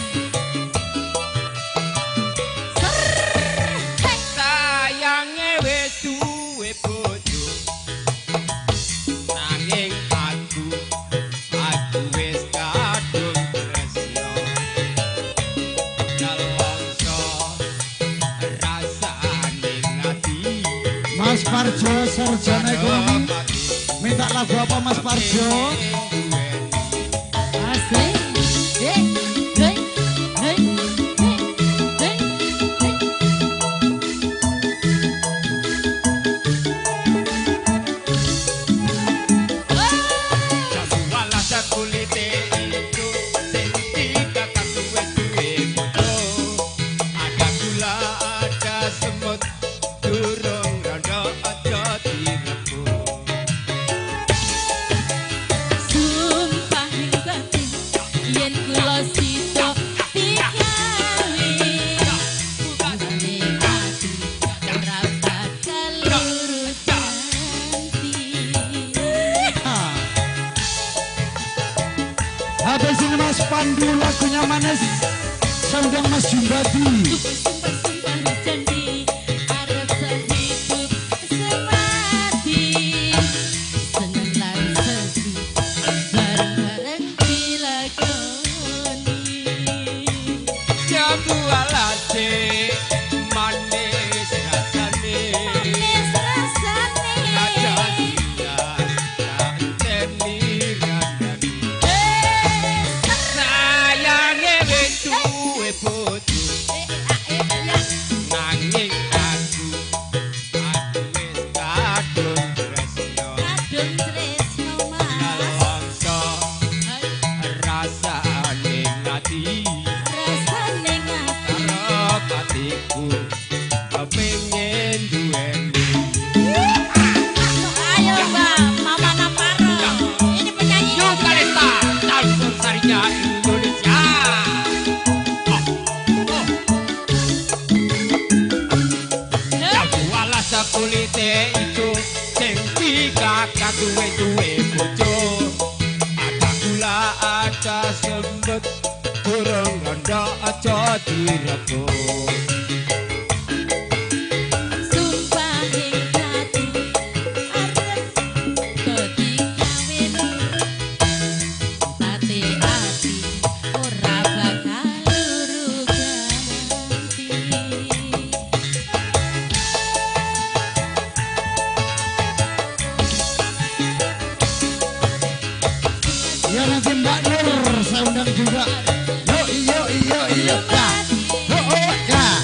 Sayange wis duwe bojo nanging aku wis kadung tresno nelongso rasane ati. Mas Parjo sarjana ekonomi minta lagu apa Mas Parjo? Asik. Hey, hey, hey, hey, hey, hey. Walah kulite ijo sing dikakak wis duwe bojo. Ada gula ada semut durung rondo aja direbut. Sumpah ing batin yen kula sida digawe bukane ati ora bakal luru ganti. Habis ini Mas Pandu lagunya manis. Saya undang Mas Jumbadi. Sumpah sumpah janji arep sehidup semati. Seneng lan sedih bareng-bareng dilakoni. Jamu alase manis rasane. Manis rasane. Ada gula tak enteni randani. Sayange wis duwe bojo nanging aku wis kadung tresno. Kadung tresno Mas. Nelongso rasane ati. Rasane ngati. Arep atiku kepengin duweni. Ayo Mbak Mama Naparo. Ini penyanyi. New Kalista campur sarinya Indonesia. Oh, oh. Jago alas kulite ijo sing dikakak duwe-duwe bojo. Ada gula ada semut burung rondo aja direbut. Sumpah ing ati arep dadi kawin. Ati ati ora bakal luru ganti. Ya nanti Mbak Nur saya undang juga. Yo yo yo yo ka. Yo oh ka.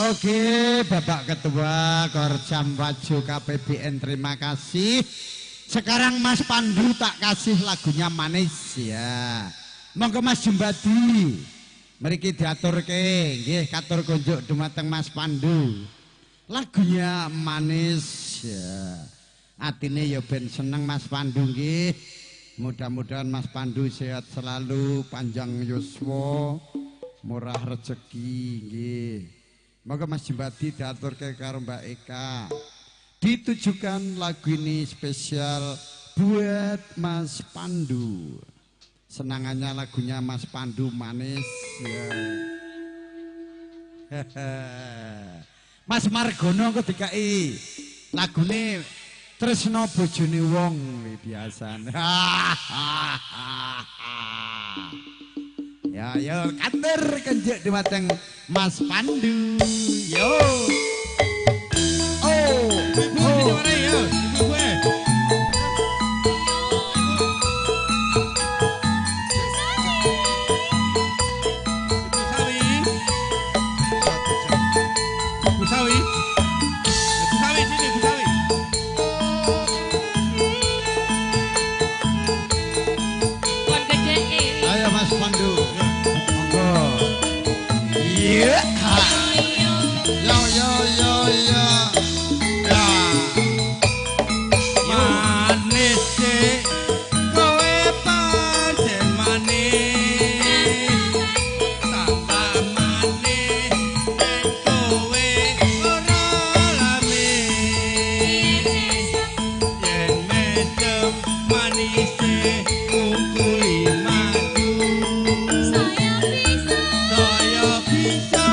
Oke, Bapak Ketua Korjam Wajo KPBN, terima kasih. Sekarang Mas Pandu tak kasih lagunya manis ya. Monggo Mas Jumbadi. Mriki diaturke nggih katur kunjuk dumateng Mas Pandu. Lagunya manis ya. Atine ya ben seneng Mas Pandu nggih. Mudah-mudahan Mas Pandu sehat selalu, panjang yuswa, murah rezeki nggih. Monggo Mas Jumbadi diaturke karo Mbak Eka. Ditujukan lagu ini spesial buat Mas Pandu. Senangannya lagunya Mas Pandu manis ya. Mas Margono kok dikai lagune Tresno bojone wong biasane. Ya yo katur kenjuk dumateng Mas Pandu. Yo. Oh, oh. Yo yo yo yo. Ya. Manis kowe pancen manis. Tambah manis yen kowe ora lamis. Yen mesem manise ngungkuli madu. Saya bisa. Saya bisa.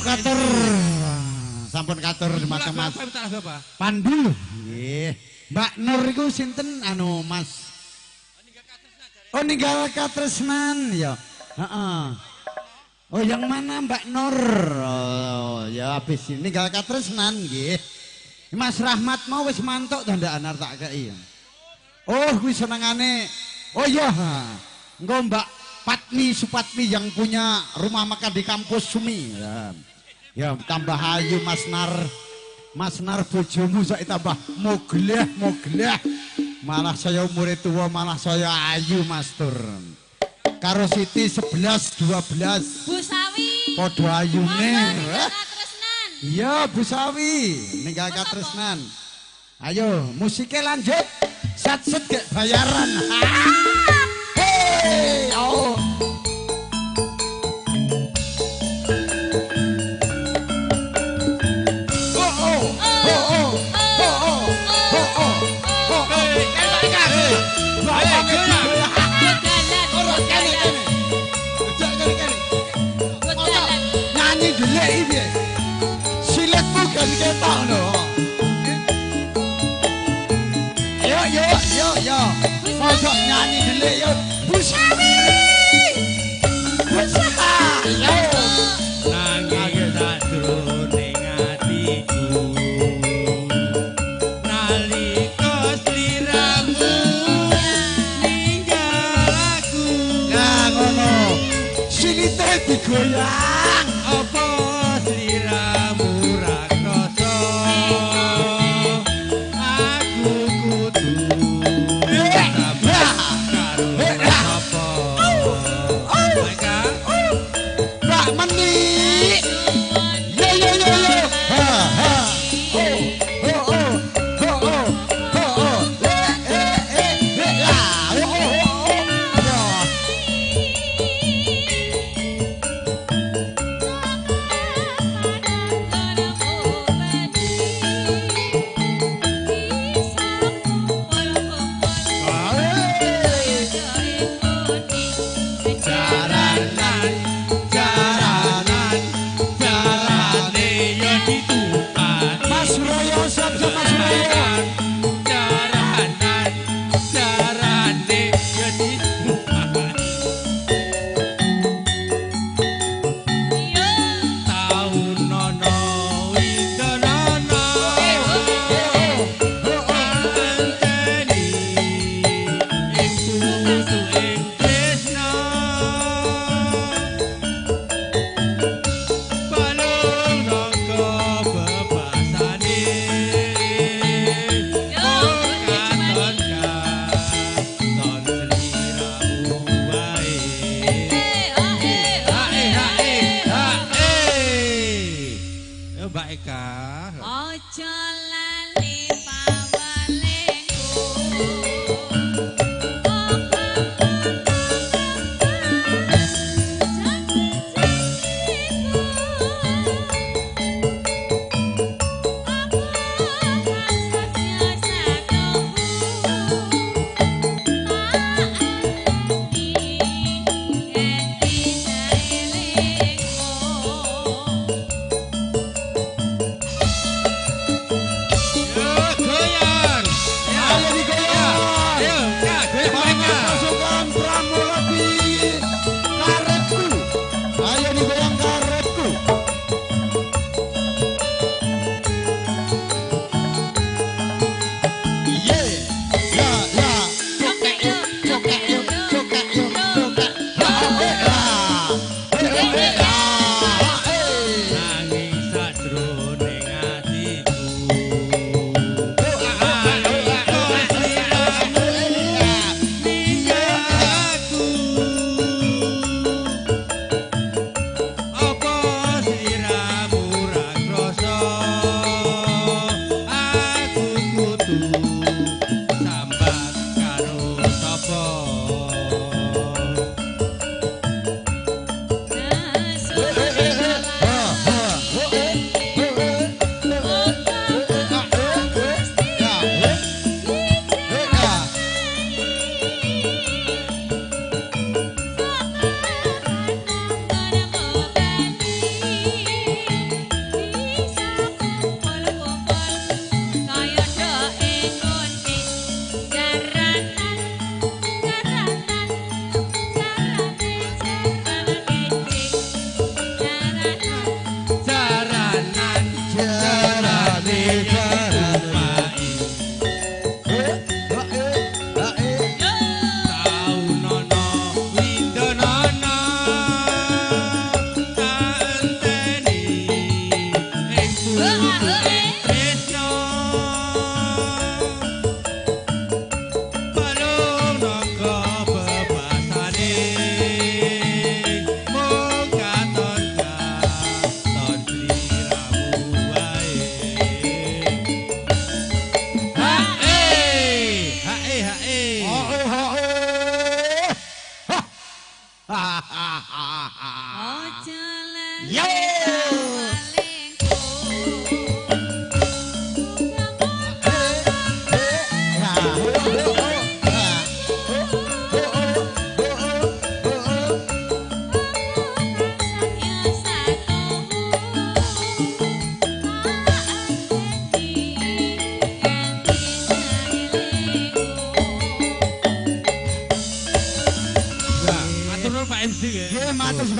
katur. Sampun katur dumateng Mas Pandu. Nggih. Mbak Nur iku sinten anu Mas? Oh ninggal katresnan ya. Heeh. Oh yang mana Mbak Nur? Oh ya habis ini ninggal katresnan nggih. Mas Rahmat mau wis mantuk to ndak anar tak kei. Oh kuwi senengane. Oh iya. Engko Mbak Patmi Supatmi yang punya rumah makan di kampus Sumi. Ya, ya tambah ayu Mas Nar. Mas Nar bojomu saiki tambah mogleh mogleh. Malah saya umure tuwa malah saya ayu Mas Tur. Karo Siti 11 12. Bu Sawi. Padha ayune. Iya Bu Sawi ninggal katresnan. Ayo musiknya lanjut. Sat-set gek bayaran. Hey, oh. Oh oh oh oh oh oh oh oh oh. Nyanyi dhelik iki piye? Silitmu kan ketok lho. Yo yo yo yo. Mosok nyanyi dhelik yo. Bu Sawi. Bu Sawi. Yo. Nanging sajroning atiku nalika sliramu ninggal aku. Nah ngono. Silite digoyang. Apa sliramu ra krasa? Aku kudu sabar karo sapa? Mbak Meni. Yo yo yo yo. Ha ha. Oh oh oh oh oh oh oh. Eh eh eh eh. Lah. Oh oh oh. Yo. Jaranan, jaranan, jarane yo ditupani. Mas Suraya siap siap Mas Suraya. Jaranan, jarane yo ditupani. Taun nono widonono anteni ing putu ing tresna. Balung nangka bebasane katon katon sliramu wae. Hae hae hae. Yo Mbak Eka. Ojo lali pawalengku. Yo goyang. Ayo digoyang.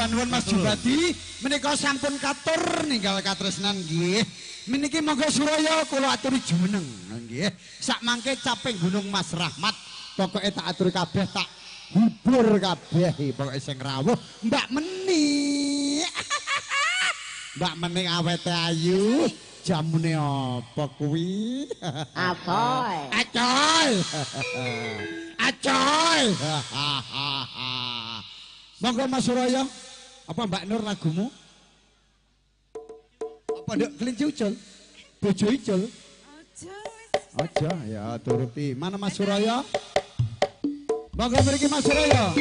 sembah nuwun Mas Jubadi, menika sampun katur ninggal katresnan nggih. Meniki monggo Suraya kula aturi jumeneng nggih. Sakmangke caping gunung Mas Rahmat, pokoke tak aturi kabeh, tak hibur kabeh pokoke sing rawuh Mbak Meni. Mbak Meni awete ayu, jamune apa kuwi? Acoy. Acoy. Acoy. Monggo Mas Suraya, apa Mbak Nur lagumu? Apa nduk kelinci ucul? Bojo icul? Aja. Aja ya turuti. Mana Mas Suraya? Monggo mriki Mas Suraya.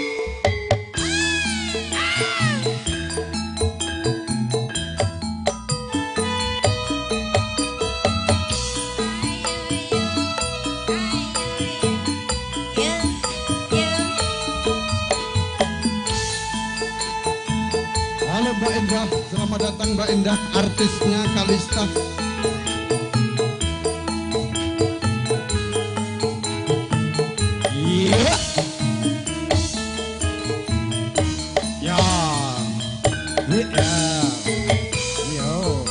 Halo Mbak Indah, selamat datang Mbak Indah, artisnya Kalista. Iya. Ya. Iya. Yo.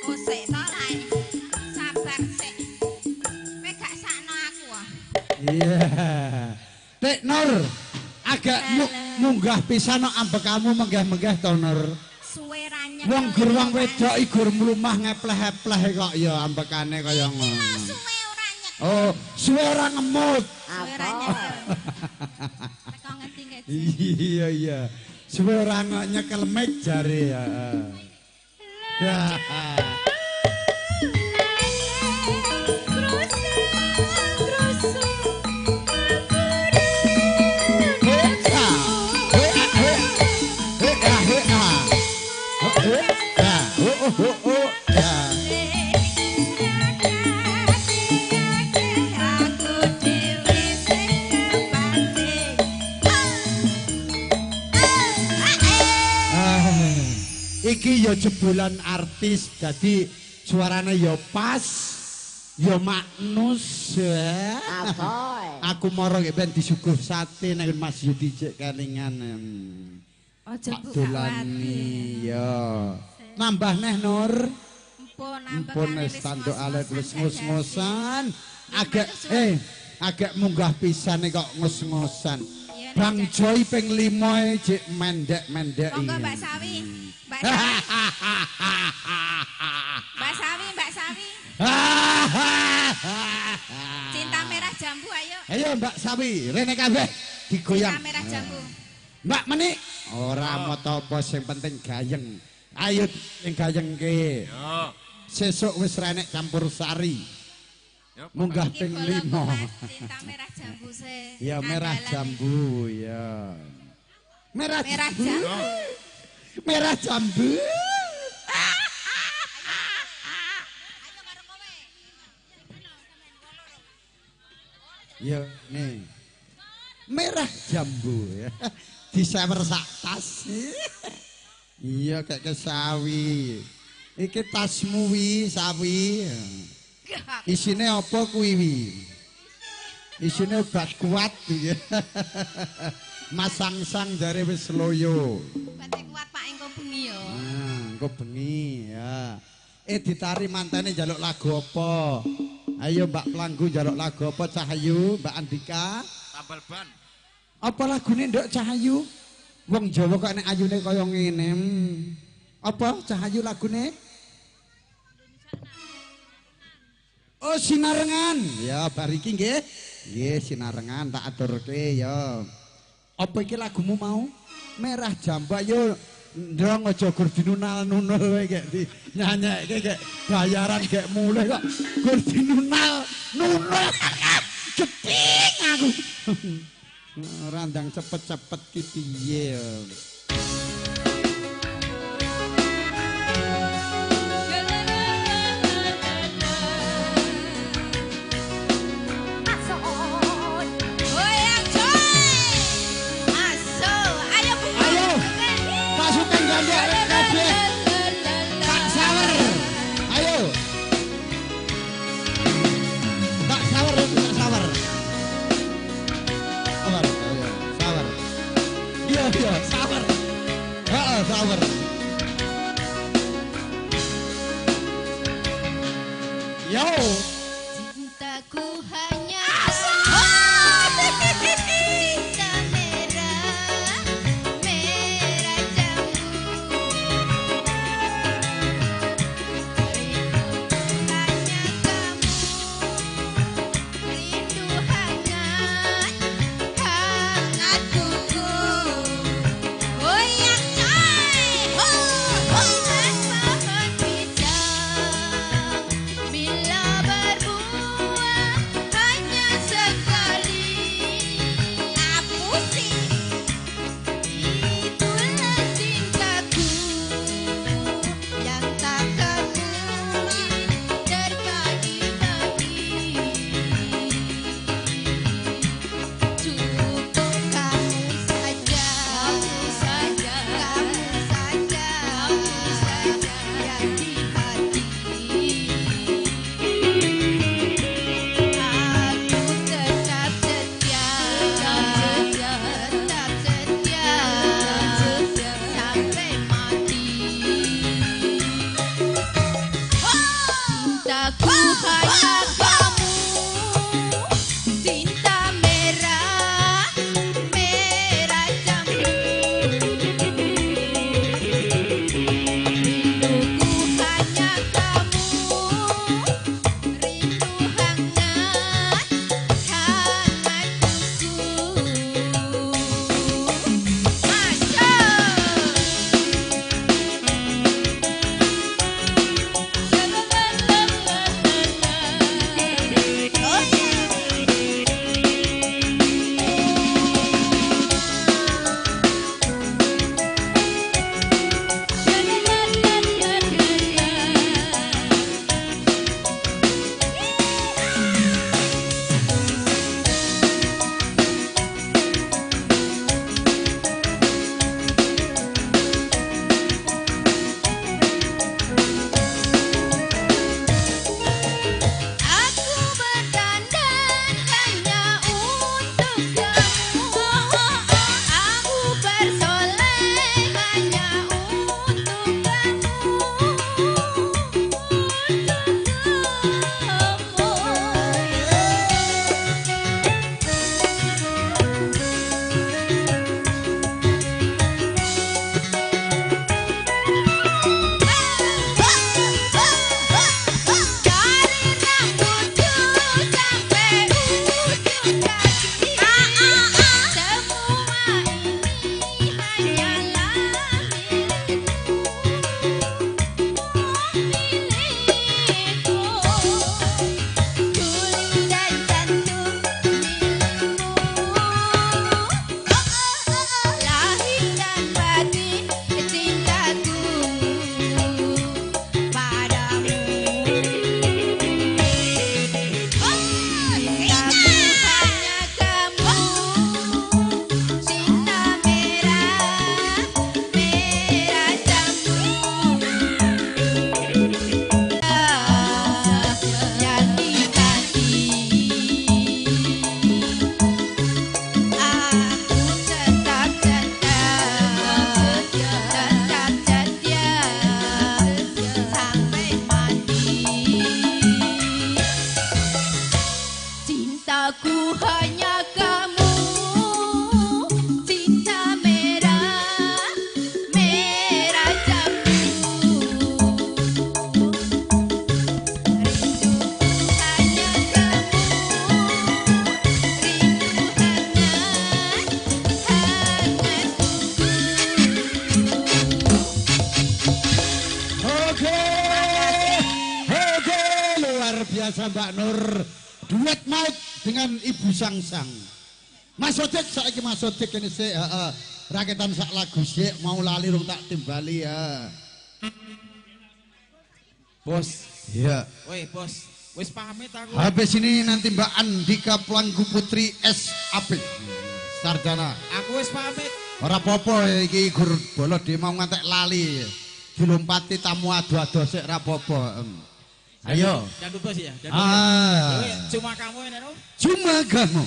Oh sik to lae. Sabar sik. Kowe gak sakno aku ah. Iya. Dik Nur, agak munggah pisan no ambekamu menggah-menggah to Nur. Suwe ra nyekel. Wong gur wong wedok iki gur mlumah ngepleh-epleh kok ya ambekane kaya ngono. Suwe ora nyekel. Oh, suwe ora ngemut. Suwe ora nyekel. Teko ngerti gak? Iya iya. Suwe ora nyekel mic jare ya. Ya. Iki ya jebolan artis, dadi suarane ya pas, ya maknus. Aku moro nggih ben disuguh sate nang Mas Yudi cek kelingan. Aja buka dolani ya. Nambah neh Nur. Empun Empun wis tanduk alet wis ngos-ngosan. Agak agak munggah pisan kok ngos-ngosan. Bang Joy ping 5 jek mendek-mendek. Monggo Mbak Sawi. Mbak Sawi. Mbak Sawi, Mbak Sawi. Cinta merah jambu ayo. Ayo Mbak Sawi, rene kabeh digoyang. Cinta merah jambu. Mbak Menik, ora moto apa sing penting gayeng. Ayo sing gayengke. Yo. Sesuk wis renek campur sari. Munggah ping 5. Cinta merah jambu se. Ya merah jambu ya. Merah jambu. Merah jambu. Ayo karo kowe. Ya nih. Merah jambu ya. Disewer sak tas. Iya kayak sawi. Iki tasmu wi sawi. Isine apa kuwi wi? Isine obat kuat ya. Mas Sangsang jare wis loyo. Obate kuat Pak engko bengi yo. Nah, engko bengi ya. Ditari mantene njaluk lagu apa? Ayo Mbak Pelanggu njaluk lagu apa Cahayu, Mbak Andika? Tambal ban. Apa lagune Nduk Cahayu? Wong Jawa kok nek ayune kaya ngene. Apa Cahayu lagune? Oh sinarengan. Ya bar iki nggih. Nggih sinarengan tak aturke ya. Apa iki lagumu mau? Merah jambu ayo ndong aja gur dinunal-nunul kowe gek di nyanyekke gek bayaran gek mulih kok gur dinunal nunul. Gething aku. Ora ndang cepet-cepet ki piye. Sawer. Yo. Cintaku hanya cinta merah, merah jambu. Rindu hanya kamu, rindu hangat, hangat kuku. Goyang pohon pisang bila ber biasa Mbak Nur. Duet maut dengan Ibu Sangsang. Mas Ojek saiki Mas Ojek kene sik, heeh. Raketan sak lagu sik mau lali rung tak timbali ya. Bos. Iya. Woi, bos. Wis pamit aku. Habis ini nanti Mbak Andika Planggu Putri SAP. Sarjana. Aku wis pamit. Ora apa-apa iki gur bolo dhewe mau ngantek lali. Dilompati tamu ado-ado sik ora apa-apa. Ayo. Jangan lupa sih ya. Ah. Cuma kamu ini, no? Cuma kamu.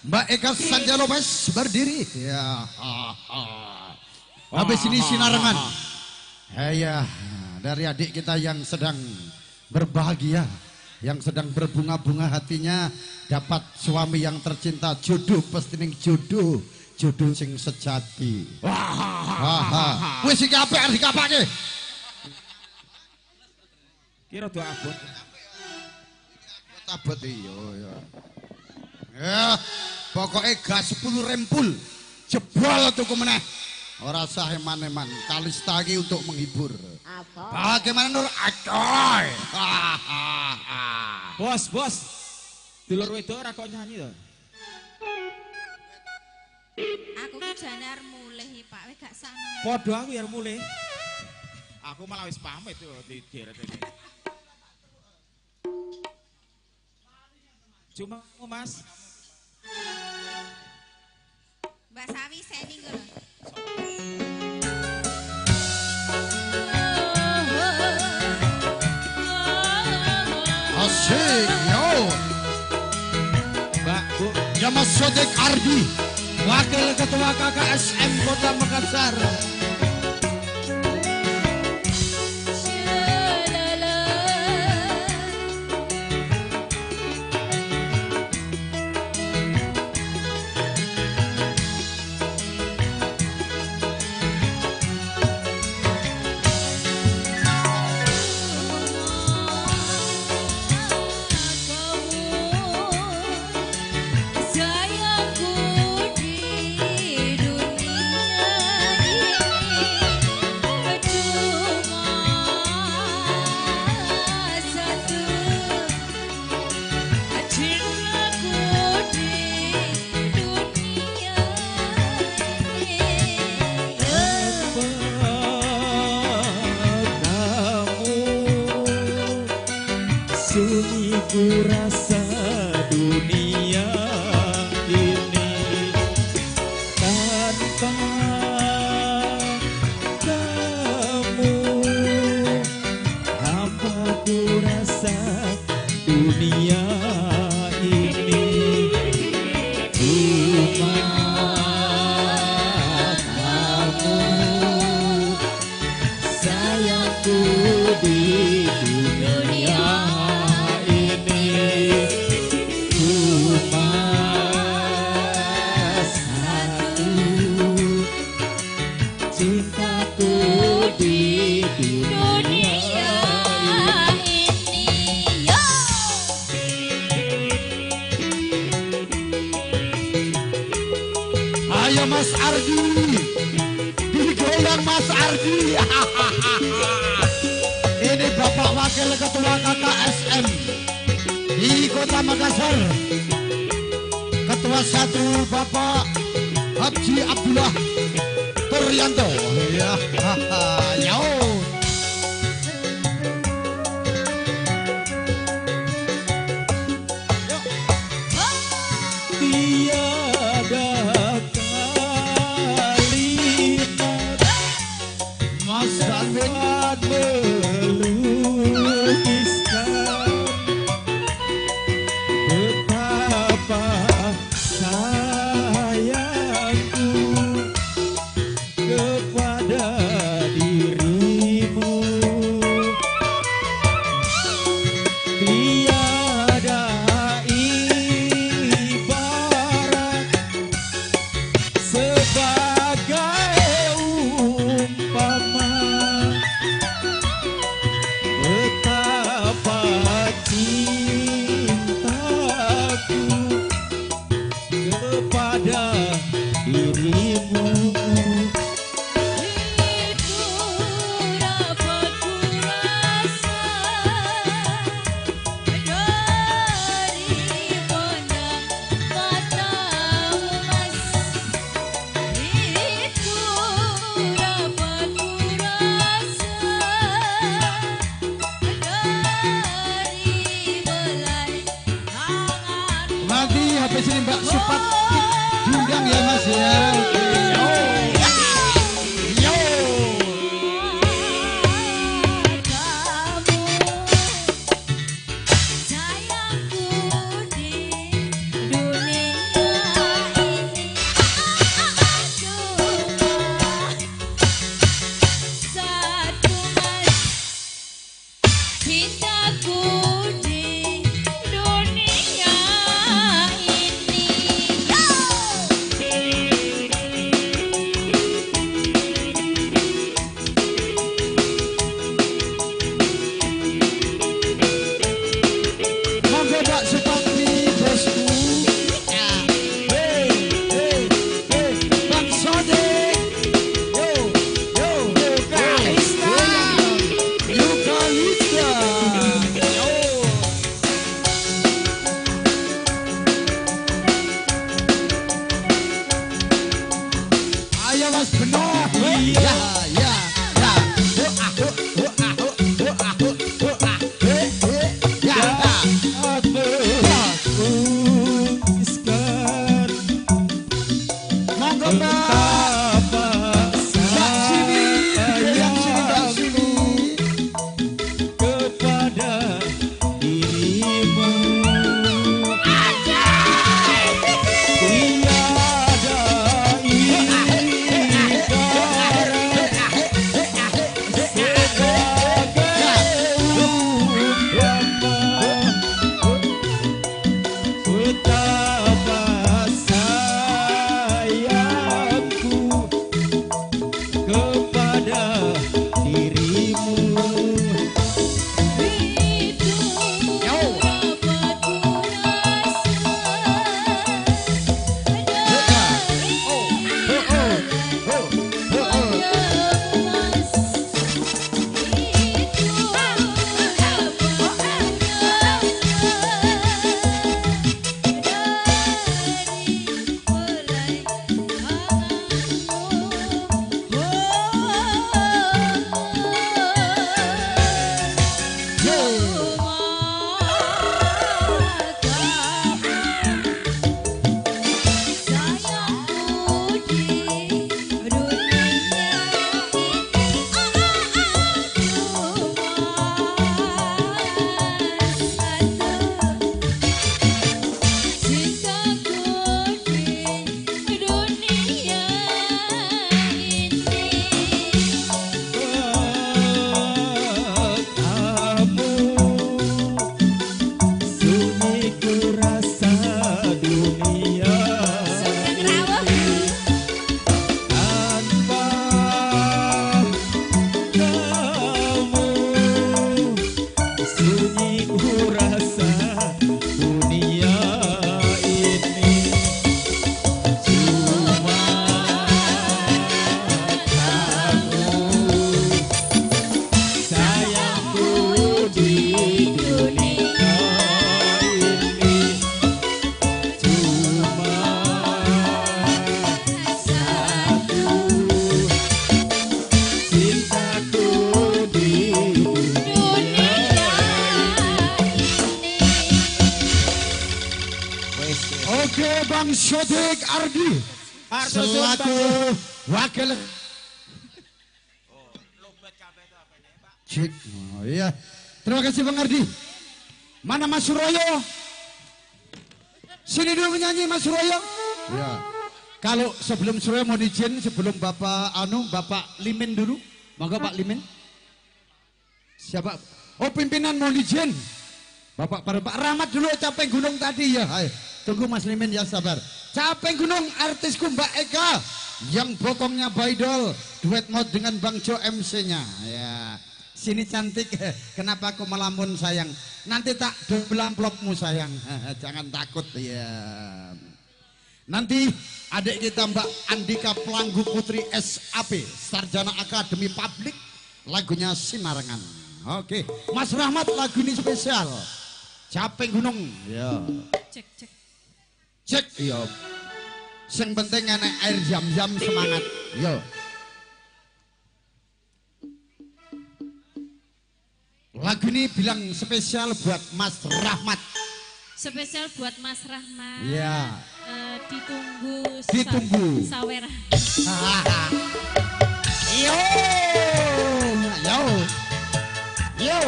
Mbak Eka Sanja Lopez berdiri. Ya. Habis ini sinarengan. Ya, dari adik kita yang sedang berbahagia, yang sedang berbunga-bunga hatinya, dapat suami yang tercinta, jodoh pasti ning jodoh, jodoh sing sejati. Wah. Wis iki apik arep dikapake. Ki rada abot. Abot iya ya. Ya, pokoknya gas 10 rempul. Jebol tuku meneh. Ora sah eman-eman. Kalista iki untuk menghibur. Apa? Bagaimana Nur? Adoy. Bos, bos. Dulur wedok ora kok nyanyi to. Aku ki jane arep mulih, Pak. Wis gak sakno. Padha aku ya arep mulih. Aku malah wis pamit yo digeret iki. Cuma Mas. Mbak Sawi seni ngono. Asik yo. Mbak Bu. Ya Mas Sodik Ardi, Wakil Ketua KKSM Kota Makassar. Sayangku di dunia ini cuma satu, cintaku di dunia ini. Kamu sunyi ku rasa dunia ini tanpa kamu, hampa ku rasa dunia ini. Cuma kamu sayangku di dunia ini. Cuma satu cintaku di dunia ini. Yo. Ayo Mas Ardi, digoyang Mas Ardi. Ini Bapak Wakil Ketua KKSM di Kota Makassar. Ketua 1 Bapak Haji Abdullah Turyanto. Ya, yo. Tiada kalimat Mas Alvin dapat melukiskan betapa sayangku kepada dirimu. Sampai sini Mbak Supat diundang ya Mas ya. Yo. Sayangku di dunia ini cuma satu mas, cintaku di dunia ini. Monggo Mbak Supatmi bosku. Hey, hey, hey, Bang Sodik. Yo, yo, Yukalista. Yukalista. Yo. Ayo Mas Beno. Ya, ya, ya. Ho, ah, ho, ho, ah, ho, ho, ah, ho, ho, ah, he, he, ya, ya. Monggo Mbak. Mbak sini, yang sini Mbak sini. Kepada dirimu tiada ibarat sebagai umpama betapa sayangku kepada dirimu. Itu dapat ku rasa dari mas, itu dapat ku rasa dari helai tanganmu. Cuma kamu sayangku di dunia ini, cuma satu cintaku di dunia ini. Kamu sunyi ku rasa dunia Sugeng rawuh. tanpa kamu, sunyi ku rasa dunia ini. Cuma kamu sayangku di dunia ini, cuma satu cintaku di dunia ini. Oke Bang Sodik Ardi selaku wakil Cik. Oh, iya. Terima kasih Bang Ardi. Mana Mas Suroyo? Sini dulu menyanyi Mas Suroyo. Ya. Kalau sebelum Suroyo mau izin sebelum Bapak Anu, Bapak Limin dulu. Monggo Pak Limin. Siapa? Oh pimpinan mau izin. Bapak para Pak Rahmat dulu capek gunung tadi ya. Ayo, tunggu Mas Limin ya sabar. Capek gunung artisku Mbak Eka yang bokongnya Baidol duet mod dengan Bang Jo MC-nya. Ya. Sini cantik, kenapa aku melamun sayang? Nanti tak dobel amplopmu sayang. Jangan takut ya. Nanti adik kita Mbak Andika Pelanggu Putri SAP, Sarjana Akademi Publik, lagunya Sinarengan. Oke, Mas Rahmat lagu ini spesial. Capek gunung. Ya. Cek cek. Cek ya. Sing penting enek air jam-jam semangat. Yo. Lagu ini bilang spesial buat Mas Rahmat. Spesial buat Mas Rahmat. Iya. Ditunggu. Ditunggu. Saweran. Yo. Yo. Yo.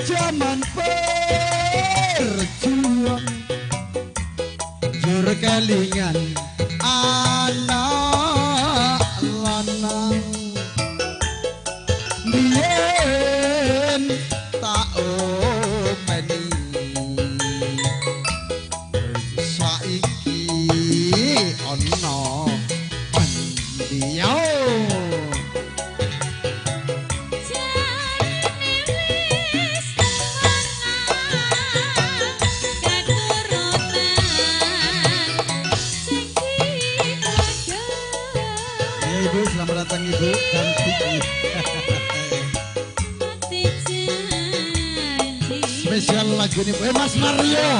Zaman berjuang jur kelingan anak lanang biyen tak openi saiki ana endi. Ibu, selamat datang Ibu cantik. Spesial lagu ini, Mas Mario.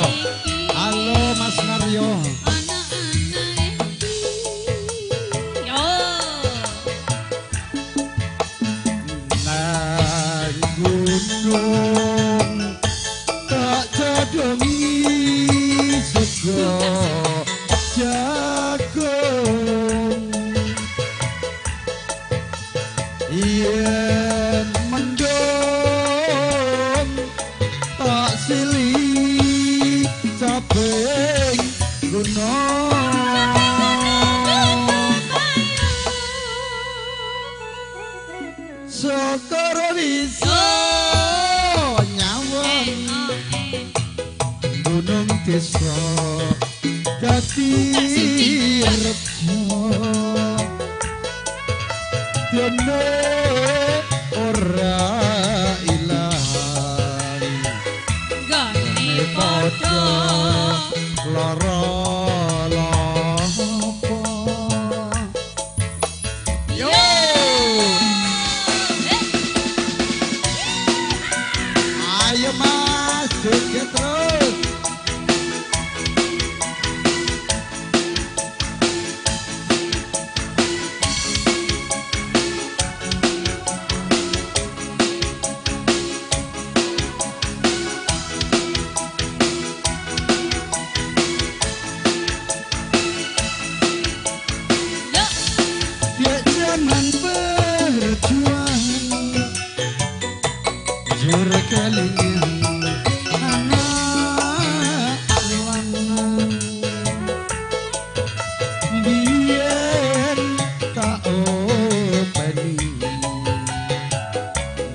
Halo Mas Mario. Nang gunung tak cedongi sego jagung. Yen mendung tak sili caping gunung. Syukur bisa nyawang gunung desa dadi rejo. Dene ora ilang gone padha lara lopo. Yo ayo Mas joget terus. Zaman berjuang jur kelingan anak lanang biyen tak openi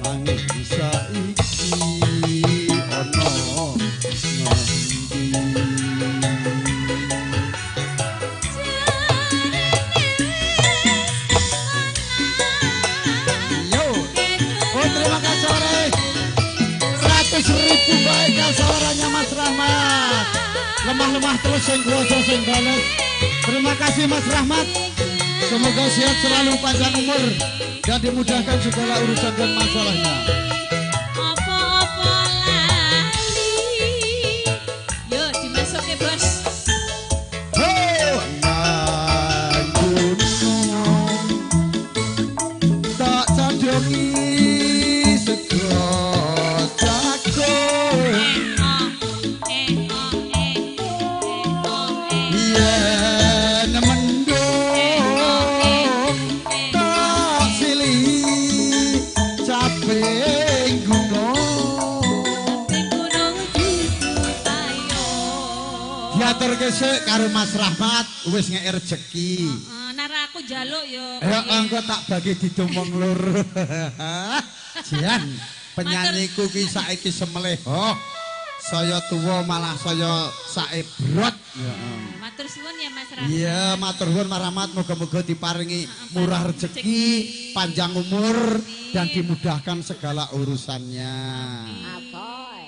nanging saiki ana ngendi. 100.000 baik suaranya Mas Rahmat. Lemah-lemah terus sing kuwasa sing bales. Terima kasih Mas Rahmat. Semoga sehat selalu, panjang umur dan dimudahkan segala urusan dan masalahnya. Apa-apa lali. Yo dimasuke bos. Oh, nang gunung tak candongi sego. Yen mendung tak sili caping gunung. Diatur kesik karo Mas Rahmat wis ngek rejeki. Nara aku njaluk yo. Ya engko tak bagi didomong loro. Jian penyanyiku ki saiki semeleh. Oh, saya tuwa malah saya saebrot. Matur suwun ya Mas Rahmat. Iya, matur suwun Mas Rahmat, moga-moga diparingi murah rezeki, panjang umur dan dimudahkan segala urusannya.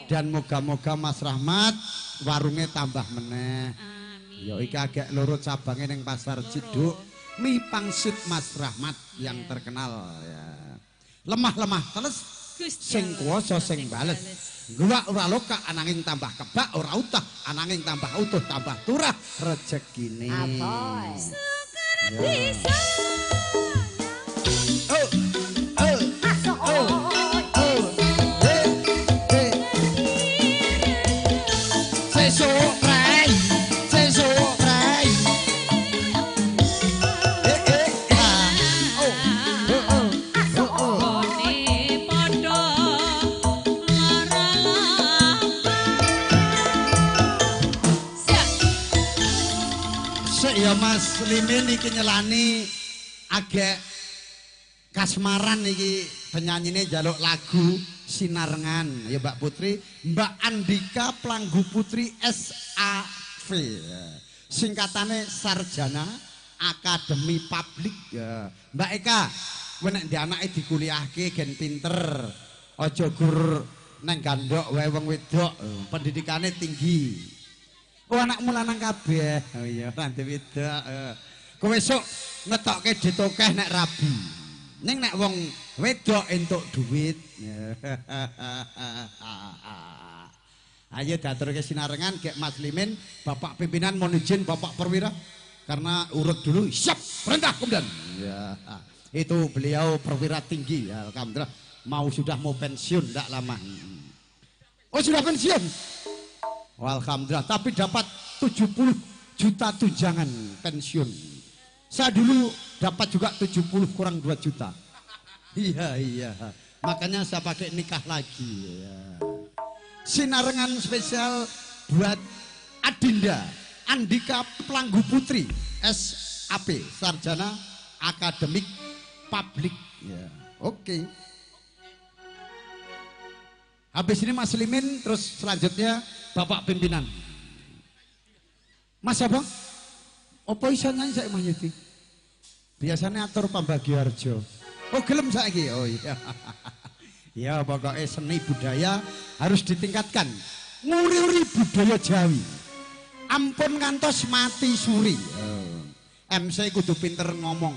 Dan moga-moga Mas Rahmat warungnya tambah meneh. Amin. Ya iki agek loro cabange ning Pasar Ciduk, mie pangsit Mas Rahmat yang terkenal ya. Lemah-lemah teles sing kuwasa sing bales. Guwak ora lokak ananging tambah kebak ora utah ananging tambah utuh tambah turah rejekine. Syukur bisa. Oh oh oh oh eh eh. Sesuk prei, sesuk prei. Eh eh ah. Oh oh oh oh oh. Gone padha lara lambat. Siap. Sik ya Mas Limin iki nyelani agek kasmaran iki penyanyine njaluk lagu Sinarengan ya Mbak Putri, Mbak Andika Planggu Putri SAV. Singkatane Sarjana Akademi Publik ya. Mbak Eka, kowe nek ndek anake dikuliahke gen pinter. Aja gur neng gandok wae wong wedok, pendidikane tinggi. Oh anakmu lanang kabeh. Oh iya, ora ndek wedok. Kowe esuk ngetokke dit akeh nek rabi. Ning nek wong wedok entuk duit. Ayo diaturke sinarengan gek Mas Limin, Bapak pimpinan mohon izin Bapak Perwira karena urut dulu siap perintah komandan. Ya, itu beliau perwira tinggi ya, alhamdulillah mau sudah mau pensiun ndak lama. Oh sudah pensiun. Alhamdulillah, tapi dapat 70 juta tunjangan pensiun. Saya dulu dapat juga 70 kurang 2 juta. Iya, iya. Makanya saya pakai nikah lagi. Ya. Sinarengan spesial buat Adinda Andika Planggu Putri SAP, Sarjana Akademik Publik. Ya. Oke. Habis ini Mas Limin, terus selanjutnya Bapak pimpinan. Mas apa? Apa iso nyanyi saiki Mas Yudi? Biasanya atur Pambagioharjo. Oh gelem saiki. Oh iya. Ya pokoknya seni budaya harus ditingkatkan. Nguri-uri budaya Jawi. Ampun ngantos mati suri. Oh. MC kudu pinter ngomong.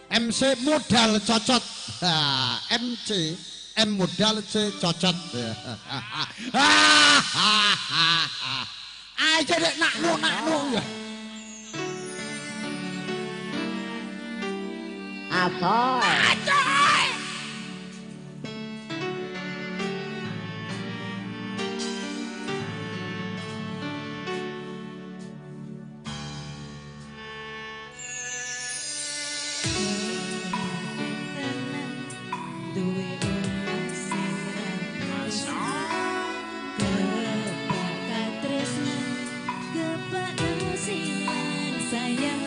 MC modal cocot. Nah, MC M modal C cocot. Ayo dek naknu naknu. Asoy. Asoy. Duwe omah sing rapi. Kebak katresnan, kebak silan sayang.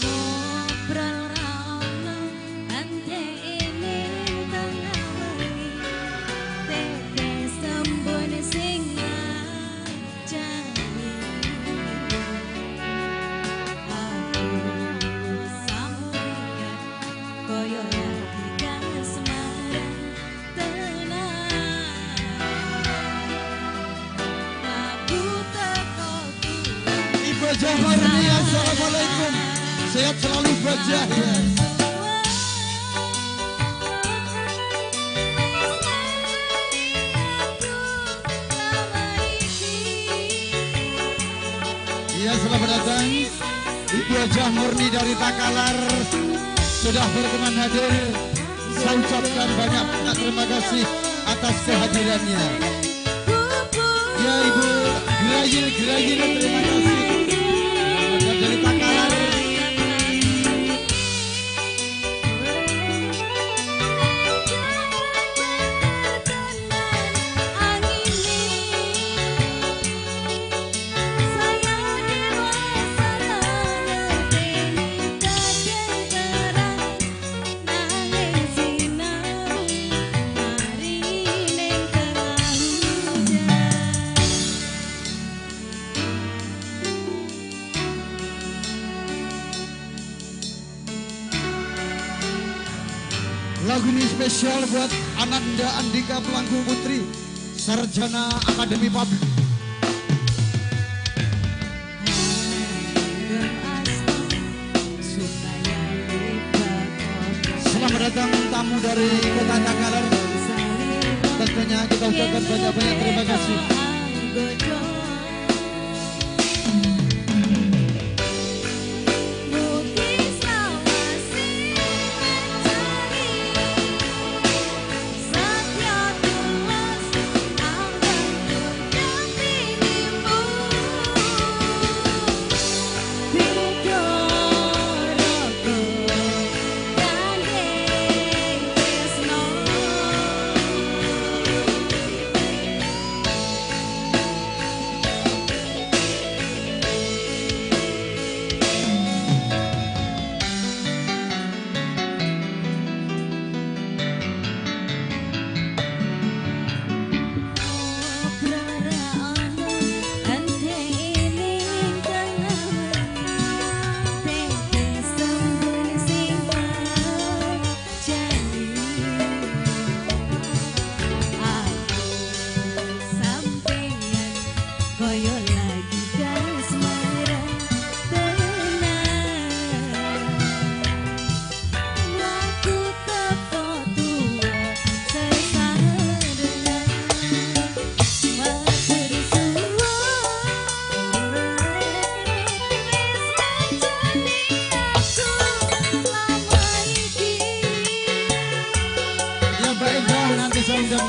Ngobrol ra ono antene tengah wengi, tetes embun sing ngajari. Aku sampeyan koyo lagi kasmaran tenan. Aku teko Ibu Jamarni, assalamualaikum. Sehat selalu buat ya. Iya, selamat datang Ibu Hajah Murni dari Takalar sudah berkenan hadir. Saya ucapkan banyak-banyak terima kasih atas kehadirannya. Ya Ibu Gerayil Gerayil, terima kasih. Dari Takalar. Lagu ini spesial buat Ananda Andika Pelanggu Putri, Sarjana Akademi Publik. Selamat datang tamu dari Kota Takalar. Tentunya kita ucapkan banyak-banyak terima kasih.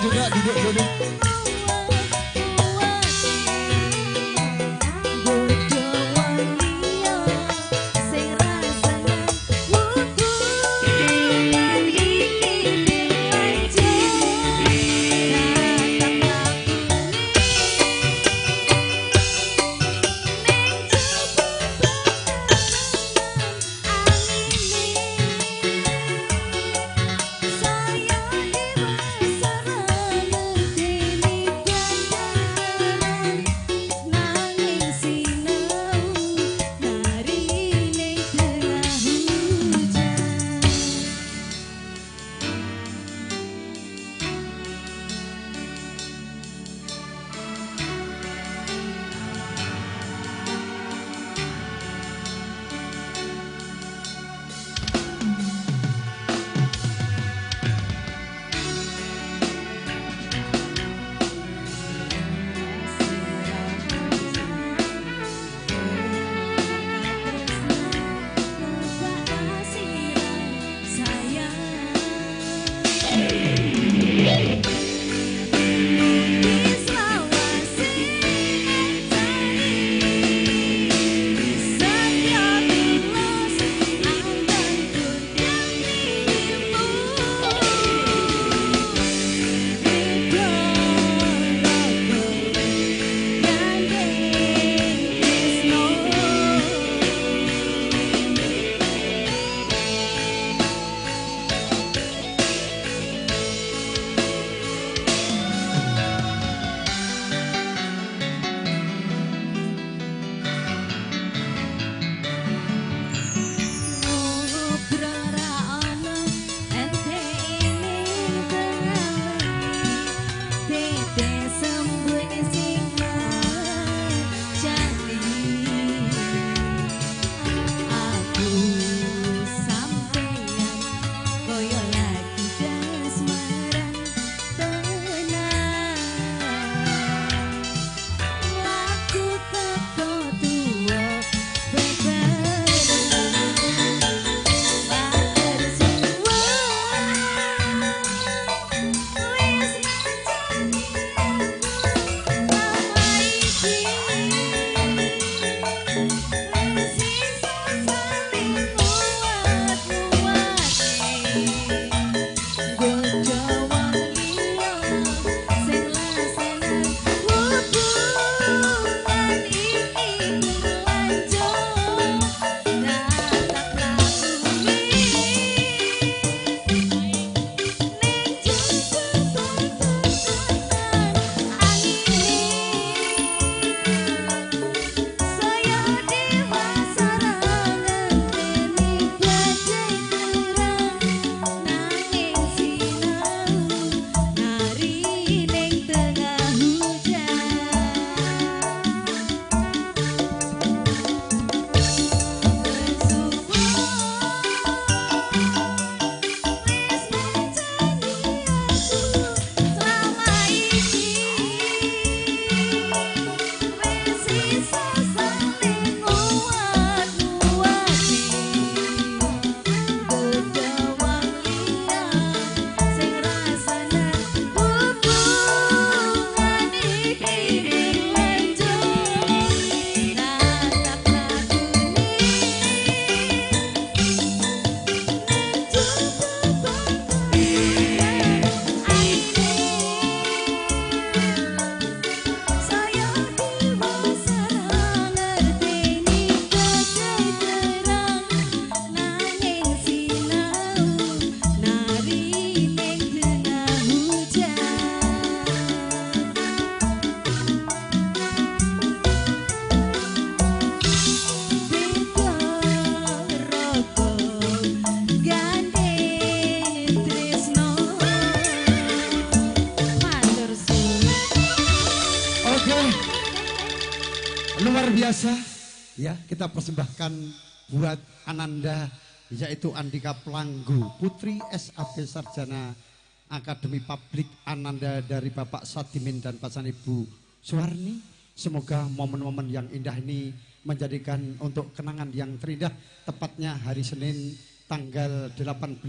Juga duduk dulu. Saya Luar biasa ya, kita persembahkan buat Ananda, yaitu Andika Planggu Putri SAP Sarjana Akademi Publik Ananda dari Bapak Satimin dan pasangan Ibu Suwarni. Semoga momen-momen yang indah ini menjadikan untuk kenangan yang terindah, tepatnya hari Senin tanggal 18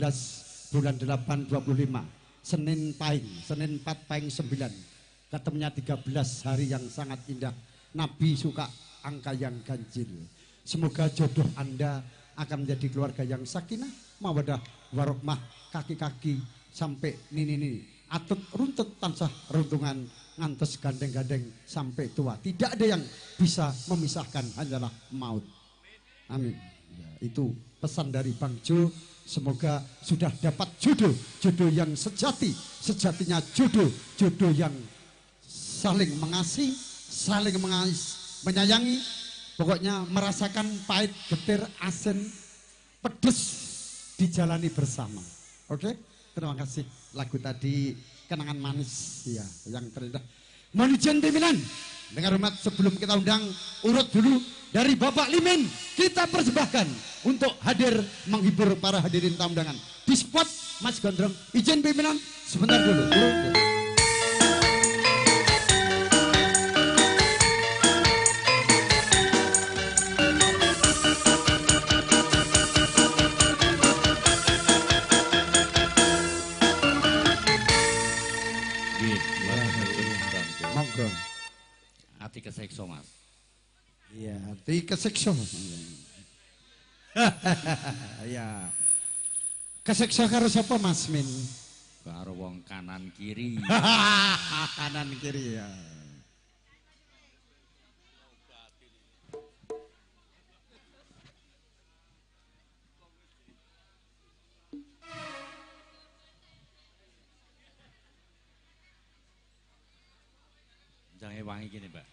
bulan 8 25, Senin Pahing, Senin 4 Pahing 9, ketemunya 13 hari yang sangat indah. Nabi suka angka yang ganjil. Semoga jodoh Anda akan menjadi keluarga yang sakinah, mawadah, warahmah, kaki-kaki sampai nini-nini, atut runtut tansah runtungan, ngantes gandeng-gandeng sampai tua. Tidak ada yang bisa memisahkan, hanyalah maut. Amin. Ya, itu pesan dari Bang Jo. Semoga sudah dapat jodoh, jodoh yang sejati, sejatinya jodoh, jodoh yang saling mengasihi, saling menyayangi, pokoknya merasakan pahit, getir, asin, pedes dijalani bersama. Oke, terima kasih lagu tadi, kenangan manis ya yang terindah. Mohon izin pimpinan, dengan hormat sebelum kita undang urut dulu dari Bapak Limin, kita persembahkan untuk hadir menghibur para hadirin tamu undangan di spot Mas Gondrong. Izin pimpinan sebentar dulu. Urut. Monggo. Ati kesekso, Mas. Iya, ati kesekso. Ya. Kesekso karo sapa Mas Min? Karo wong kanan kiri. Kanan kiri ya. Jangan wangi gini, Mbak.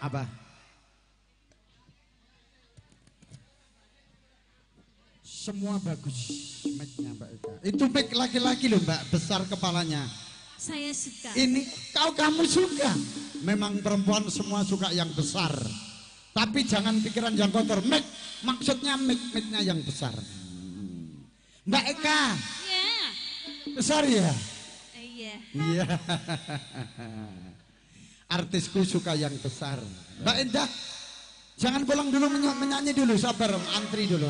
Apa? Semua bagus mic-nya Mbak Eka. Itu mic laki-laki loh Mbak, besar kepalanya. Saya suka. Ini kau kamu suka. Memang perempuan semua suka yang besar. Tapi jangan pikiran yang kotor. Mic maksudnya mic-micnya yang besar. Mbak Eka. Ya. Besar ya? Iya. Iya. Artisku suka yang besar. Mbak Endah, jangan pulang dulu, menyanyi dulu, sabar, antri dulu.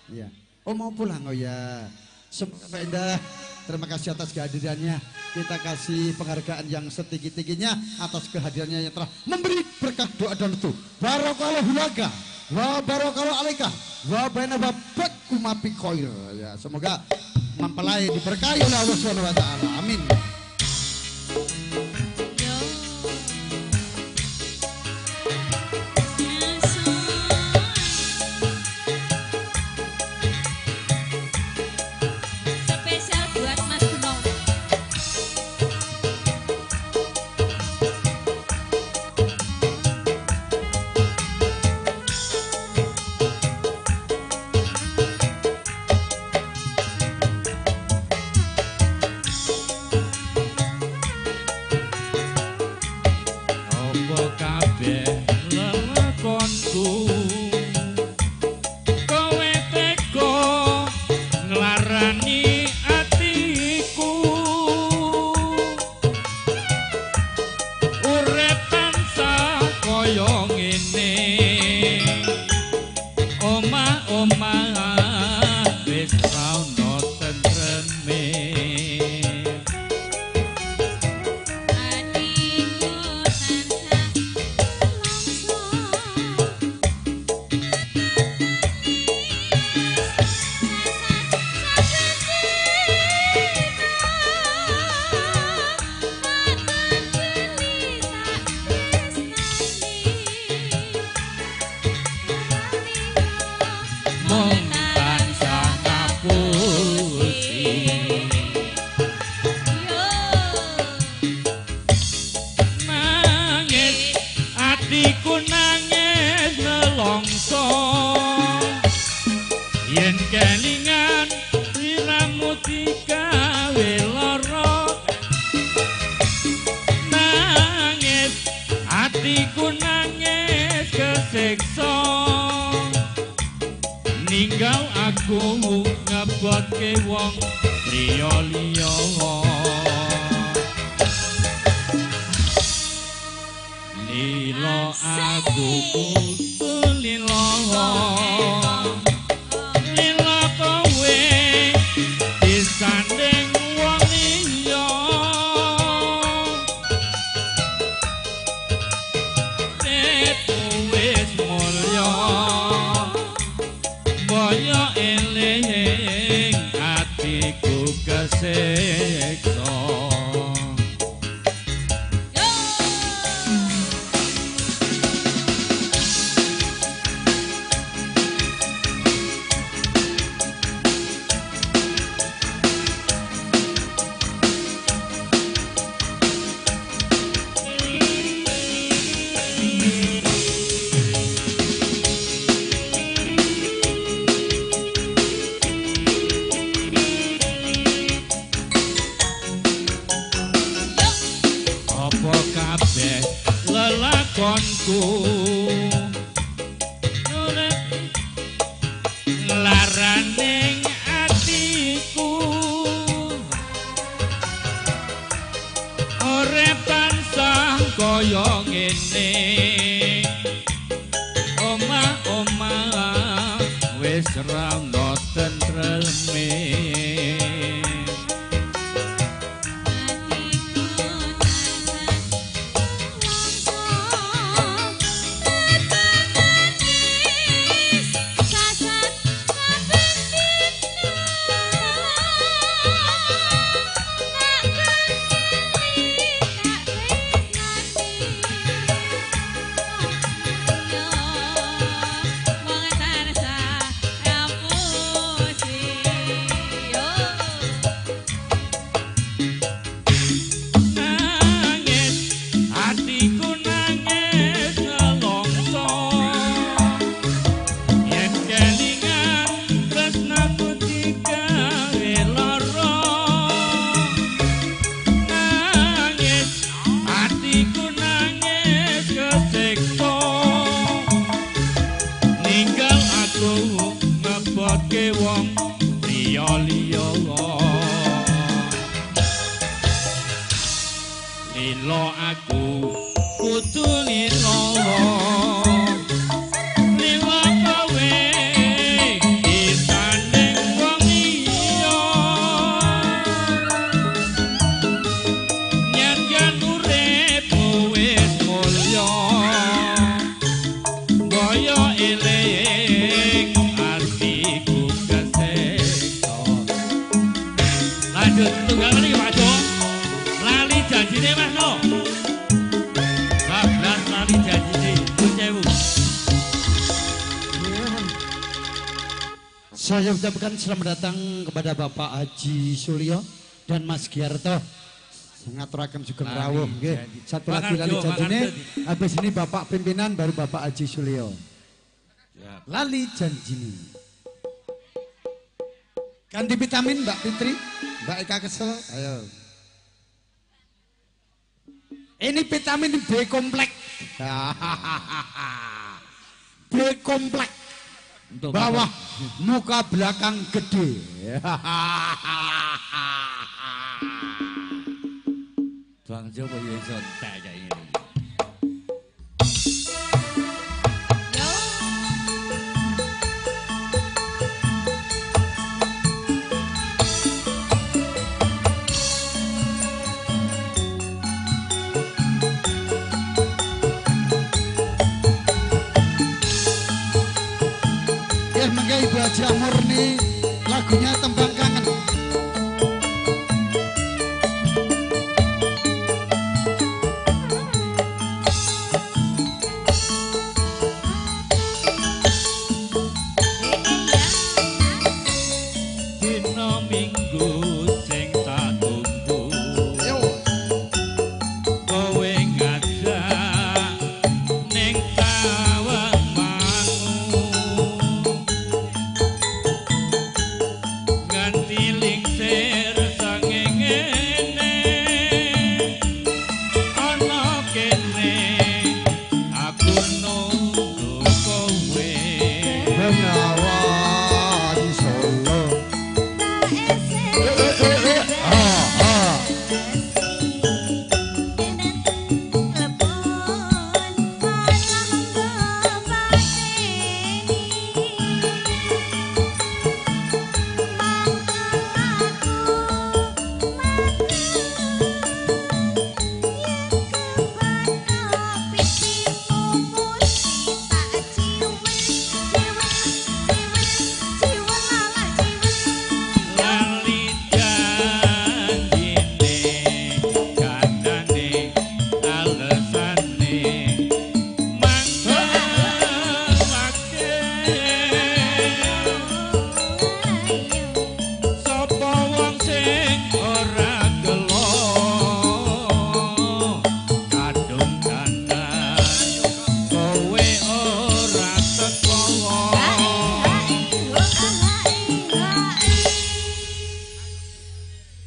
Iya. Oh mau pulang, oh ya. Mbak Endah, terima kasih atas kehadirannya. Kita kasih penghargaan yang setinggi-tingginya atas kehadirannya yang telah memberi berkah doa dan restu. Barakallahu laka wa barakallahu alaika wa baina babakuma bi khair. Ya, semoga mempelai diberkahi oleh Allah Subhanahu wa taala. Amin. Spesial buat Mas Gunung. Yen kelingan sliramu digawe lara. ngebotke wong liya-liya. Lilo aku kudu lilo, lilo kowe disanding wong liya. Uripmu wis mulya, boyo eling atiku kesiksa. Apa kabeh lelakonku laraning atiku, urip tansah kaya ngene. Omah-omah wis ra ono tentreme. Nangis atiku nangis nelongso, yen kelingan tresnaku digawe lara. Nangis atiku nangis kesiksa, ninggal aku ngebotke wong liya-liya. Lilo aku kudu lilo, lilo kowe disanding wong liya. Yen uripmu wis mulya, boyo eling atiku kesiksa. Lanjut tunggal meniki Pak Jo. Lali janjine Mas No. Bablas lali janjine. 1000. Saya ucapkan selamat datang kepada Bapak Haji Sulyo dan Mas Giarto. Ngaturaken sugeng rawuh nggih. Satu lagi lali janjine, habis ini Bapak pimpinan baru Bapak Haji Sulyo. Lali janjine. Ganti vitamin Mbak Fitri, Mbak Eka kesel, ayo. Ini vitamin B komplek. B komplek. Bawah muka belakang gede. Bang Jo kok ya iso entek kayak ngene iki. Ya mangga Ibu Haji Murni lagunya tembang kangen. Dina Minggu sing tak tunggu, kowe ngajak ning Tawangmangu, nganti lingsir sanging ngene ana kene aku nunggu kowe. Menawa di Solo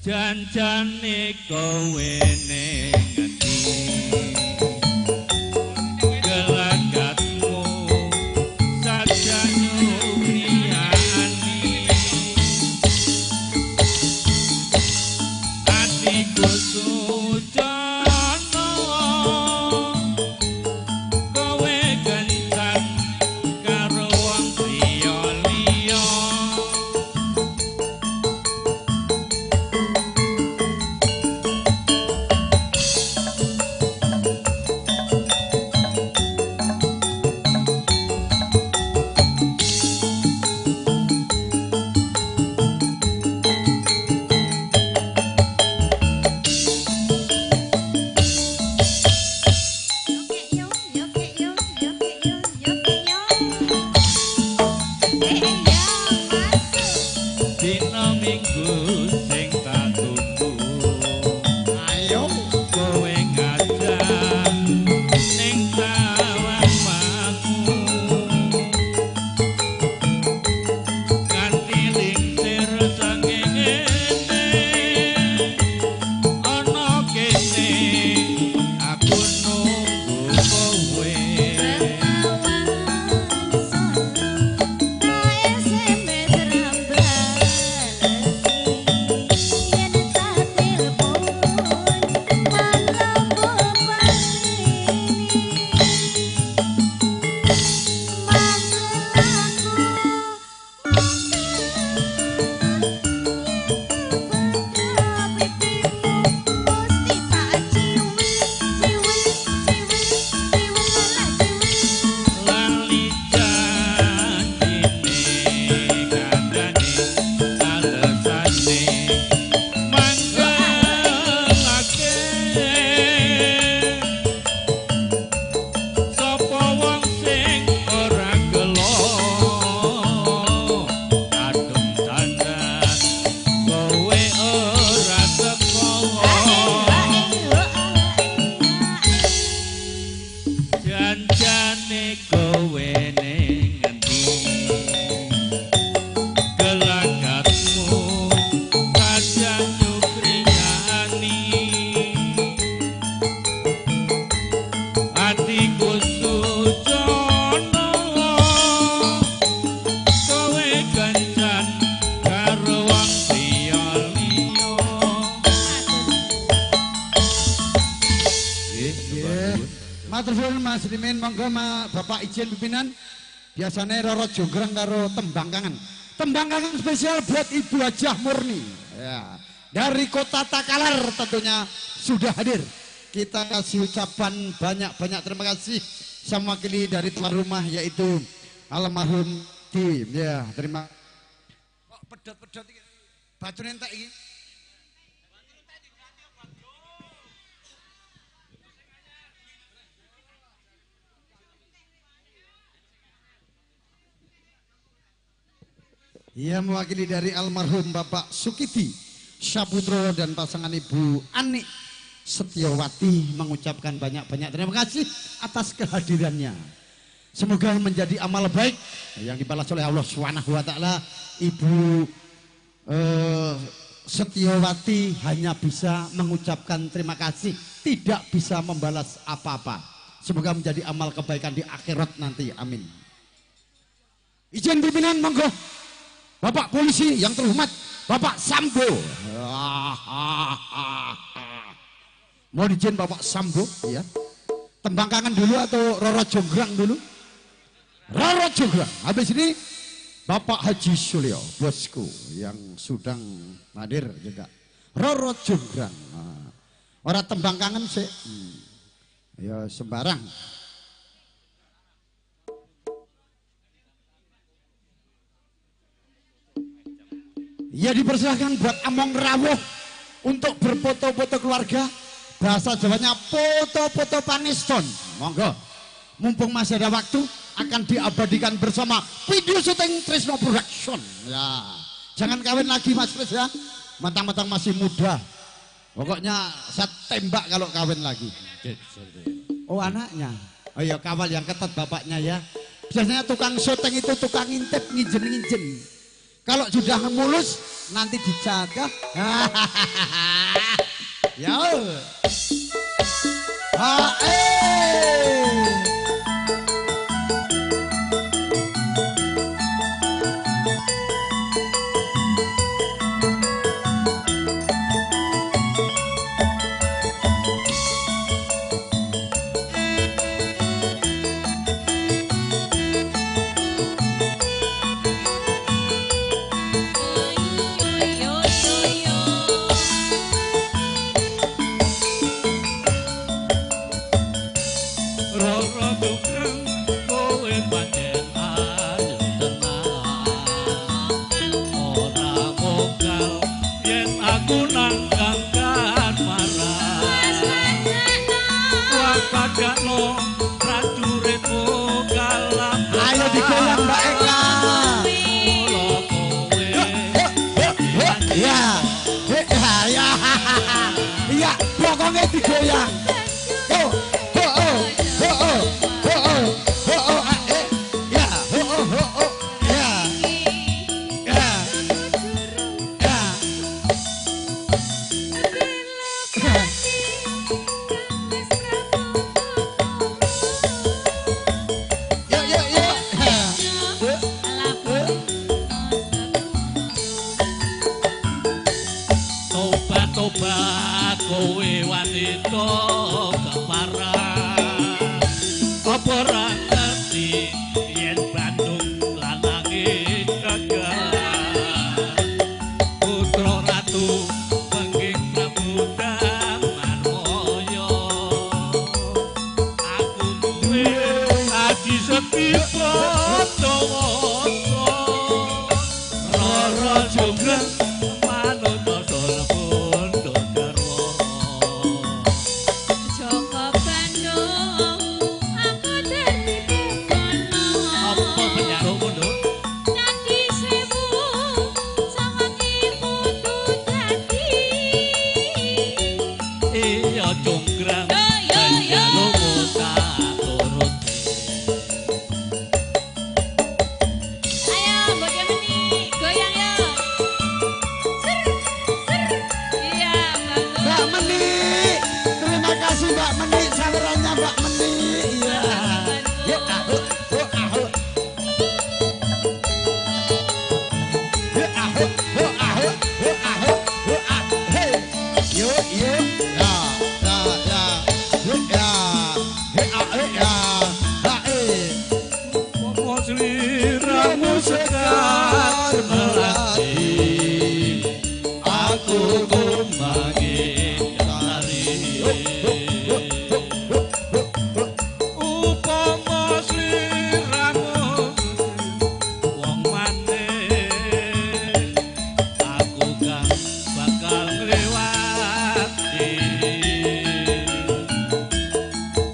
Janjane kowe ning ngendi gelagatmu saja nyukriyani atiku sujono kowe kencan karo wong liya-liya. Dina Minggu sing tak tunggu, ayo kowe ngajak ning sawangmu kanthi lingsir srengenge ana kene aku nunggu kowe. Lali janjine kandhane alesane mangkelake sapa wong sing ora gelo kadung dandan kowe ora teko. Janjane kowe ning ngendi gelagatmu saja nyukriyani atiku sujono kowe kencan karo wong liya-liya. Nggih. Matur suwun Mas Limin, monggo Bapak izin pimpinan. Biasanya Roro Jonggrang karo tembang kangen. Tembang kangen spesial buat Ibu Hajah Murni. Ya. Dari kota Takalar tentunya sudah hadir. Kita kasih ucapan banyak-banyak terima kasih sama wakili dari tuan rumah yaitu almarhum Tim. Ya, terima. Kok pedot-pedot iki? Bacune entek iki. Ia mewakili dari almarhum Bapak Sukiti Syaputro dan pasangan Ibu Anik Setiawati mengucapkan banyak-banyak terima kasih atas kehadirannya. Semoga menjadi amal baik yang dibalas oleh Allah Subhanahu wa taala. Ibu Setiawati hanya bisa mengucapkan terima kasih, tidak bisa membalas apa-apa. Semoga menjadi amal kebaikan di akhirat nanti. Amin. Izin pimpinan monggo. Bapak polisi yang terhormat, Bapak Sambo. Mohon izin Bapak Sambo, ya. Tembang kangen dulu atau Roro Jonggrang dulu? Roro Jonggrang. Habis ini Bapak Haji Sulio, bosku yang sedang hadir juga. Roro Jonggrang. Ora tembang kangen sih. Ya sembarang. Ya dipersilahkan buat Among Rawuh untuk berfoto-foto keluarga. Bahasa Jawanya foto-foto pangeston. Monggo. Mumpung masih ada waktu akan diabadikan bersama video syuting Trisno Production. Ya. Jangan kawin lagi Mas Kris ya. Mentang-mentang masih muda. Pokoknya saya tembak kalau kawin lagi. Oh anaknya. Oh iya kawal yang ketat bapaknya ya. Biasanya tukang syuting itu tukang ngintip ngijen-ngijen. Kalau sudah mulus nanti dijaga. Ya. Ha eh. Ayo digoyang Mbak Eka. Ya, ya, ya, pokoknya digoyang. Oh, oh, oh, oh, oh, oh, oh, oh, ya, oh, oh, oh, ya, ya, ya. Yo, yo, yo. Tobat kowe wanita keparah. Apa ora ngerti yen Bandung lanange gagah. Putra ratu pengging Prabu Damarwaya. Aku duwe aji sekti Pratawasa. Rara Jonggrang manut bondo garwa. Joko Bandung aku dadi bukono. Apa penjalukmu, Nduk? Dadi sewu sawaki putu dadi. Iya Jonggrang, Yo, yo, yo. penjalukmu tak turuti. Ayo mbok Gemini goyang yo. Ser ser. Iya bagus. Mbak Meni, terima kasih Mbak Meni, sawerannya Mbak Meni. Iya. Yuk, ahuk, yuk, ahuk. Yuk, ahuk, yuk, ahuk, yuk, ahuk, yuk, ah, hey. Yuk, yuk, ya, ya, ya, yuk, ya, hey, ah, hey, ya, ah, eh. Popo sliramu sekar melati, aku kumangi tari. Upama sliramu wong manis, aku kang bakal ngliwati.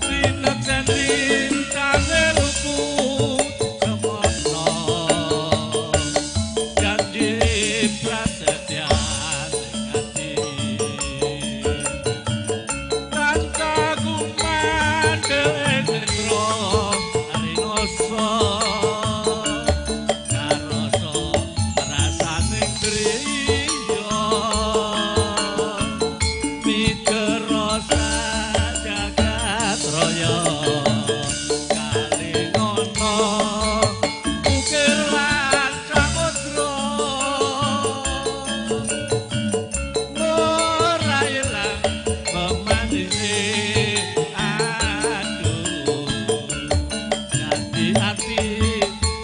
Sineksen lintane luput semono, janji prasetyan ati. Tansah kumandheng netra arinasa, karasa rasaning griya. Mikerasa jagat raya kalingono ukir lan samudra. Ora ilang memanise aduh dadi ati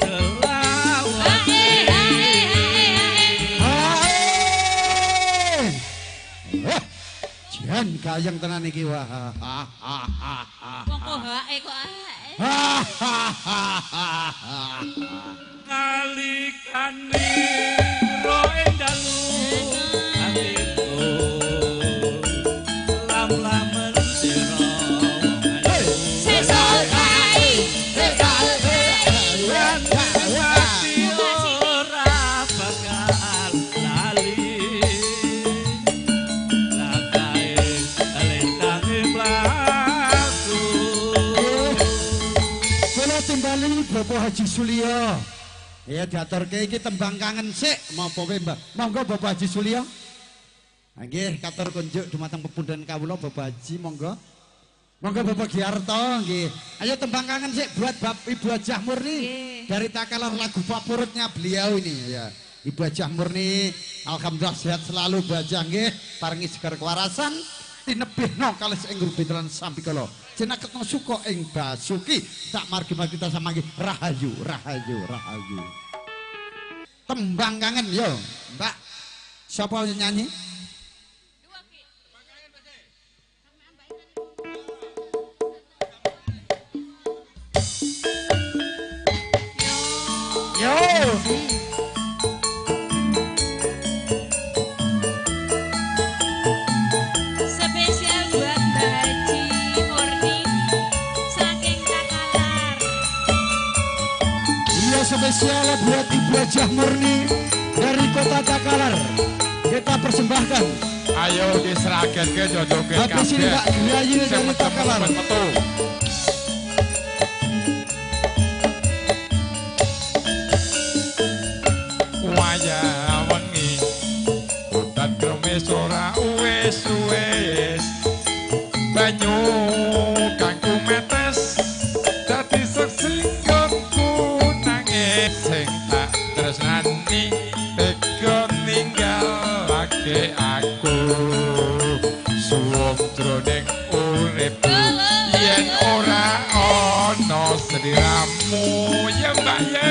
selawase. Hae. Wah, jan gayeng tenan iki wah. Ha, ha, ha, ha. Wong kok hae kok hae. Ha, ha, ha, ha, ha. Nalikane ro ing dalu atiku lam-lamen sira wong ayu. Sesuk kae. Lan ati ora bakal lali. Lakae lentange mlaku. Kula timbali Bapak Haji Sulio. Ya diaturke iki tembang kangen sik menapa wae Mbah. Monggo Bapak Haji Sulya. Nggih, katur kunjuk dumateng pepundhen kawula Bapak Haji monggo. Monggo Bapak Giarto nggih. Ayo tembang kangen sik buat Bab Ibu Hajah Murni dari Takalar, lagu favoritnya beliau ini ya. Ibu Hajah Murni, alhamdulillah sehat selalu Bu Hajah nggih, paringi seger kewarasan, tinebihno kalis ing rubitelan sambikala. Jenaketno suka ing basuki, sak margi-margi kita samangki rahayu, rahayu, rahayu. Tembang kangen yo, Mbak. Siapa yang nyanyi? Yo. Spesial buat Mbak Haji Murni saking Takalar. Iya, spesial buat Ibu Hajah Murni dari kota Takalar. Kita persembahkan. Ayo diserahkan ke jodoh ke Habis ini Mbak Girayu dari Takalar. Wayah wengi udan kremes ora uwes-uwes, banyu kang kumetes dadi seksi nggonku nangis, sing tak tresnani tega ninggalake aku suwung jroning uripku yen ora ana sliramu ya Mbak ya.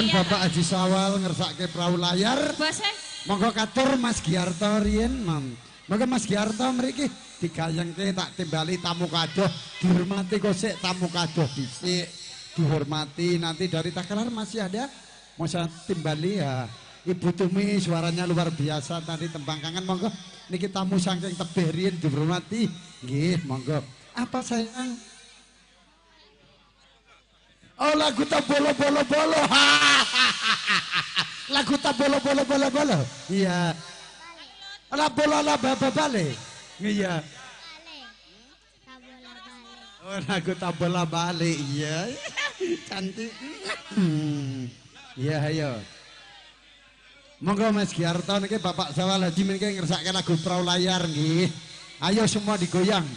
Sampun Bapak Haji Sawal ngersake perahu layar. Monggo katur Mas Giarto riyen, Mam. Monggo Mas Giarto mriki digayengke tak timbali tamu kadoh, dihormati kok sik tamu kadoh dhisik, dihormati nanti dari Takalar masih ada mau saya timbali ya. Ibu Tumi suaranya luar biasa tadi tembang kangen monggo niki tamu saking tebih riyen dihormati. Nggih, monggo. Apa sayang? Oh lagu tak bolo bolo bolo. Lagu tak bolo bolo bolo bolo. Iya. La bola la baba bale. Iya. Oh lagu tak bola bale. Iya. Cantik. Iya ayo. Monggo Mas Giarto niki Bapak Sawal Haji niki ngersake lagu Perahu Layar nggih. Ayo semua digoyang.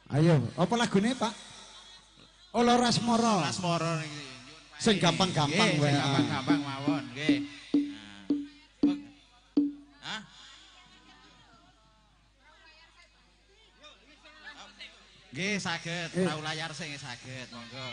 Ayo, apa lagune Pak? Oh Lasmoro. Lasmoro niki. Sing gampang-gampang wae. Sing gampang-gampang mawon nggih. Hah? Nggih saged, perahu layar sing saged, monggo.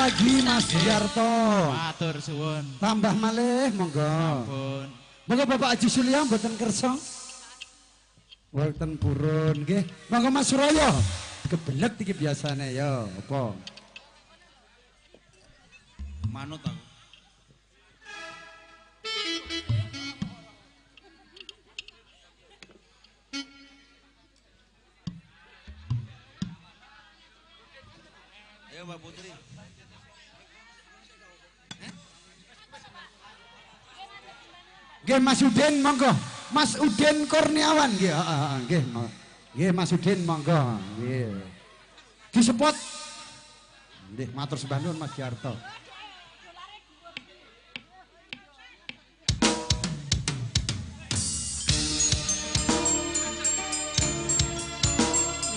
lagi Mas Giarto. Matur suwun. Tambah malih monggo. Sampun. Monggo Bapak Haji Surya mboten kersa. Wonten purun nggih. Monggo Mas Suraya. Kebelet iki biasane ya, apa? Manut aku. Ayo Mbak Putri. Nggih Mas Udin monggo. Mas Udin Kurniawan nggih, heeh nggih. Nggih Mas Udin monggo. Nggih. Disepot. Nggih matur sembah nuwun Mas Giarto.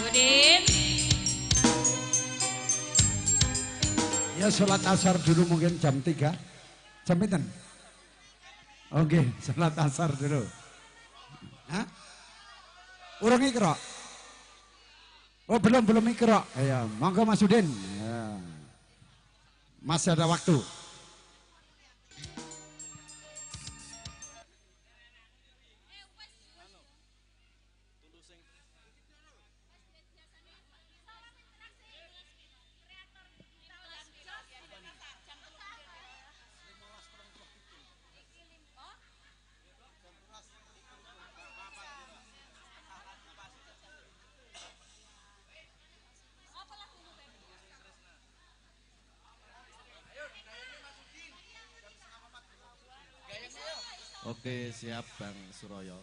Udin. Ya sholat asar dulu mungkin jam 3. Jam pinten? Oke, sholat asar dulu. Hah? Urung ikro? Oh belum ikro. Ya, monggo Mas Udin. Ya. Masih ada waktu. Oke, siap Bang Suroyo.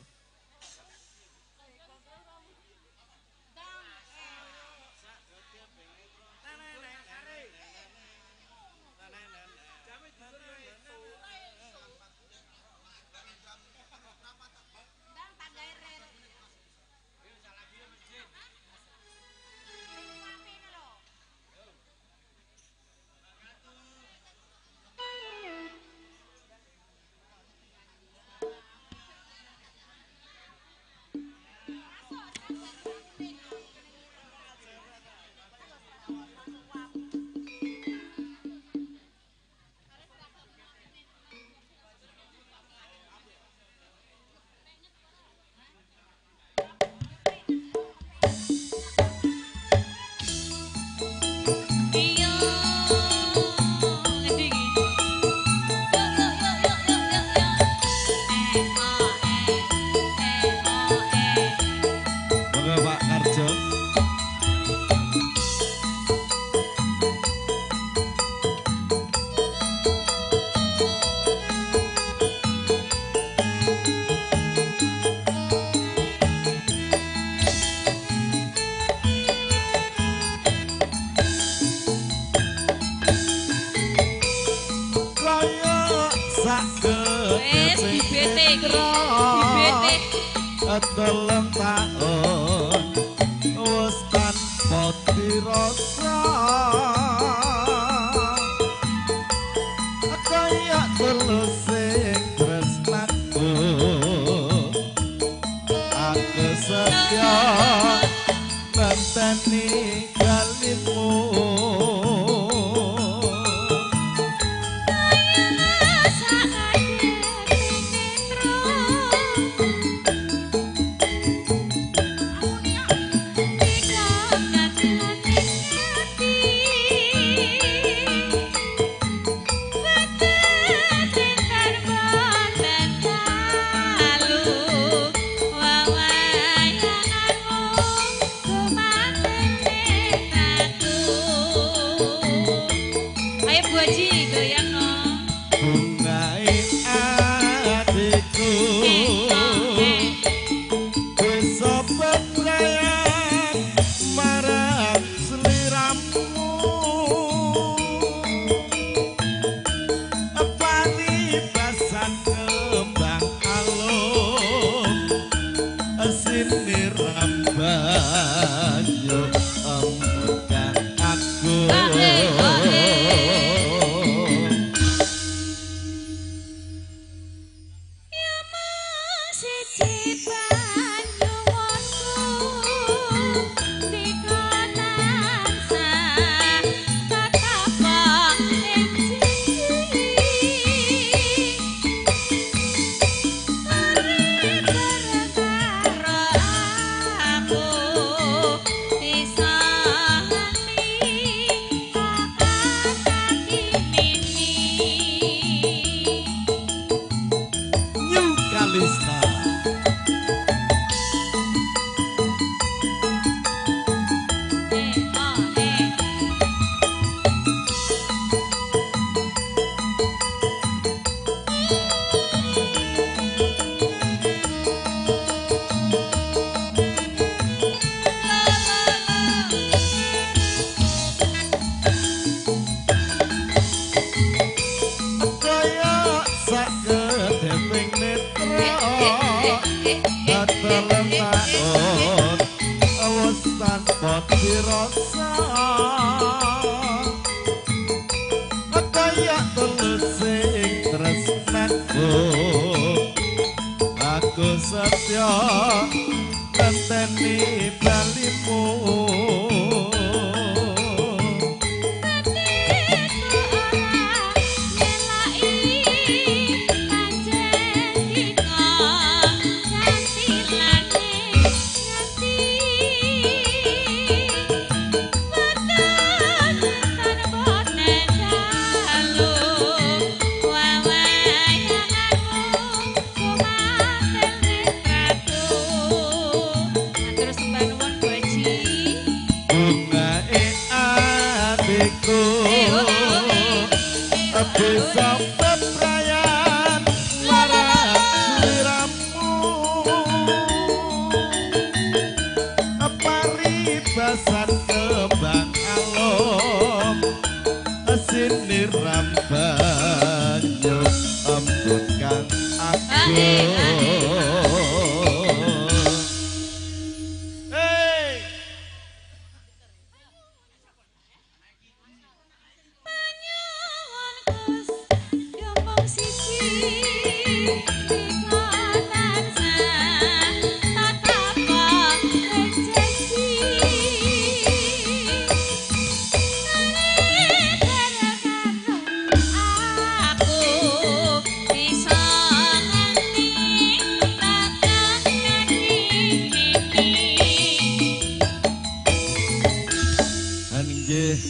Telung taun wis tanpa dirasa kaya tulus sing tresnaku aku setya ngenteni kalimu. Tetap Lista. Aku setya ngenteni balimu. Bisa peprayan marang sliramu, paribasan kembang alom siniram banyu embun kang agung.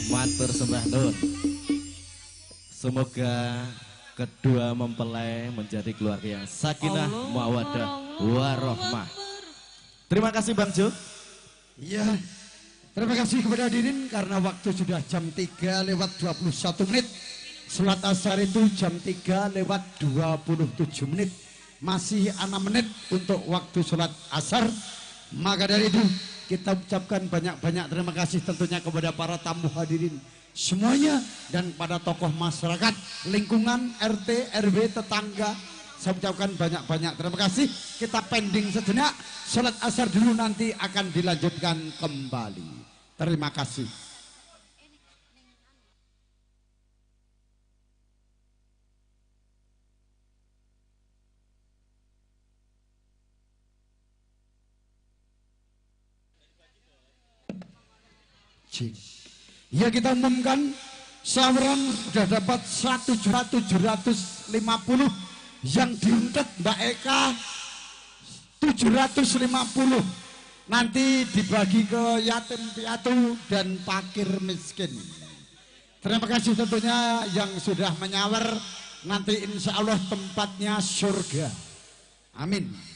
Matur sembah nuwun. Semoga kedua mempelai menjadi keluarga yang sakinah, mawaddah, warahmah. Terima kasih Bang Jo. Iya. Terima kasih kepada hadirin karena waktu sudah jam 3:21. Salat asar itu jam 3:27. Masih 6 menit untuk waktu salat asar. Maka dari itu kita ucapkan banyak-banyak terima kasih tentunya kepada para tamu hadirin semuanya dan pada tokoh masyarakat, lingkungan, RT, RW, tetangga. Saya ucapkan banyak-banyak terima kasih. Kita pending sejenak, sholat asar dulu, nanti akan dilanjutkan kembali. Terima kasih. Ya, kita umumkan saweran sudah dapat 1.750.000, yang diuntet Mbak Eka 750, nanti dibagi ke yatim piatu dan fakir miskin. Terima kasih tentunya yang sudah menyawer, nanti insya Allah tempatnya surga. Amin.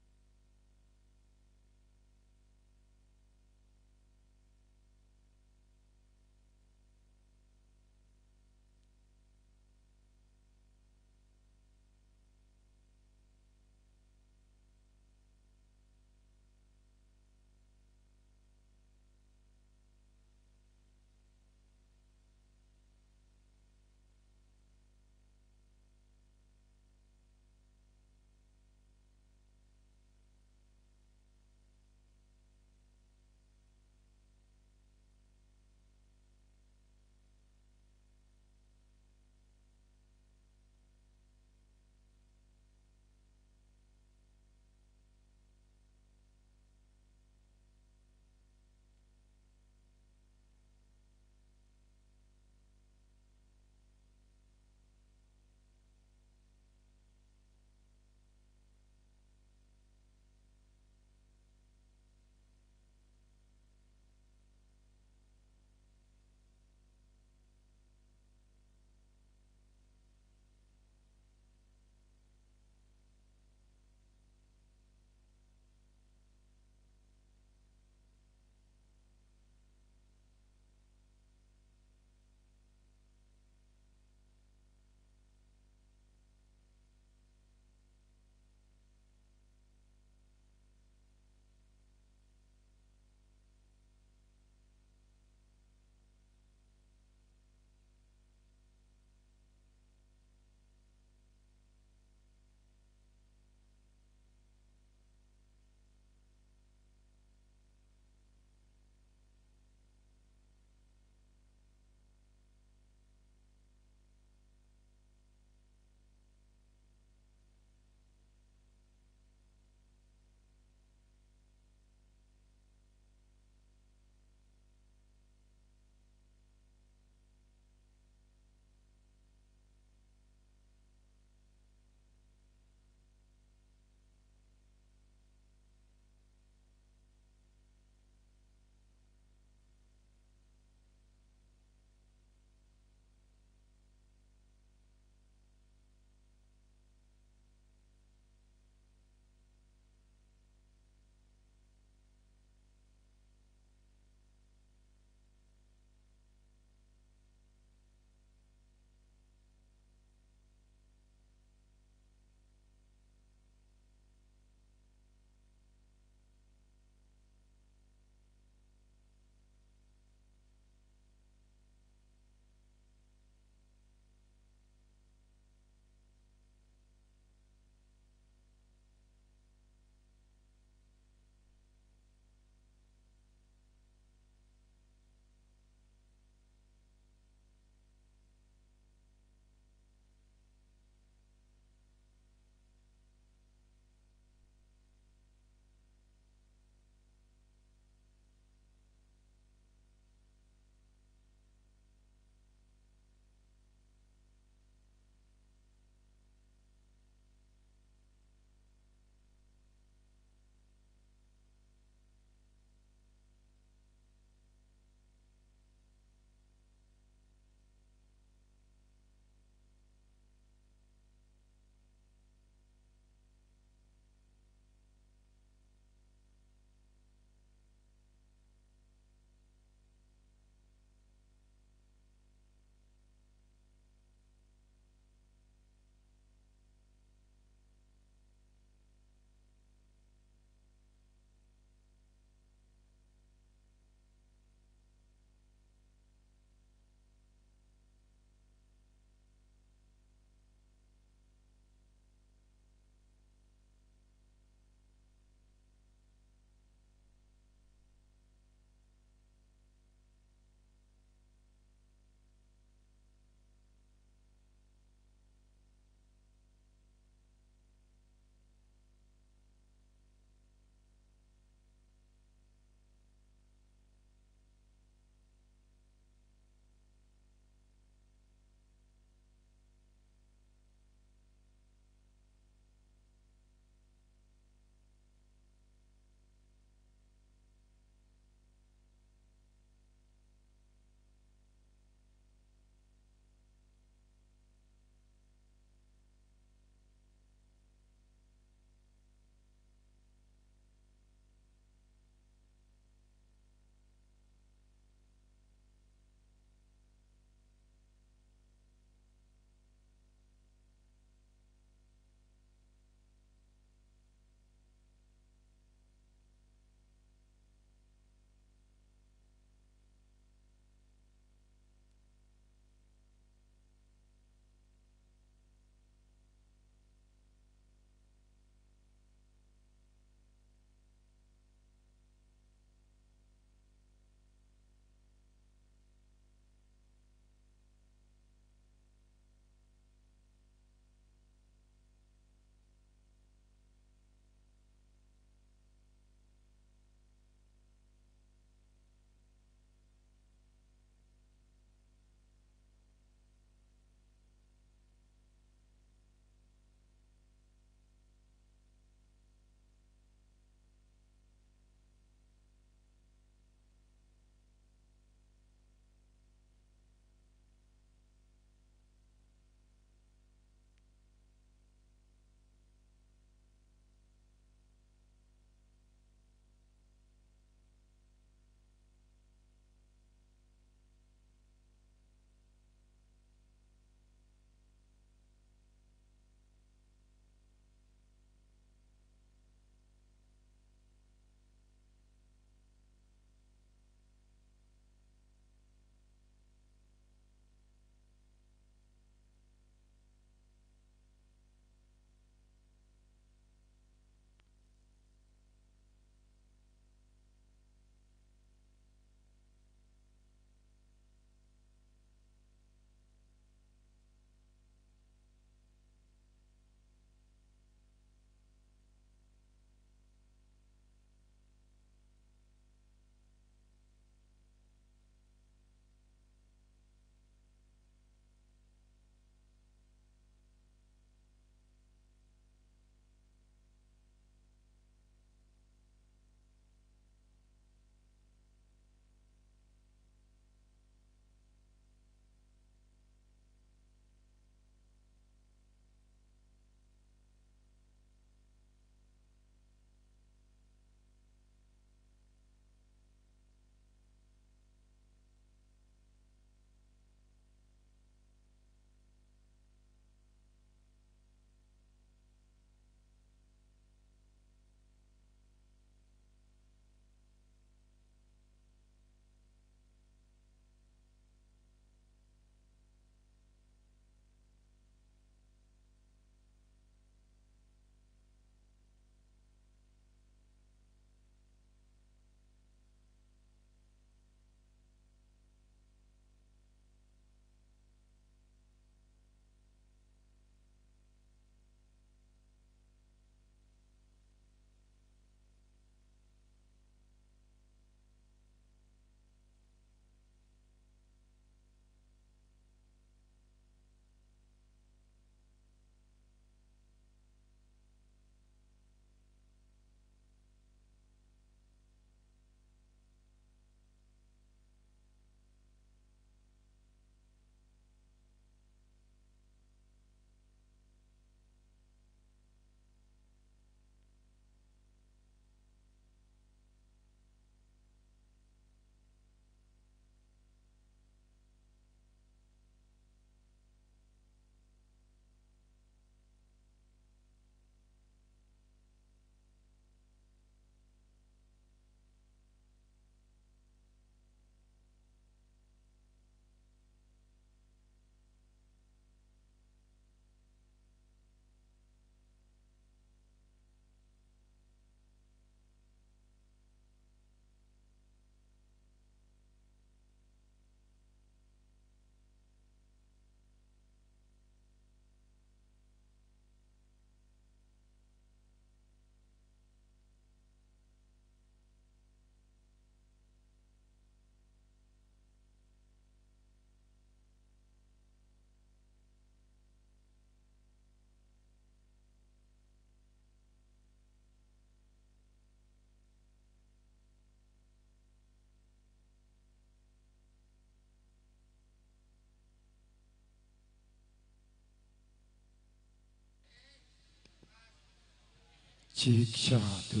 Siksa tuh.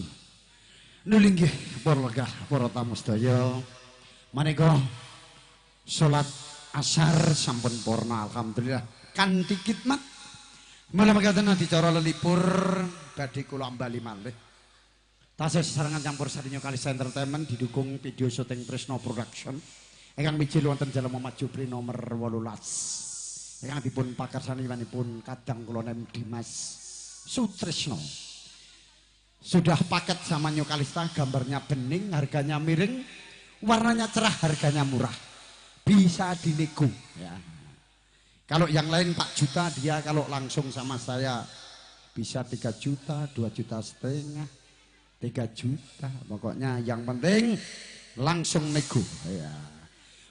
Nuli nggih para legah para tamu sedaya. Maneka salat asar sampun purna alhamdulillah kanthi khidmat. Mula mekaten adicara lelipur badhe kula ambali malih. Tasih sesarengan campur sarinya Kalista Entertainment didukung video syuting Tresno Production. Ingkang mijil wonten Jalan Muhammad Jupri nomor 18. Ingkang dipun pakarsani panipun kadang kula nem Dimas Sutrisno. Sudah paket sama New Kalista, gambarnya bening, harganya miring, warnanya cerah, harganya murah. Bisa dinego ya. Kalau yang lain 4 juta, dia kalau langsung sama saya bisa 3 juta, 2,5 juta, 3 juta. Pokoknya yang penting langsung nego ya.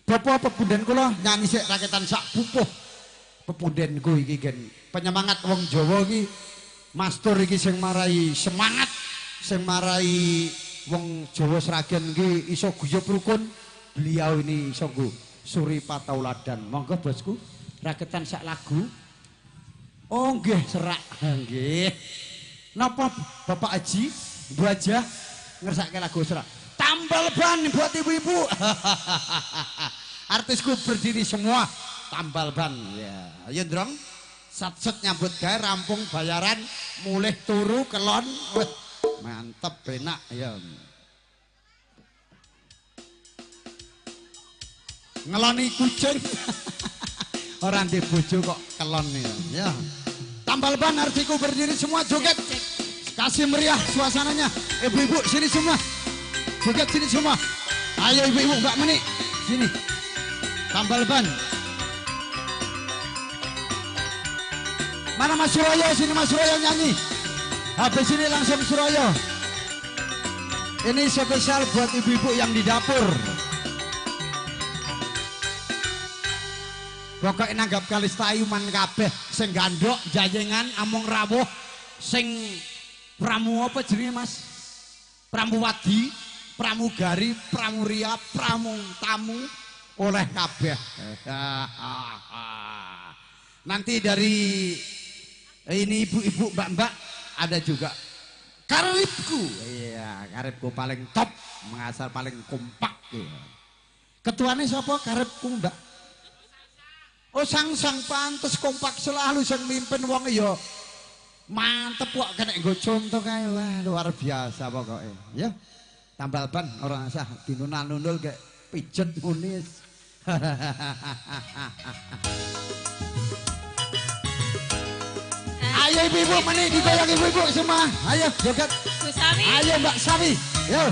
Bapak pepunden kula nyanyi sik raketan sak pupuh. Pepundenku iki gen penyemangat wong Jawa iki. Mastur iki sing marai semangat, sing marai wong Jawa Sragen iki iso guyub rukun. Beliau ini iso nggo suri patauladan. Monggo bosku, raketan sak lagu. Oh nggih, serak nggih. Napa Bapak Haji, Bu Hajah ngersake lagu serak. Tambal ban buat ibu-ibu. Artisku berdiri semua, tambal ban ya. Ayo ndrong. Satset nyambut gawe rampung bayaran mulih turu kelon. Wah, mantep enak ya. Ngeloni kucing. Ora ndek bojo kok kelon ya. Ya. Tambal ban artiku berdiri semua joget. Kasih meriah suasananya. Ibu-ibu sini semua. Joget sini semua. Ayo ibu-ibu Mbak Menik sini. Tambal ban. Mana Mas Suroyo? Sini Mas Suroyo nyanyi. Habis ini langsung Suroyo. Ini spesial buat ibu-ibu yang di dapur. Pokoknya nanggap Kalista ayuman kabeh, sing gandok, jayengan, among rawuh, sing pramu apa jenenge Mas? Pramuwadi, pramugari, pramuria, pramu tamu oleh kabeh. Nanti dari ini ibu-ibu, mbak-mbak ada juga karibku. Iya, karibku paling top, mengasar paling kompak. Iya. Ketuanya siapa? Karibku mbak. Oh sang-sang pantes kompak selalu sing mimpin wong ya mantep kok kena nggo contoh kae. Wah, luar biasa pokoknya. Ya. Tambal ban ora usah dinunal-nunul kayak pijet munis. Ayo ibu-ibu meni digoyang ibu-ibu semua. Ayo joget. Bu Sawi. Ayo Mbak Sawi. Yo.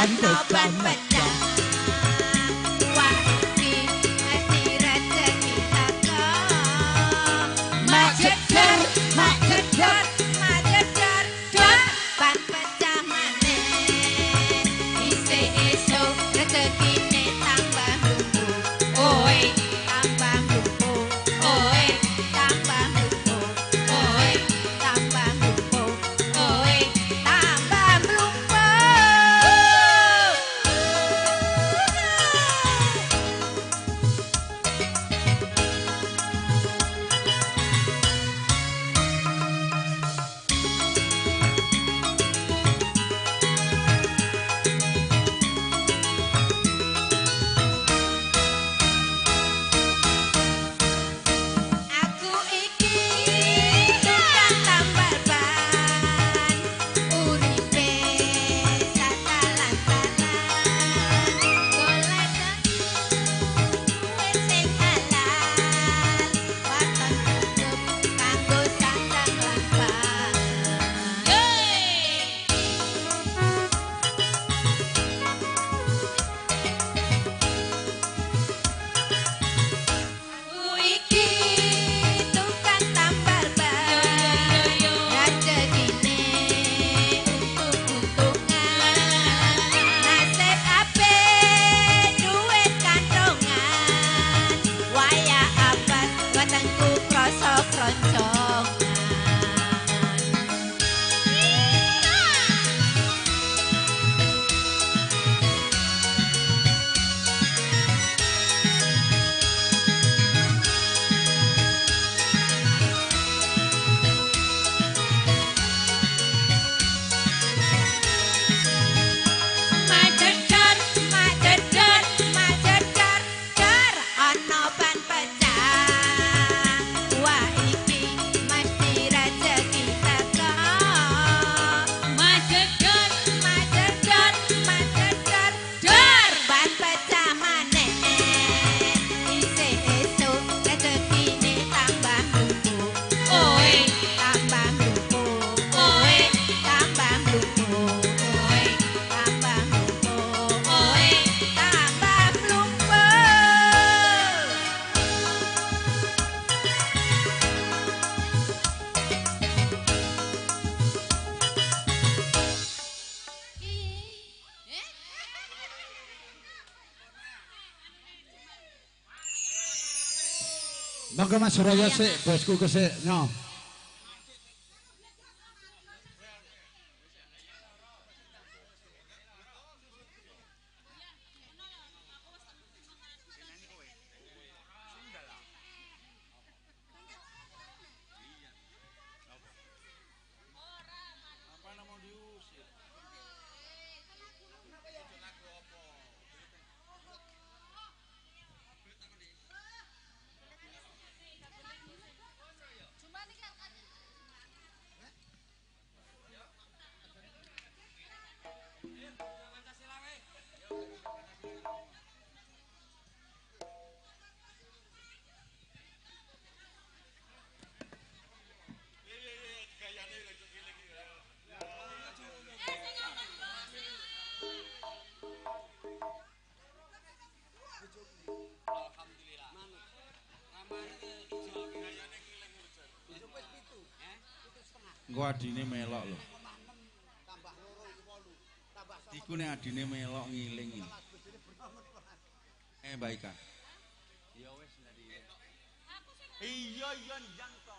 Tambah mlumpuk. Monggo Mas Suraya sik, bosku kesik nyo. Engko adine melok lho. Iku nek adine melok ngiling. Mbak Ika. Ya wis ndadi. Iya iya ndang to.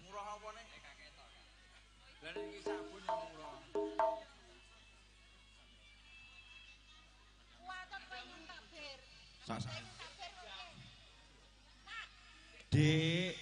Murah apa nih? Lah iki sabun yo murah. Sak sak. Dek.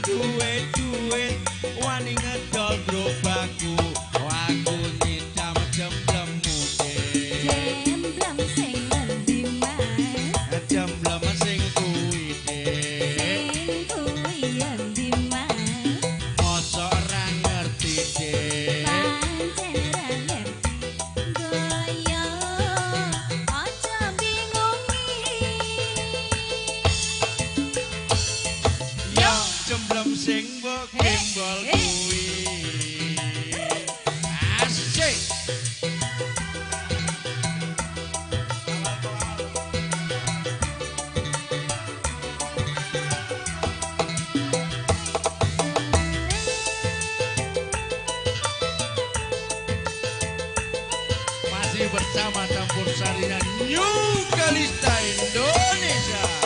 Duwe duit wani ngedol gerobakku, aku nyidam. Bersama campur sarinya New Kalista Indonesia.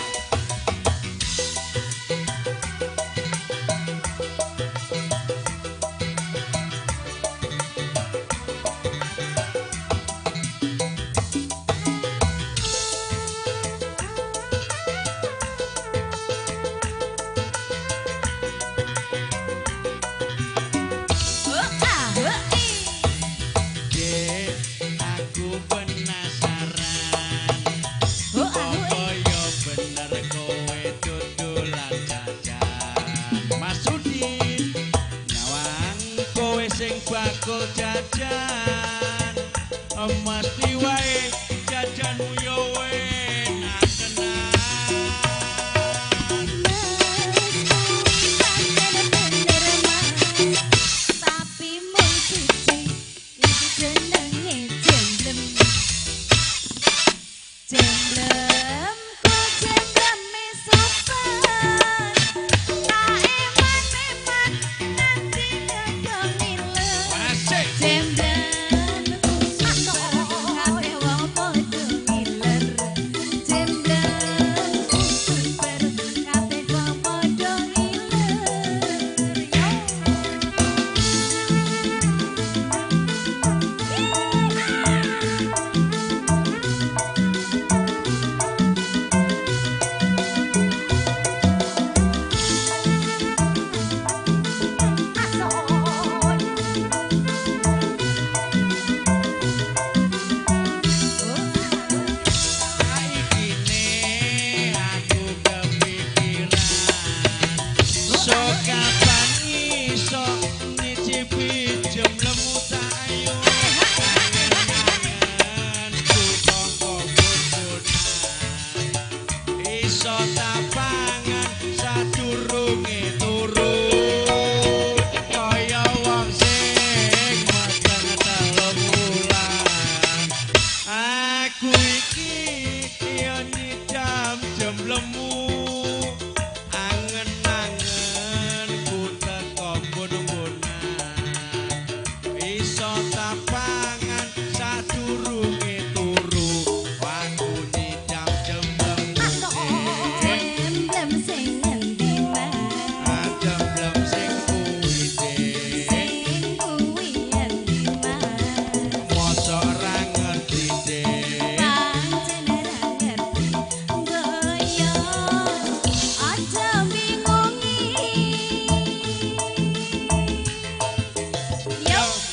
Jajan mesti wae jajanmu yo enak tenan. Tapi mung siji iki jenenge jemblem. Jemblem ku jembleme sopan. Tak eman-eman nanti ngedomile. Asik.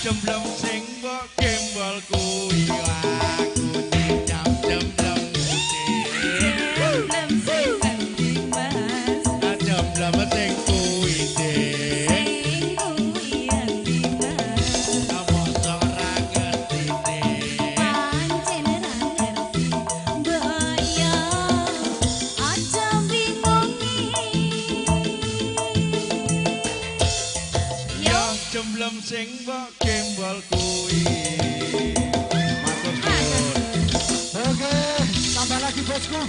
Jemblem sing mbok gembol kuwi aku nyidam jemblem jemblem sing endi Mas, jemblem sing kuwi sing kuwi endi Mas, mosok ora ngerti pancen ora ngerti boyo aja bingungi yo jemblem sing mbok gembol kuwi. Matur suwun. Oke, tambah lagi bosku.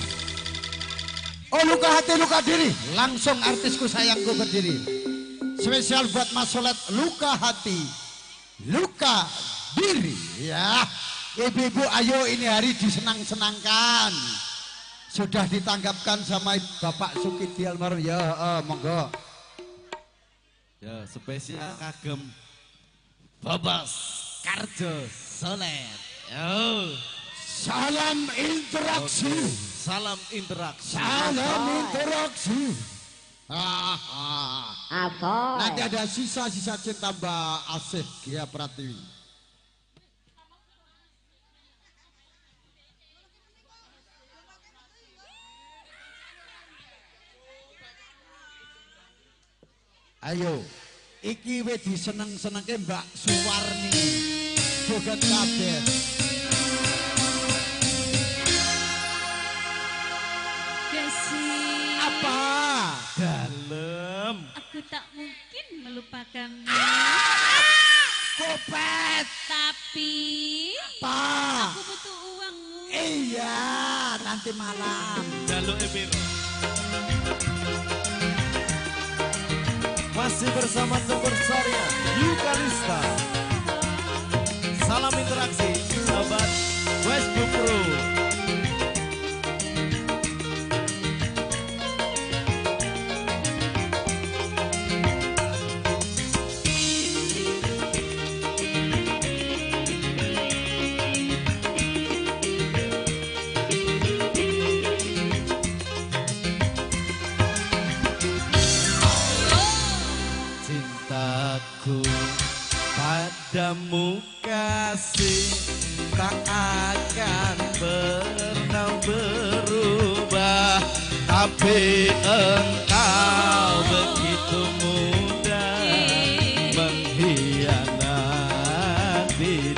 Oh, luka hati luka diri. Langsung artisku sayangku berdiri. Spesial buat Mas Solet, luka hati, luka diri. Ya, ibu-ibu ayo ini hari disenang-senangkan. Sudah ditanggapkan sama Bapak Sukidi almarhum. Ya, monggo. Ya, spesial kagem Babas Karjo Solet. Yo. Salam interaksi. Oke. Salam interaksi. Salam interaksi. Nanti ada sisa-sisa cinta Mbak Asih Gia Pratiwi. Ayo, iki wis diseneng-senengke Mbak Suwarni. Joget kabeh. Kasih. Apa? Dalem. Aku tak mungkin melupakanmu. Kopet. Tapi apa? Aku butuh uangmu. Iya, nanti malam. Jaluke piro? Masih bersama Campur Saria Yukalista. Salam interaksi, sahabat. Wes Bupro. Cintaku padamu kasih tak akan pernah berubah, tapi engkau begitu mudah mengkhianati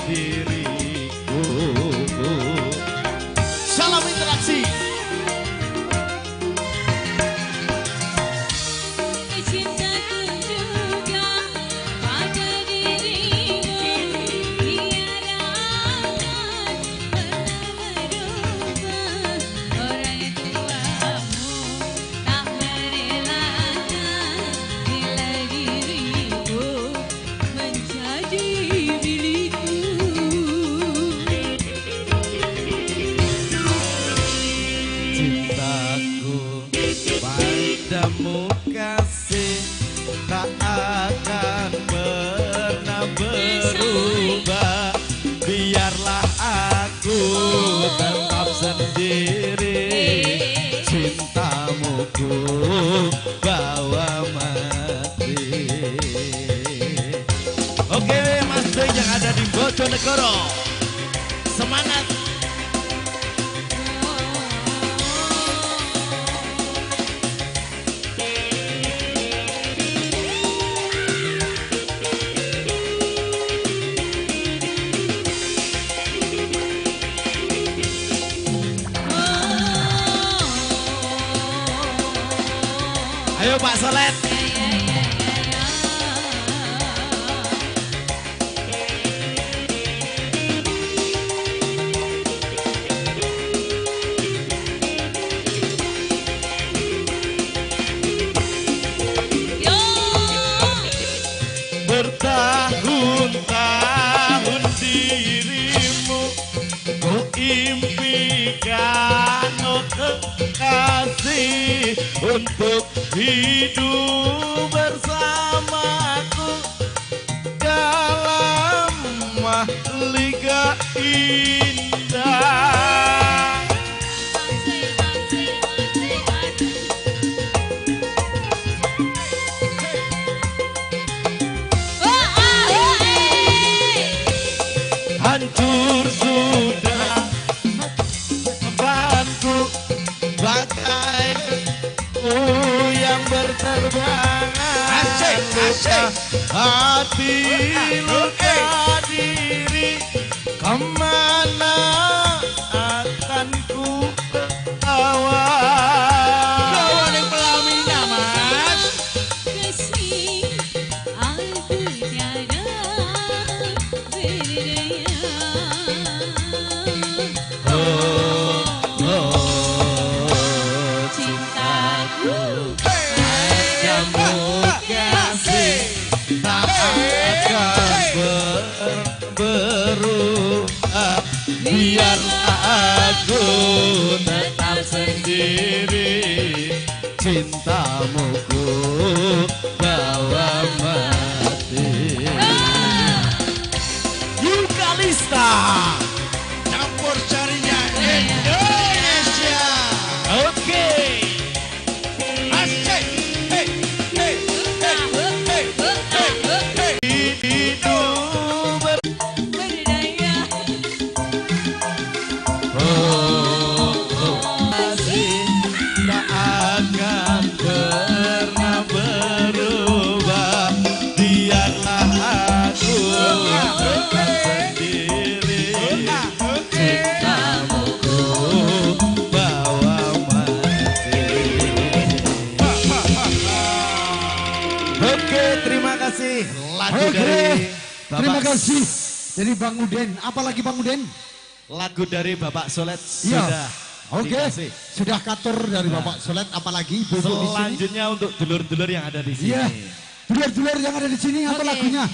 diriku. Salam interaksi. Cintaku juga pada dirimu tiada akan pernah berubah. Orang tuamu tak merelakan bila dirimu menjadi milikku. Cintaku padamu kasih tak akan pernah berubah, biarlah aku tetap sendiri, cintamu ku bawa mati. Oke Mas Beng yang ada di Bojonegoro, semangat. Ayo Pak Solet. Bertahun-tahun dirimu ku impikan, oh kekasih, untuk hidup bersamaku dalam mahligai indah. Hancur sudah harapanku, bagai yang berterbangan. Asik, asik. Hati luka diri, kemana akan ku bawa? Bawa ning pelamina, Mas. Kasih aku tiada berdaya. Oh, oh, Cintaku padamu kasih tak akan berubah, biarlah aku tetap sendiri, cintamu ku bawa mati. Yukalista Campur sarinya Indonesia. Oke. Asik. Hey, hey, hey, hey, hey, hey. Hidup berdaya. Oh, oh, kasih tak akan pernah berubah, biarlah aku tetap sendiri, cintamu ku bawa mati. Oke, terima kasih lagu Oke, dari Bapak. Terima kasih dari Bang Uden. Apalagi Bang Uden? Lagu dari Bapak Solet Iya. sudah. Oke, dikasih. sudah katur dari Bapak Solet, apalagi ibu-ibu di sini. Selanjutnya untuk dulur-dulur yang ada di sini. Iya. Dulur-dulur yang ada di sini apa Oke. lagunya?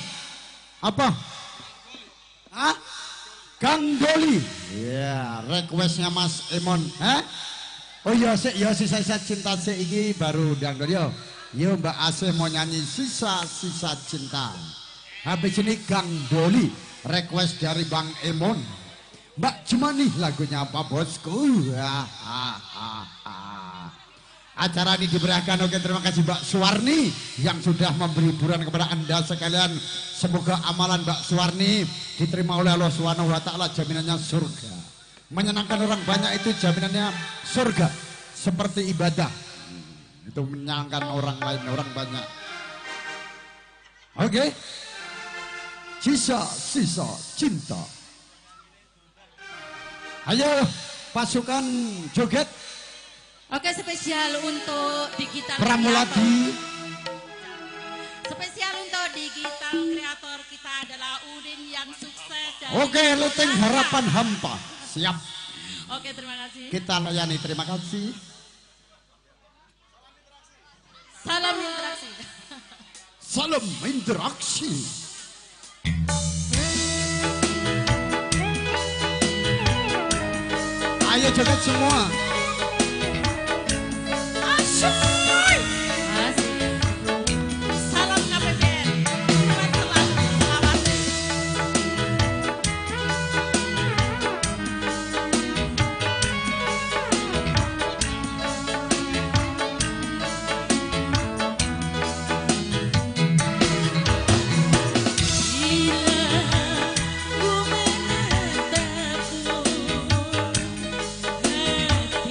Apa? Hah? Kang Doli. Ya, requestnya Mas Emon. Hah? Oh iya, sik ya sisa-sisa cinta sik iki baru Kang Doli yo. Yo Mbak Asih mau nyanyi sisa-sisa cinta. Habis ini Kang Doli, request dari Bang Emon. Mbak Jumani lagunya apa bosku? Ha, ha, ha, ha. Acara ini diberikan, oke terima kasih Mbak Suwarni yang sudah memberi hiburan kepada Anda sekalian. Semoga amalan Mbak Suwarni diterima oleh Allah Subhanahu wa taala, jaminannya surga. Menyenangkan orang banyak itu jaminannya surga, seperti ibadah. Itu menyenangkan orang lain, orang banyak. Oke. Sisa-sisa cinta. Ayo pasukan joget. Oke, spesial untuk digital Pramuladi. Spesial untuk digital kreator kita adalah Udin yang sukses dari Oke, Luteng Harapan Hampa. Siap. Oke, terima kasih. Kita layani, terima kasih. Salam interaksi. Salam interaksi. Ayo joget semua. Salam KPPN. Selamat selalu selawase. Bila ku menatapmu, hati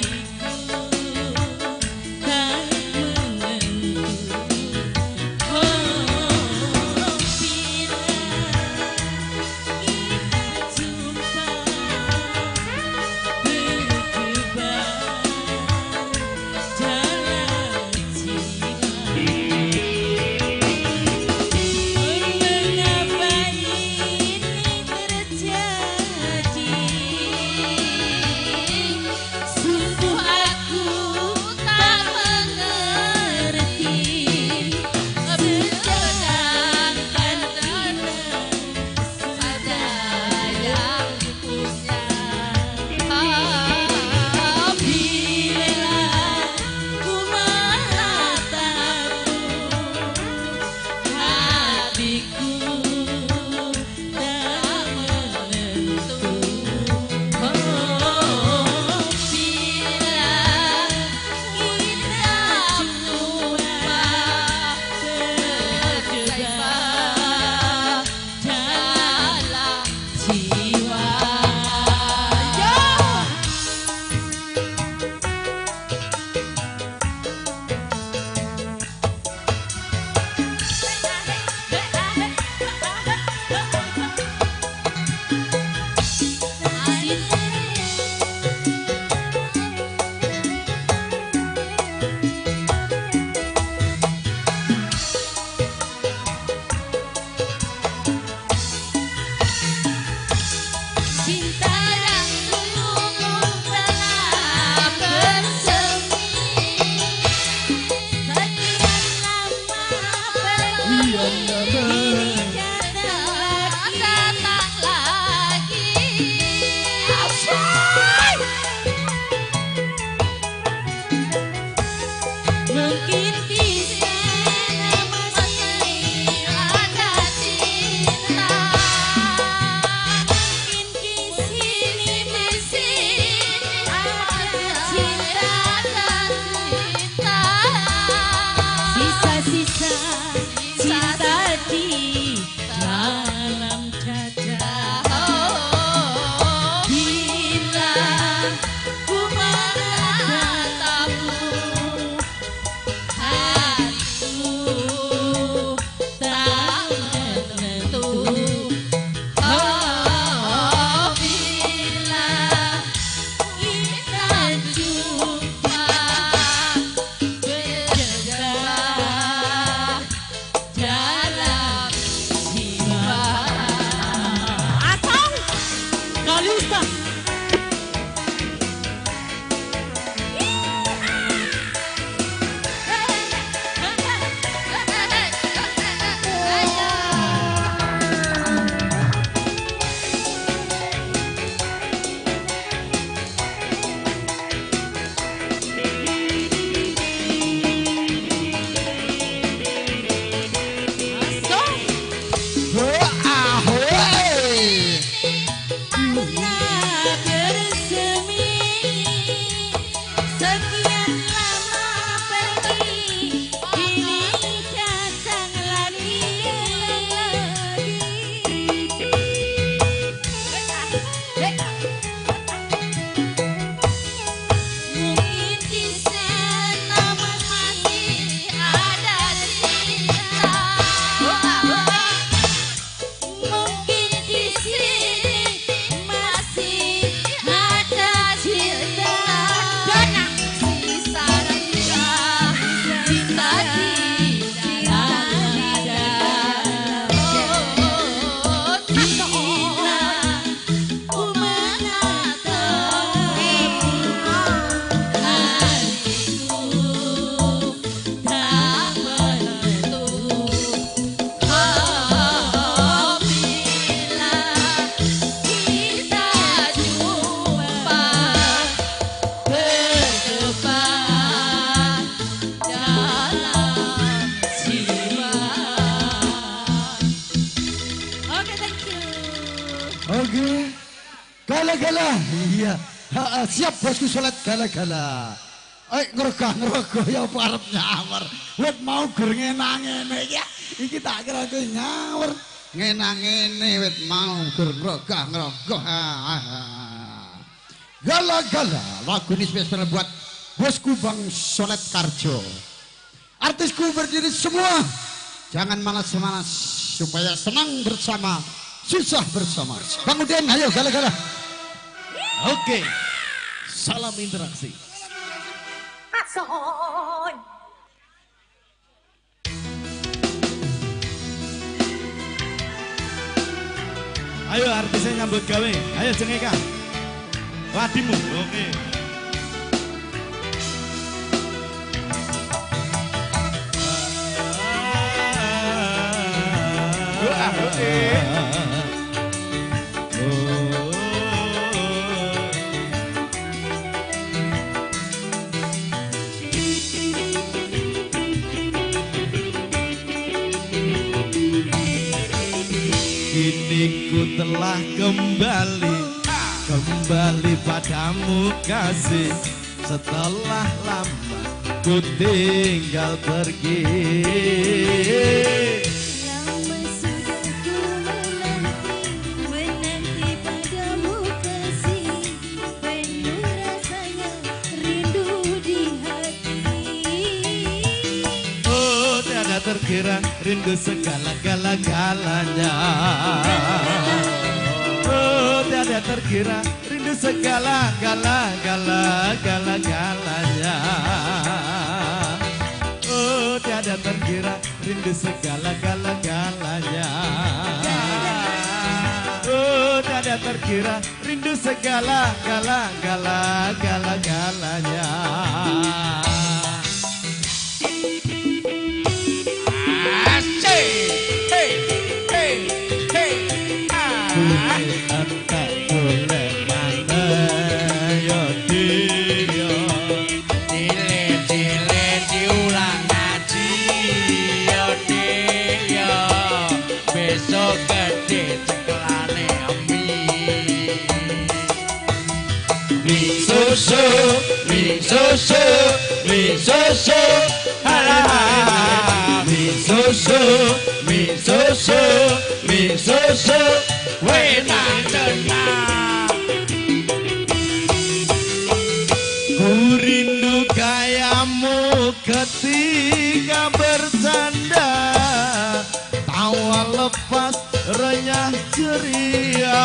Sekian lama pergi, kini datang lagi. Mungkin di sana masih ada cinta. Mungkin di sini masih ada cinta. Sisa cinta, cinta di dalam dada. Oh, cinta, ku menatap hatiku tak menentu. Apabila kita jumpa berdebar dalam jiwa. Oke, thank you. Oke. Gala-gala. Iya. Ha, siap bosku sholat gala-gala. Ngerogoh ya apa arep nyawar. Wit mau gur ngenang ngene iki. Iki tak kira kowe nyawar. Ngenang ngene wit mau gur ngerogoh. Gala-gala lagu ini spesial buat bosku Bang Solet Karjo. Artisku berdiri semua. Jangan malas-malas supaya senang bersama, susah bersama. Bang Udin, ayo gala-gala. Oke. Salam interaksi. Ayo artisnya nyambut gawe. Ayo Jengeka. Wadimu. Oke. Kini ku telah kembali, kembali padamu kasih. Setelah lama ku tinggal pergi. Lama sudah ku menanti, menanti padamu kasih. Penuh rasanya rindu di hati. Oh, tiada terkira rindu segala-gala-galanya. Oh, tiada terkira rindu segala-gala-gala-gala-galanya. Oh, tiada terkira rindu segala-gala-galanya. Oh, tiada terkira rindu segala-gala-gala-gala-galanya. Asik. Hey, hey, hey. Ah. Entek golek maneh ya dia. Cilik-cilik diulang ngaji ya Dik ya. Besok gede cekelane mie. Mie susu, mie susu, mie susu. Ah, mie susu, mie susu, mie susu. Enak tenan. Ku rindu gayamu ketika bercanda, tawa lepas renyah ceria.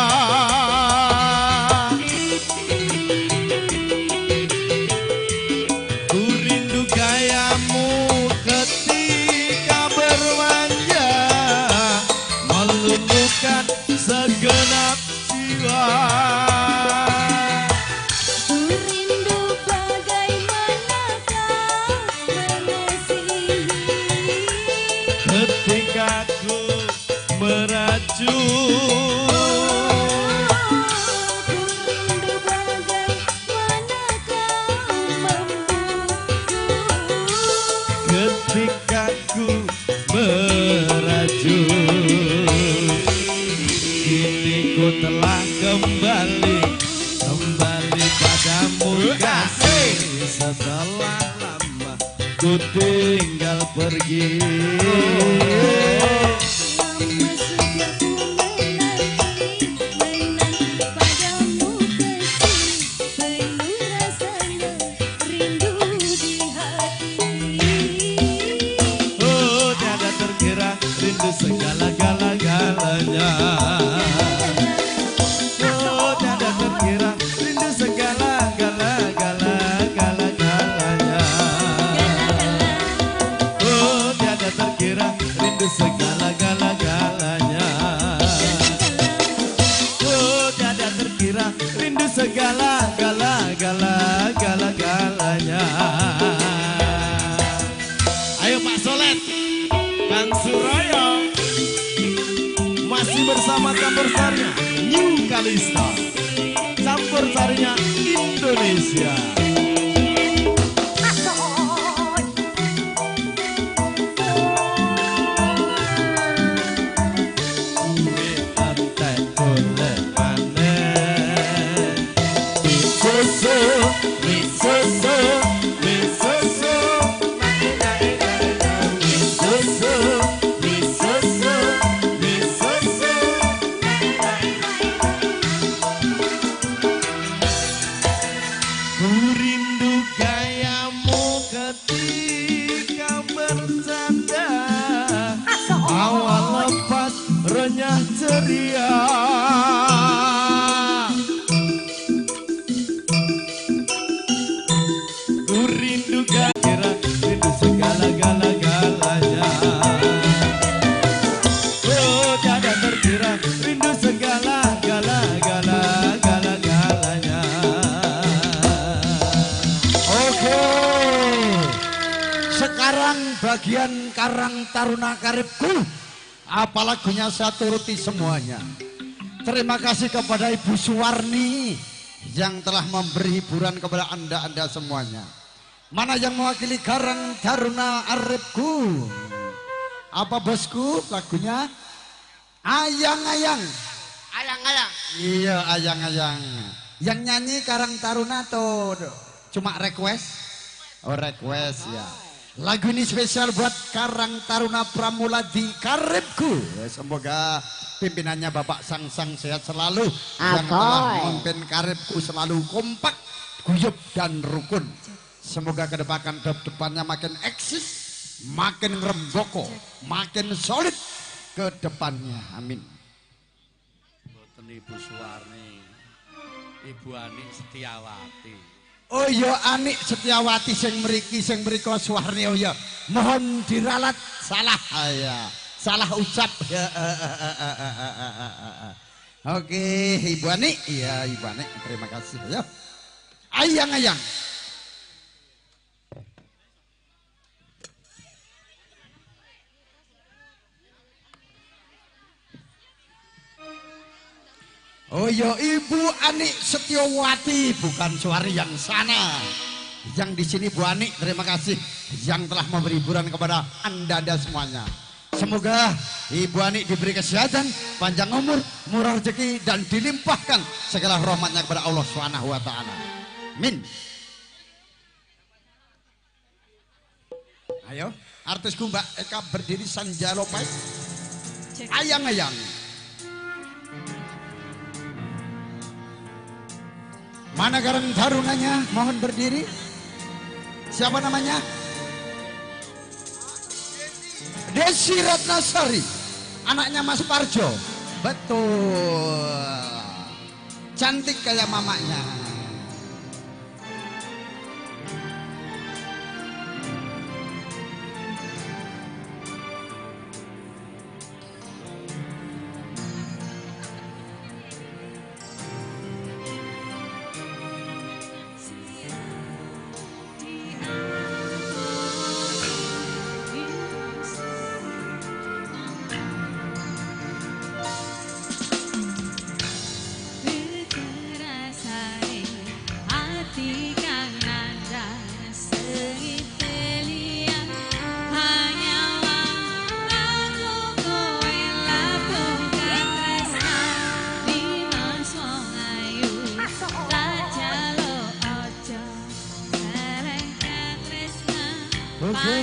Ku rindu gayamu ketika bermanja, meluluhkan segenap jiwa. Ku rindu bagaimana kau mengasihi. Ketika ku merajuk, Ku tinggal pergi. Lama sudah ku menanti, menanti padamu kasih, penuh rasanya rindu di hati. Oh, tiada terkira rindu segala-gala-galanya. Oh, tiada terkira rindu segala-gala-gala-gala-galanya. Oh, tiada terkira rindu segala-gala-galanya. Oh, tiada terkira rindu segala-gala-gala-gala-galanya. Ayo Pak Solet, Kang Suraya masih bersama campur sarinya New Kalista, campur sarinya Indonesia. Kuwe entek golek maneh, mie susu, mie susu, mie susu, mie susu, mie susu, mie susu. Ku rindu gayamu ketika bercanda, awal lepas renyah ceria. Ku rindu kira rindu segala-gala-galanya. Oh, tiada terkira rindu segala-gala-gala-gala-galanya. Oke. Sekarang bagian Karang Taruna Karibku. Apa lagunya saya turuti semuanya. Terima kasih kepada Ibu Suwarni yang telah memberi hiburan kepada Anda-anda semuanya. Mana yang mewakili Karang Taruna Arifku? Apa bosku lagunya? Ayang-ayang. Ayang-ayang. Iya, ayang-ayang. Yang nyanyi Karang Taruna atau cuma request? Oh, request ya. Lagu ini spesial buat Karang Taruna Pramula di Karibku. Ya, semoga pimpinannya Bapak Sang-Sang sehat selalu, yang telah memimpin Karibku selalu kompak, guyub dan rukun. Semoga ke depannya makin eksis, makin remboko, makin solid ke depannya. Amin. Mboten Ibu Suwarni, Ibu Anik Setiawati. Oh iya, Anik Setiawati sing mriki, sing mriko Suwarni. Oh iya, mohon diralat salah. Ah, ya. Salah ucap. Ya, Oke, Ibu Anik. Iya, Ibu Anik, terima kasih ya. Ayang-ayang. Oh ya, Ibu Anik Setiawati, bukan Suwari yang sana. Yang di sini Bu Anik, terima kasih yang telah memberi hiburan kepada Anda-anda semuanya. Semoga Ibu Anik diberi kesehatan, panjang umur, murah rezeki, dan dilimpahkan segala rahmatnya kepada Allah Subhanahu wa taala. Amin. Ayo, artisku Mbak Eka berdiri Sanja Lopez. Ayang-ayang. Mana Karang Tarunanya? Mohon berdiri. Siapa namanya? Desi Ratnasari, anaknya Mas Parjo. Betul. Cantik kayak mamanya. Terasa Oke.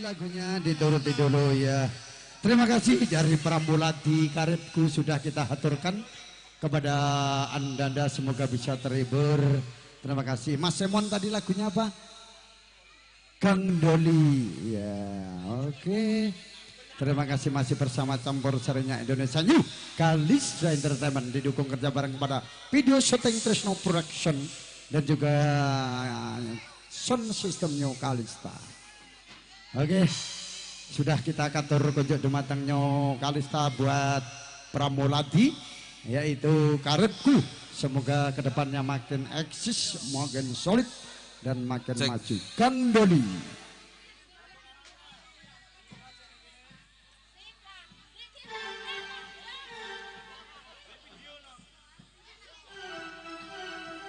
Lagunya dituruti dulu ya. Terima kasih dari Pramuladi Karepku sudah kita haturkan kepada Anda, semoga bisa terhibur. Terima kasih. Mas Semon tadi lagunya apa? Kang Doli. Ya, oke. Terima kasih masih bersama campur sarinya Indonesia New Kalista Entertainment, didukung kerja bareng kepada video syuting Trisno Production dan juga sound system New Kalista. Oke, sudah kita katur kunjuk dumateng New Kalista buat Pramoladi, yaitu Karepku. Semoga kedepannya makin eksis, makin solid dan makin maju. Kang Doli.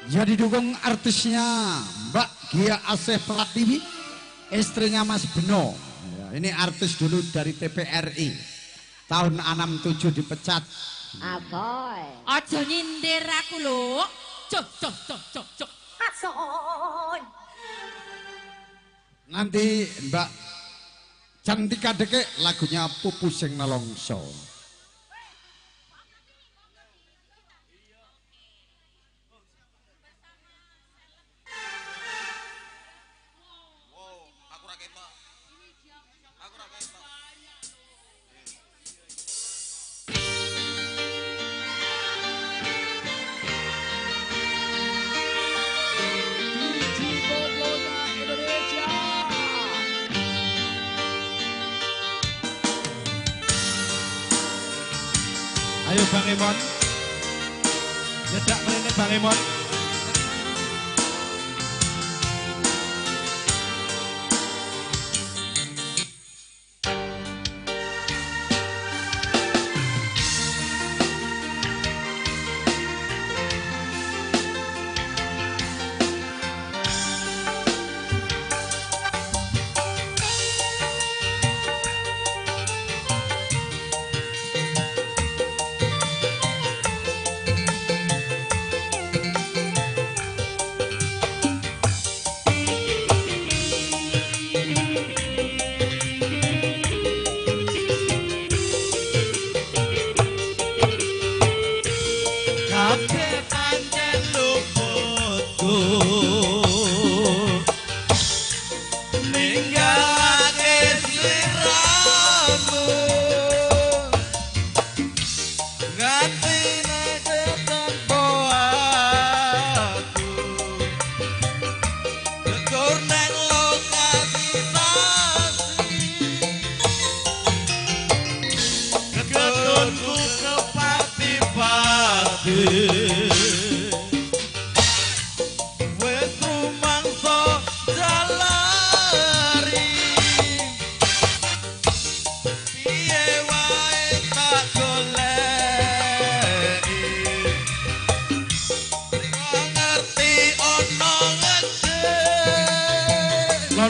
Jadi dukung artisnya Mbak Gia Asih Pratiwi, istrinya Mas Beno. Ya, ini artis dulu dari TPRI. Tahun 67 dipecat. Aboy. Aja nyindir aku lho. Cuk cuk cuk cuk cuk. Asoy. Nanti Mbak Cantika Deke lagunya Pupu Sing Nelongso. Ayo Bang Emon, nyedak mrene Bang Emon.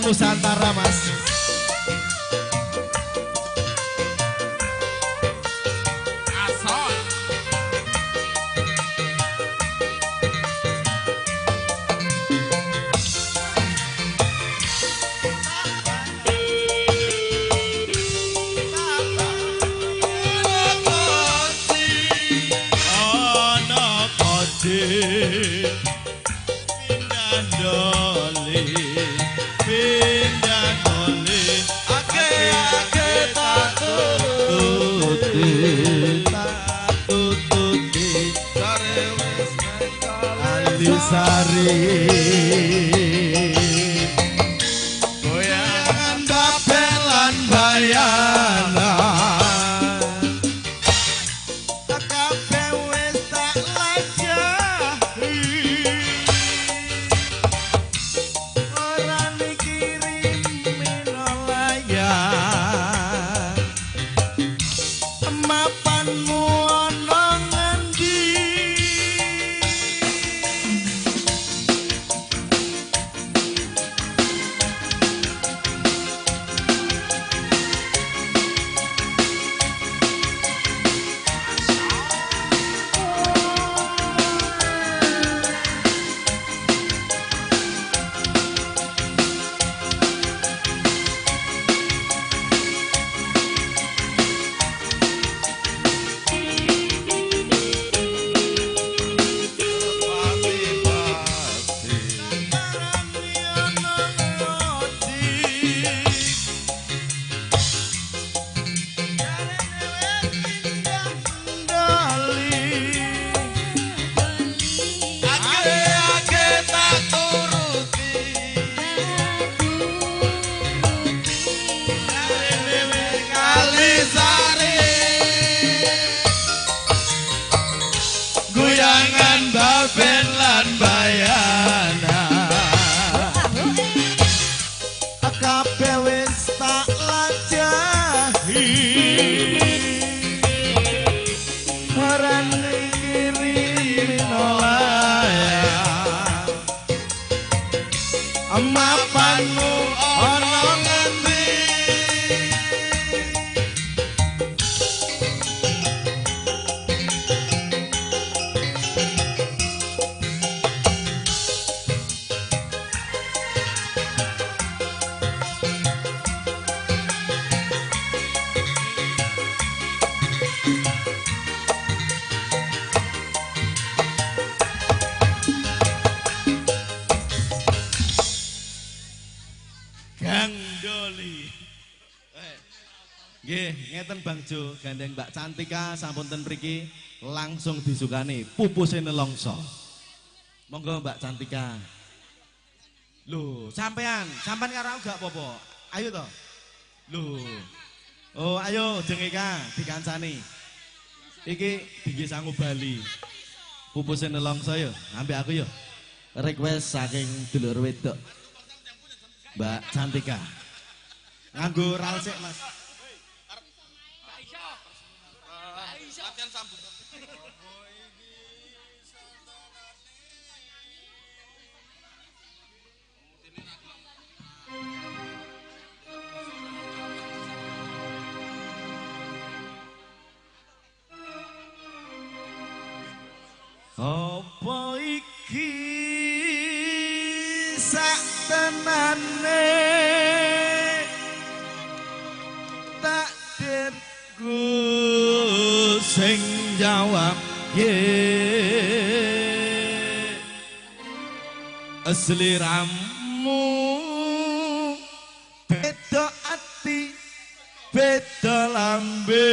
Nusantara Mas. Asal. Ana kode pindah doli. Pindah doli. Papanmu ana ngendi? Gandoli. Nggih, ngeten Bang Jo, gandeng Mbak Cantika sampun ten mriki langsung disukani pupuse nelongso. Monggo Mbak Cantika. Lho, sampean, sampean karo aku gak apa-apa. Ayo to. Lho. Oh, ayo Jeng Eka dikancani. Iki dingge sangu Bali. Pupuse nelongso yo, ambek aku yo. Request saking dulur wedok. Mbak Cantika. Nganggo ral sik, Mas. Apa iki sak tenane takdirku sing jawab ye seliramu beda ati beda lambe.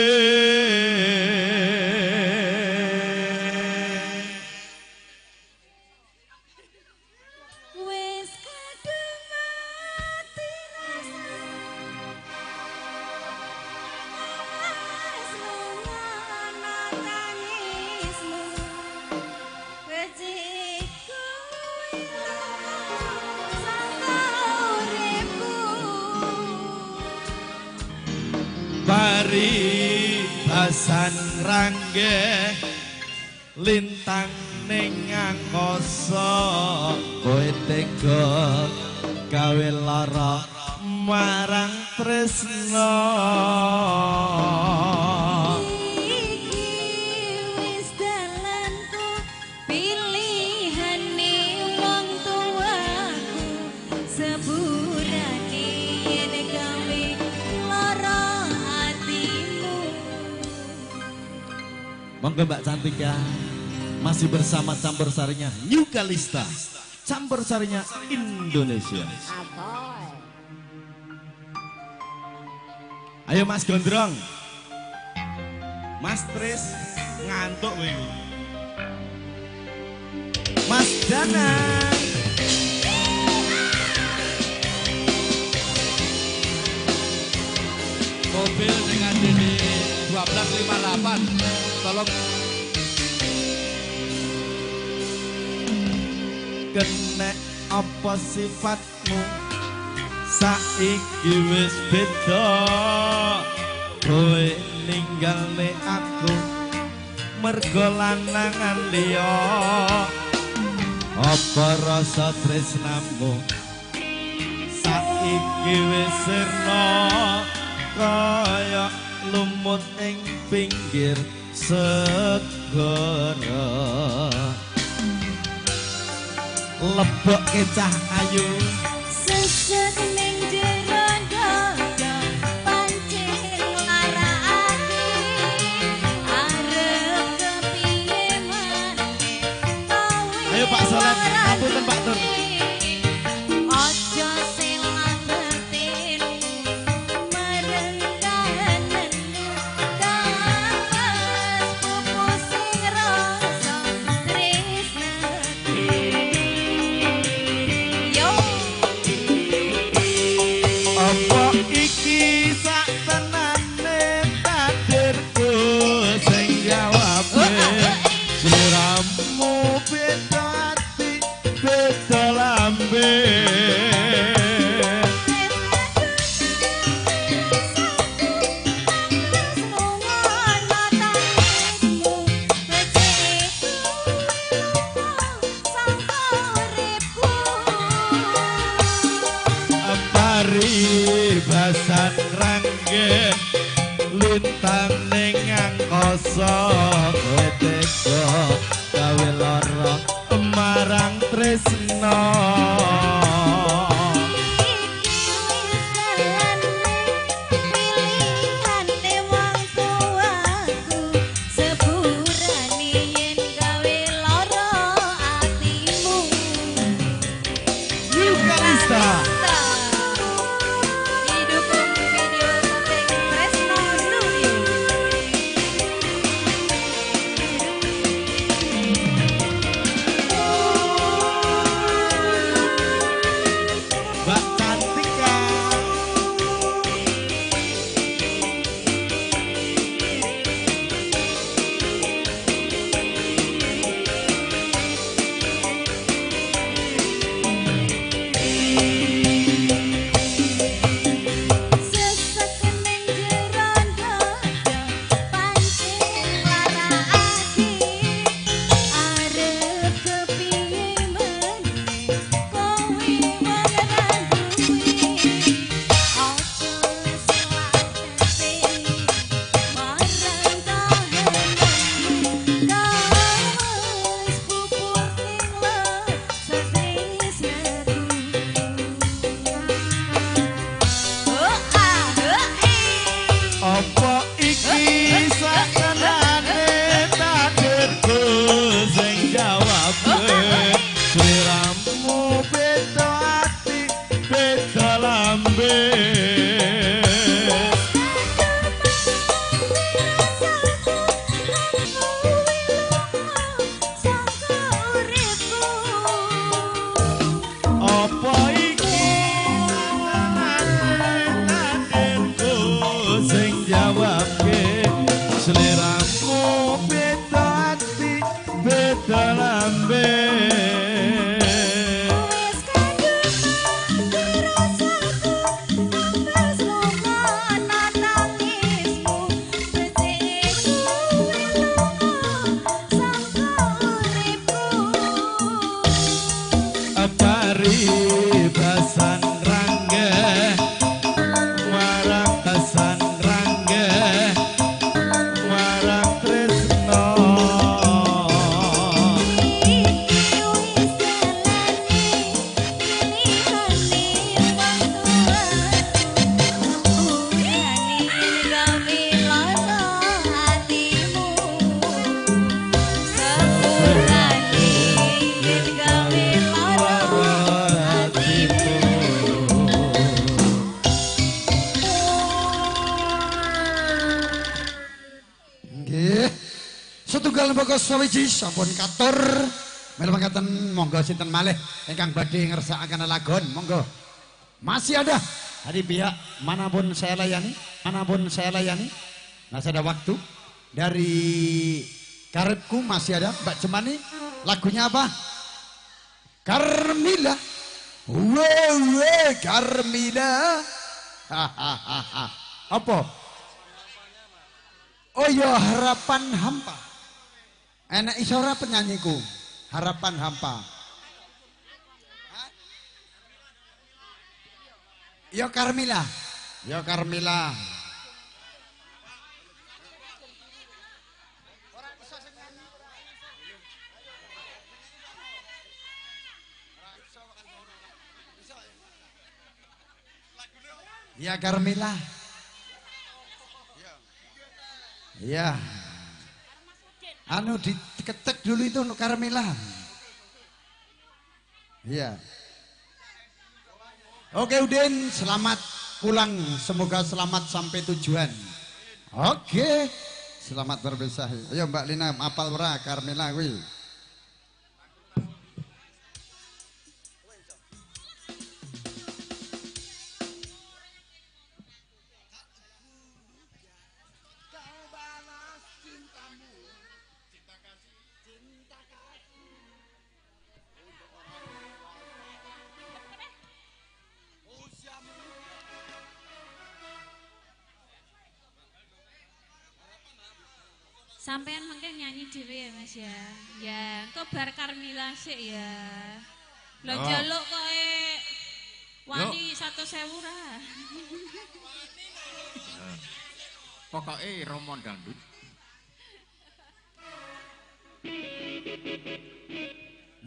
Paribasan rangge lintang ning angkasa kowe tega gawe lara marang tresna. Iki wis dalanku pilihane wong tuaku sepurane yen gawe lara atimu. Monggo Mbak Cantika masih bersama campur sarinya New Kalista, campur sarinya Indonesia. Ayo Mas Gondrong, Mas Tris ngantuk kowe. Mas Danang. Mobil dengan DD 1258 tolong. Kenek apa sifatmu saiki wis beda, kowe ninggalne aku mergo lanangan liya. Apa rasa tresnamu saiki wis sirna kaya lumut ing pinggir segara. Lebok kecah ayu sesek ning jero dada pancen lara ati arep kepiye maneh. Ayo Pak Soleh, ngapunten Pak Tur. Aja selat batinmu marang kahananmu kawas pupus sing rasa tresnaku. Yo. Paribasan rangge lintang ning angkasa kowe tega gawe lara marang tresna. Sawiji sampun katur melu mangkaten monggo sinten malih ingkang badhe ngersakaken lagon monggo. Masih ada dari pihak manapun saya layani, manapun saya layani. Masih ada waktu. Dari karepku masih ada Mbak Jemani, lagunya apa? Carmilla. Wewe Carmilla. Hahaha. Apa? Oh ya, harapan hampa. Enak isora penyanyiku, harapan hampa. Yo Carmilla, yo Carmilla. Ya Carmilla. Ya. Anu diketek dulu itu untuk Carmilla. Iya. Oke Udin, selamat pulang. Semoga selamat sampai tujuan. Oke, selamat berpisah. Ayo Mbak Lina, apal ora Carmilla kuwi. Sampean mungkin nyanyi dhewe ya Mas ya. Ya, engko bar Carmilla sik ya. Lho jaluk kok Wani 100.000 ra. Pokoke Romo dangdut.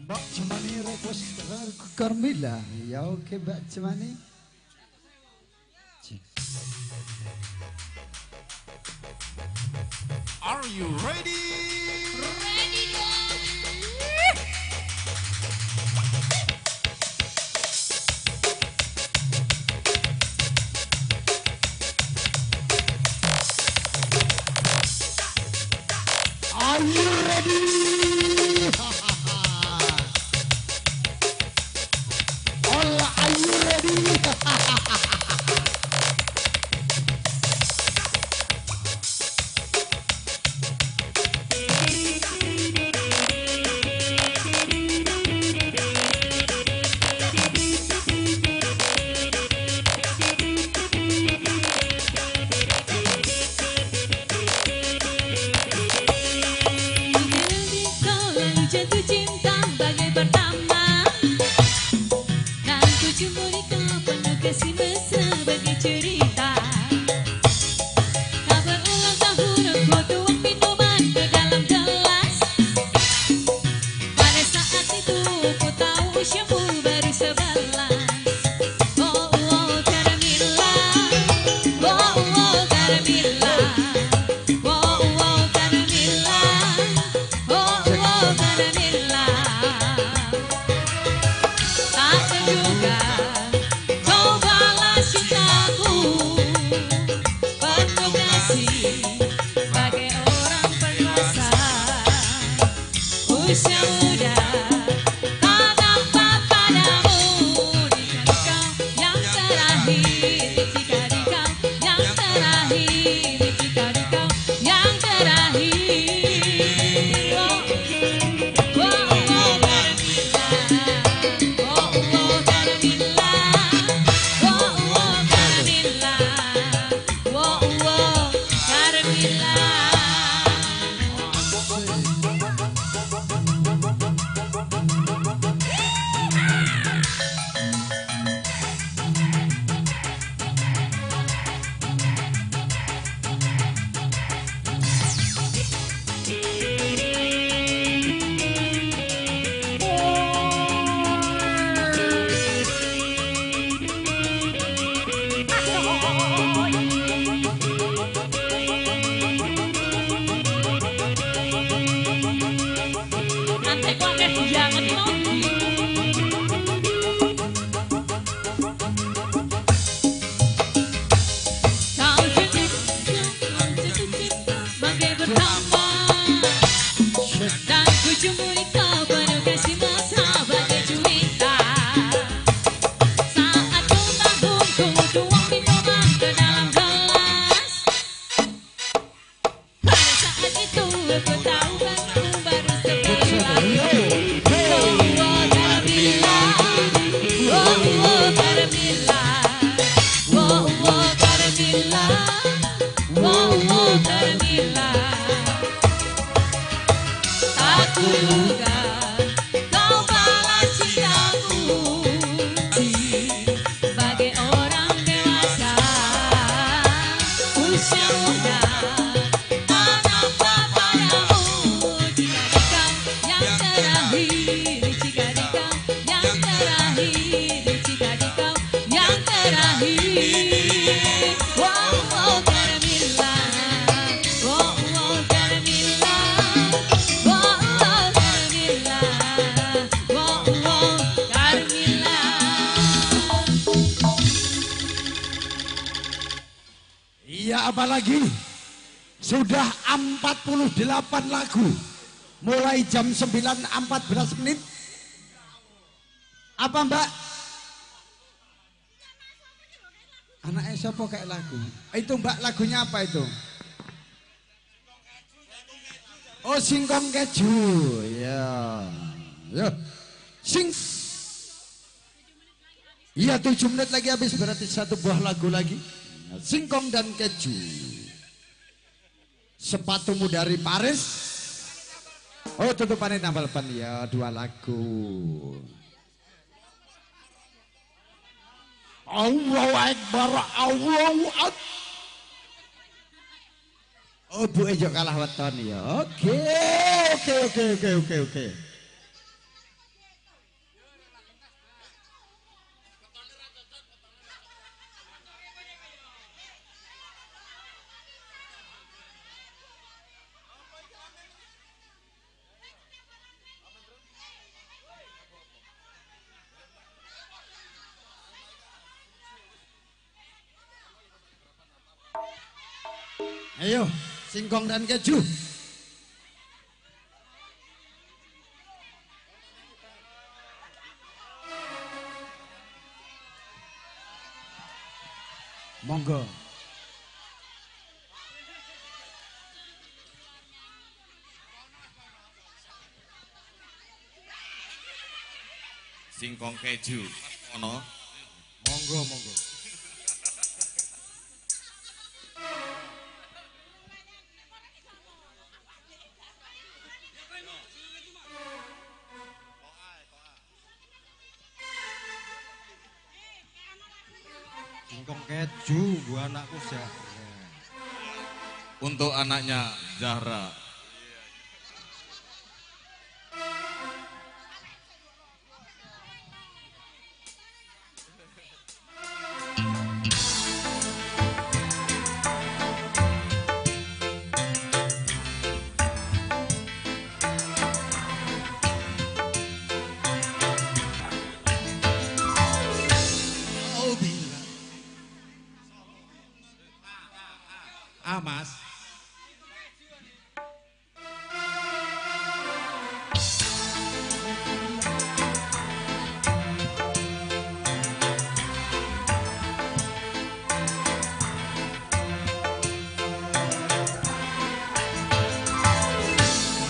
Mbak Jemani request Carmilla. Ya oke Mbak Jemani. Are you ready? Ready dong. Are you ready? All are you ready? Jatuh cinta bagai pertama, dan ku cemburu kau penuh kasih mesra bagai cerita. Tak berulang tahun ku tuang minuman ke dalam gelas. Pada saat itu ku tahu usiamu baru 11. Oh oh Carmilla, oh oh Carmilla, oh oh Carmilla, oh oh Carmilla. Tak terduga kau balas cintaku penuh kasih bagai orang perkasa. Usia muda tak nampak padamu, jika kau yang terakhir, jika kau yang terakhir, jika kau yang terakhir. Oh, oh, oh, Carmilla, oh, oh, Carmilla, oh, oh, Carmilla, oh, oh, Carmilla. Antek akeh banget mau. Kau jatuh cinta bagai pertama, dan ku cemburu kau penuh kasih mesra bagai cuita. Saat ku tahu ku tuang minuman ke dalam gelas. Pada saat itu ku tahu kamu baru 11. Oh oh Carmilla, oh oh Carmilla, oh oh Carmilla, oh oh Carmilla. Tak kuduga kau balas cintaku sebagai orang dewasa. Usia muda tak nampak padamu, jika kau yang terakhir, jika kau yang terakhir, jika kau yang terakhir. Oh oh Carmilla, oh oh Carmilla, oh oh Carmilla, oh oh Carmilla. Iya apalagi sudah 48 lagu mulai jam 9.14 menit. Apa Mbak? Anaknya siapa kayak lagu? Itu Mbak lagunya apa itu? Oh singkong keju. Ya. Ya. Sing. Iya 7 menit lagi habis, berarti satu buah lagu lagi. Singkong dan keju. Sepatumu dari Paris. Oh tutupannya tambal ban ya, 2 lagu. Allahu Akbar, Allahu Akbar. Oh, bu yo kalah weton ya. Oke, oke, oke, oke, oke, oke. Ayo, singkong dan keju. Monggo. Singkong keju. Ono. Monggo, monggo. Singkong keju gua anakku Zahra. Untuk anaknya Zahra. Ah, Mas.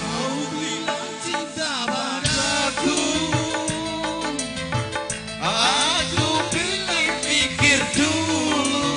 Kau bilang cinta padaku, aku bilang pikir dulu.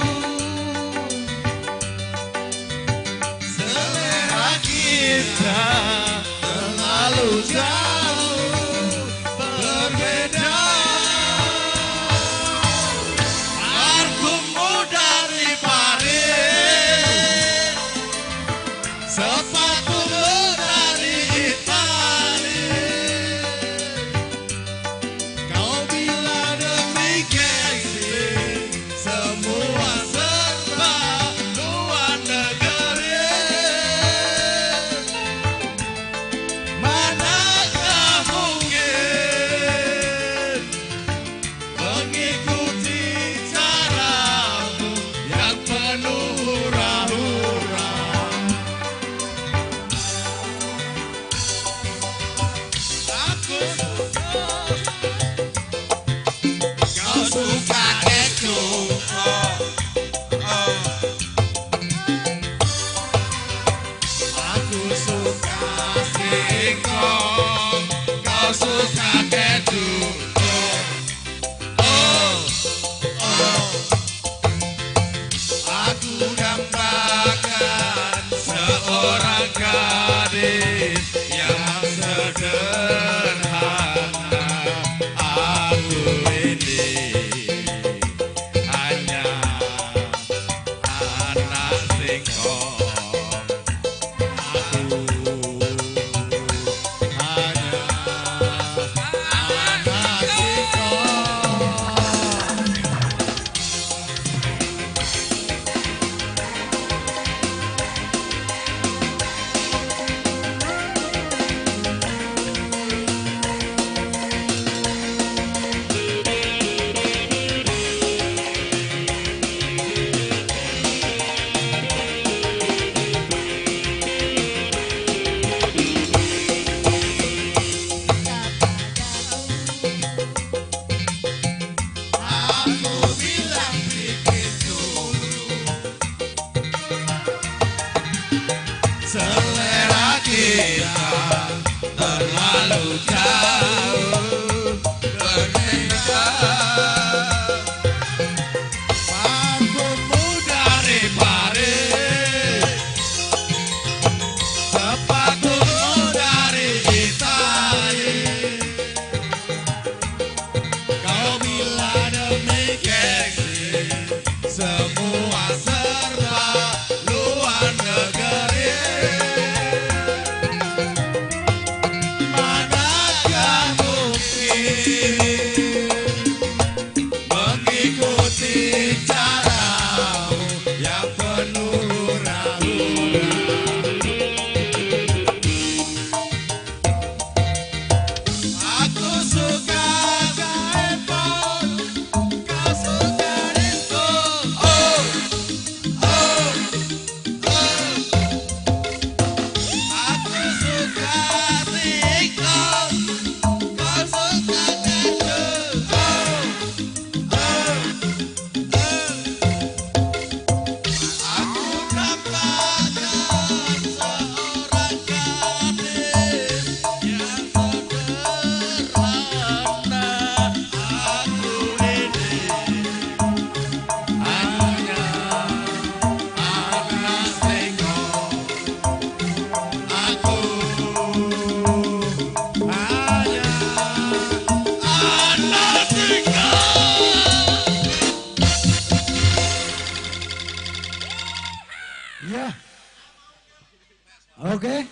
Oke.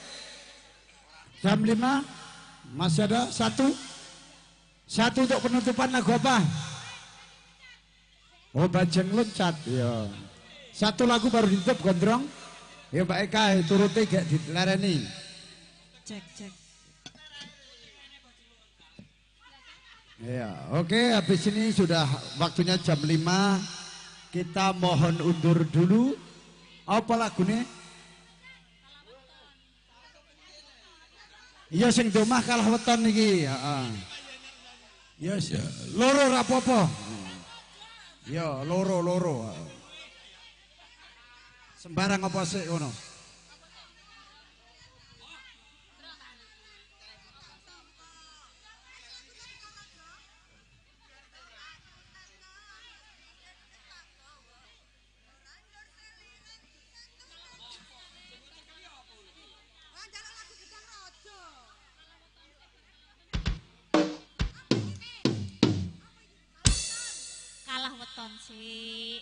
Jam 5 masih ada satu. Satu untuk penutupan lagu apa? Oh, Bajeng Loncat. Ya. Satu lagu baru ditutup gondrong. Ya Mbak Eka turuti gak dilereni. Cek cek. Ya, oke, habis ini sudah waktunya jam 5. Kita mohon undur dulu. Apa lagune? Iya sing di omah kalah weton iki, heeh. Ya loro ra apa-apa. Ya loro-loro. Sembarang apa sik ngono. Kalah weton sik.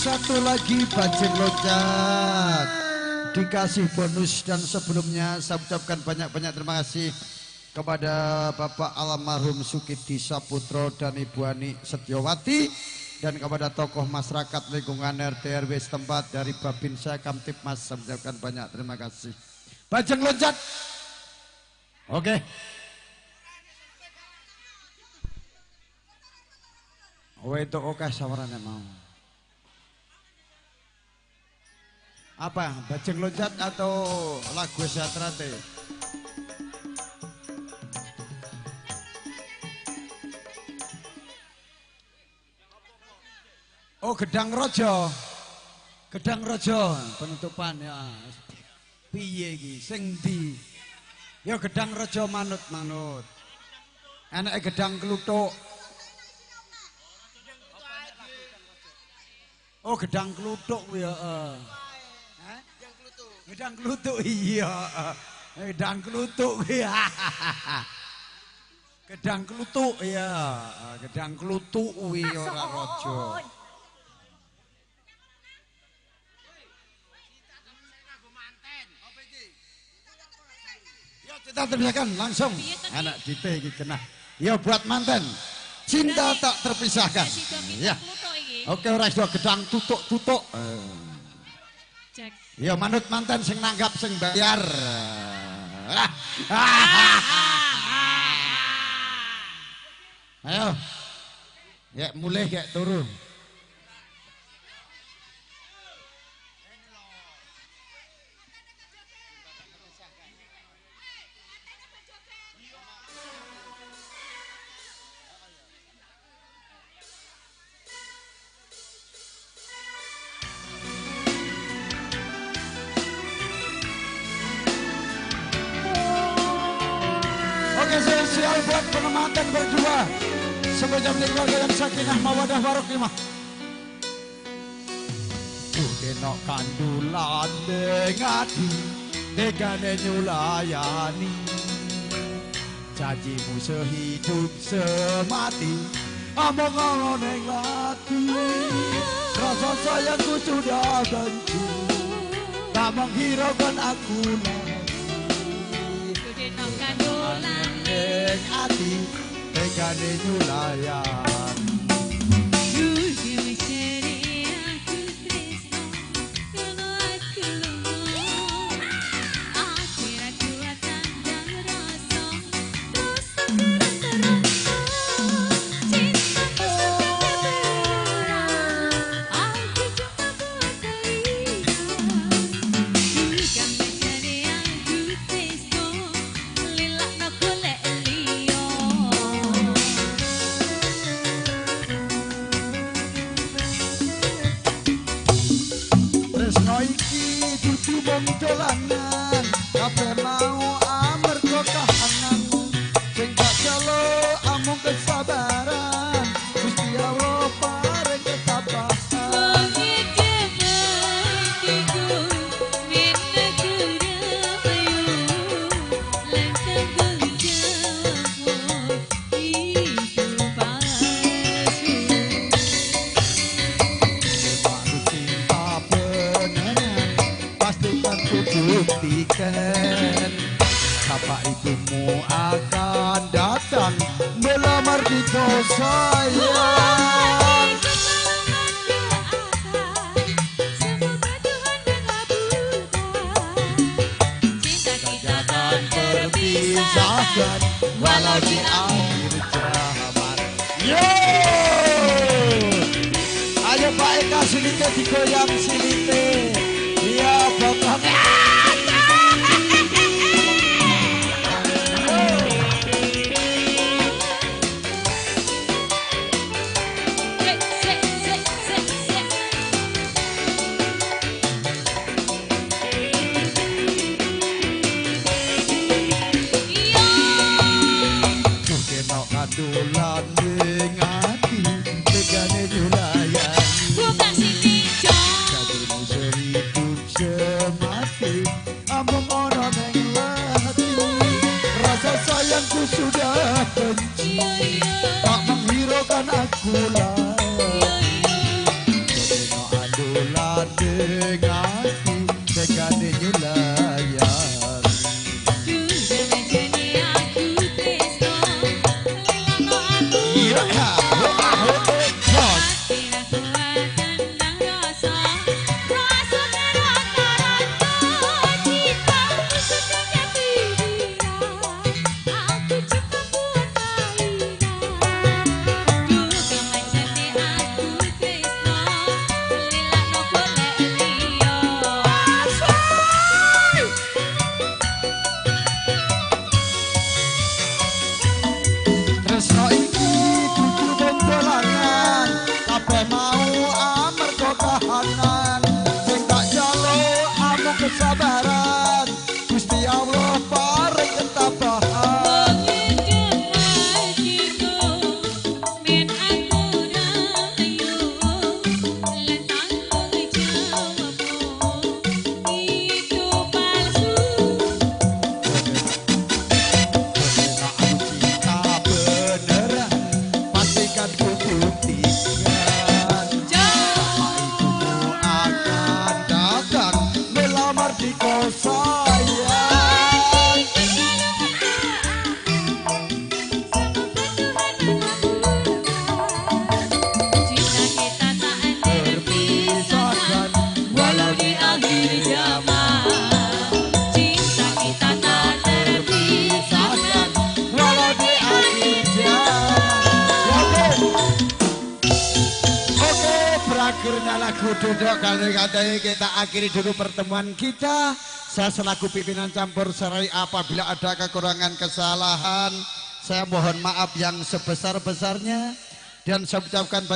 Satu lagi bajing loncat dikasih bonus, dan sebelumnya saya ucapkan banyak-banyak terima kasih kepada Bapak almarhum Sukidi Saputro dan Ibu Ani Setiawati, dan kepada tokoh masyarakat lingkungan RT RW setempat dari Babinsa Kamtibmas, saya ucapkan banyak terima kasih. Bajing loncat. Oke. Wedok oke sawarane mau. Apa? Bajing loncat atau lagu sejahtera teh? Oh, Gedang Rojo. Gedang Rojo penutupan ya. Piye iki? Sing ndi? Ya Gedang Rojo manut-manut. Enake gedang kluthuk. Oh, gedang kluthuk kuwi ya. Hah? Gedang kluthuk iya. Gedang kluthuk kuwi. Gedang kluthuk ya. Gedang kluthuk kuwi ora rojo. Yo kita terpisahkan langsung. Anak dite iki kena. Ya buat manten. Cinta tak terpisahkan. Ya. Oke, ora iso gedang tutuk-tutuk. Ya manut manten sing nanggap sing bayar. Ayo. Ya mulih ya turu. Spesial buat penempatan berdua. Semoga menjadi keluarga yang sakinah mawadah warohmah. Kudenok kandulane ngadi, tegane nyulayani. Janjimu sehidup semati, among ana ning lati. Rasa sayangku sudah benci, tak menghiraukan aku lagi. Kudenok kandulane ati tegane nyulayan. Dudu jere aku tresno kono aku lunga. Aku ra kuat tandang rasa, rasa kerasa cintaku sampai berurang. Aku cuma kuat liya. Bukan jere aku tresno lilakno golek liya. Tresno iki dudu mung dolanan, kabeh mau amarga kahanan. Sing tak jaluk amung kesabaran, Gusti Allah paring ketabahan. Cinta beneran pastikan ku buktikan. Bapak ibumu akan datang melamar di kau sayang. Cinta kita tak Terpisahkan walau di akhir zaman. Yo! Ayo Pak Eka silite digoyang silite. Iya pokoknya. Kenok kadulan ning ati tegane nyulayani. Bukan sini Janjimu sehidup semati, amung ana ning lati. Rasa sayangku sudah benci, tak menghiraukan aku lagi. Kenok Kesabaran Gusti Allah paring ketabahan. Men aku rayu lan tanggung jawabmu itu palsu. Aku cinta beneran pastikan ku buktikan. Bapak ibumu akan datang melamar di kos saya. Cinta kita tak terpisahkan walau di akhir zaman. Cinta kita tak terpisahkan walau di akhir zaman. Oke, berakhirnya lagu duduk kali katanya kita akhiri dulu pertemuan kita. Saya selaku pimpinan campur serai apabila ada kekurangan kesalahan, saya mohon maaf yang sebesar-besarnya dan saya ucapkan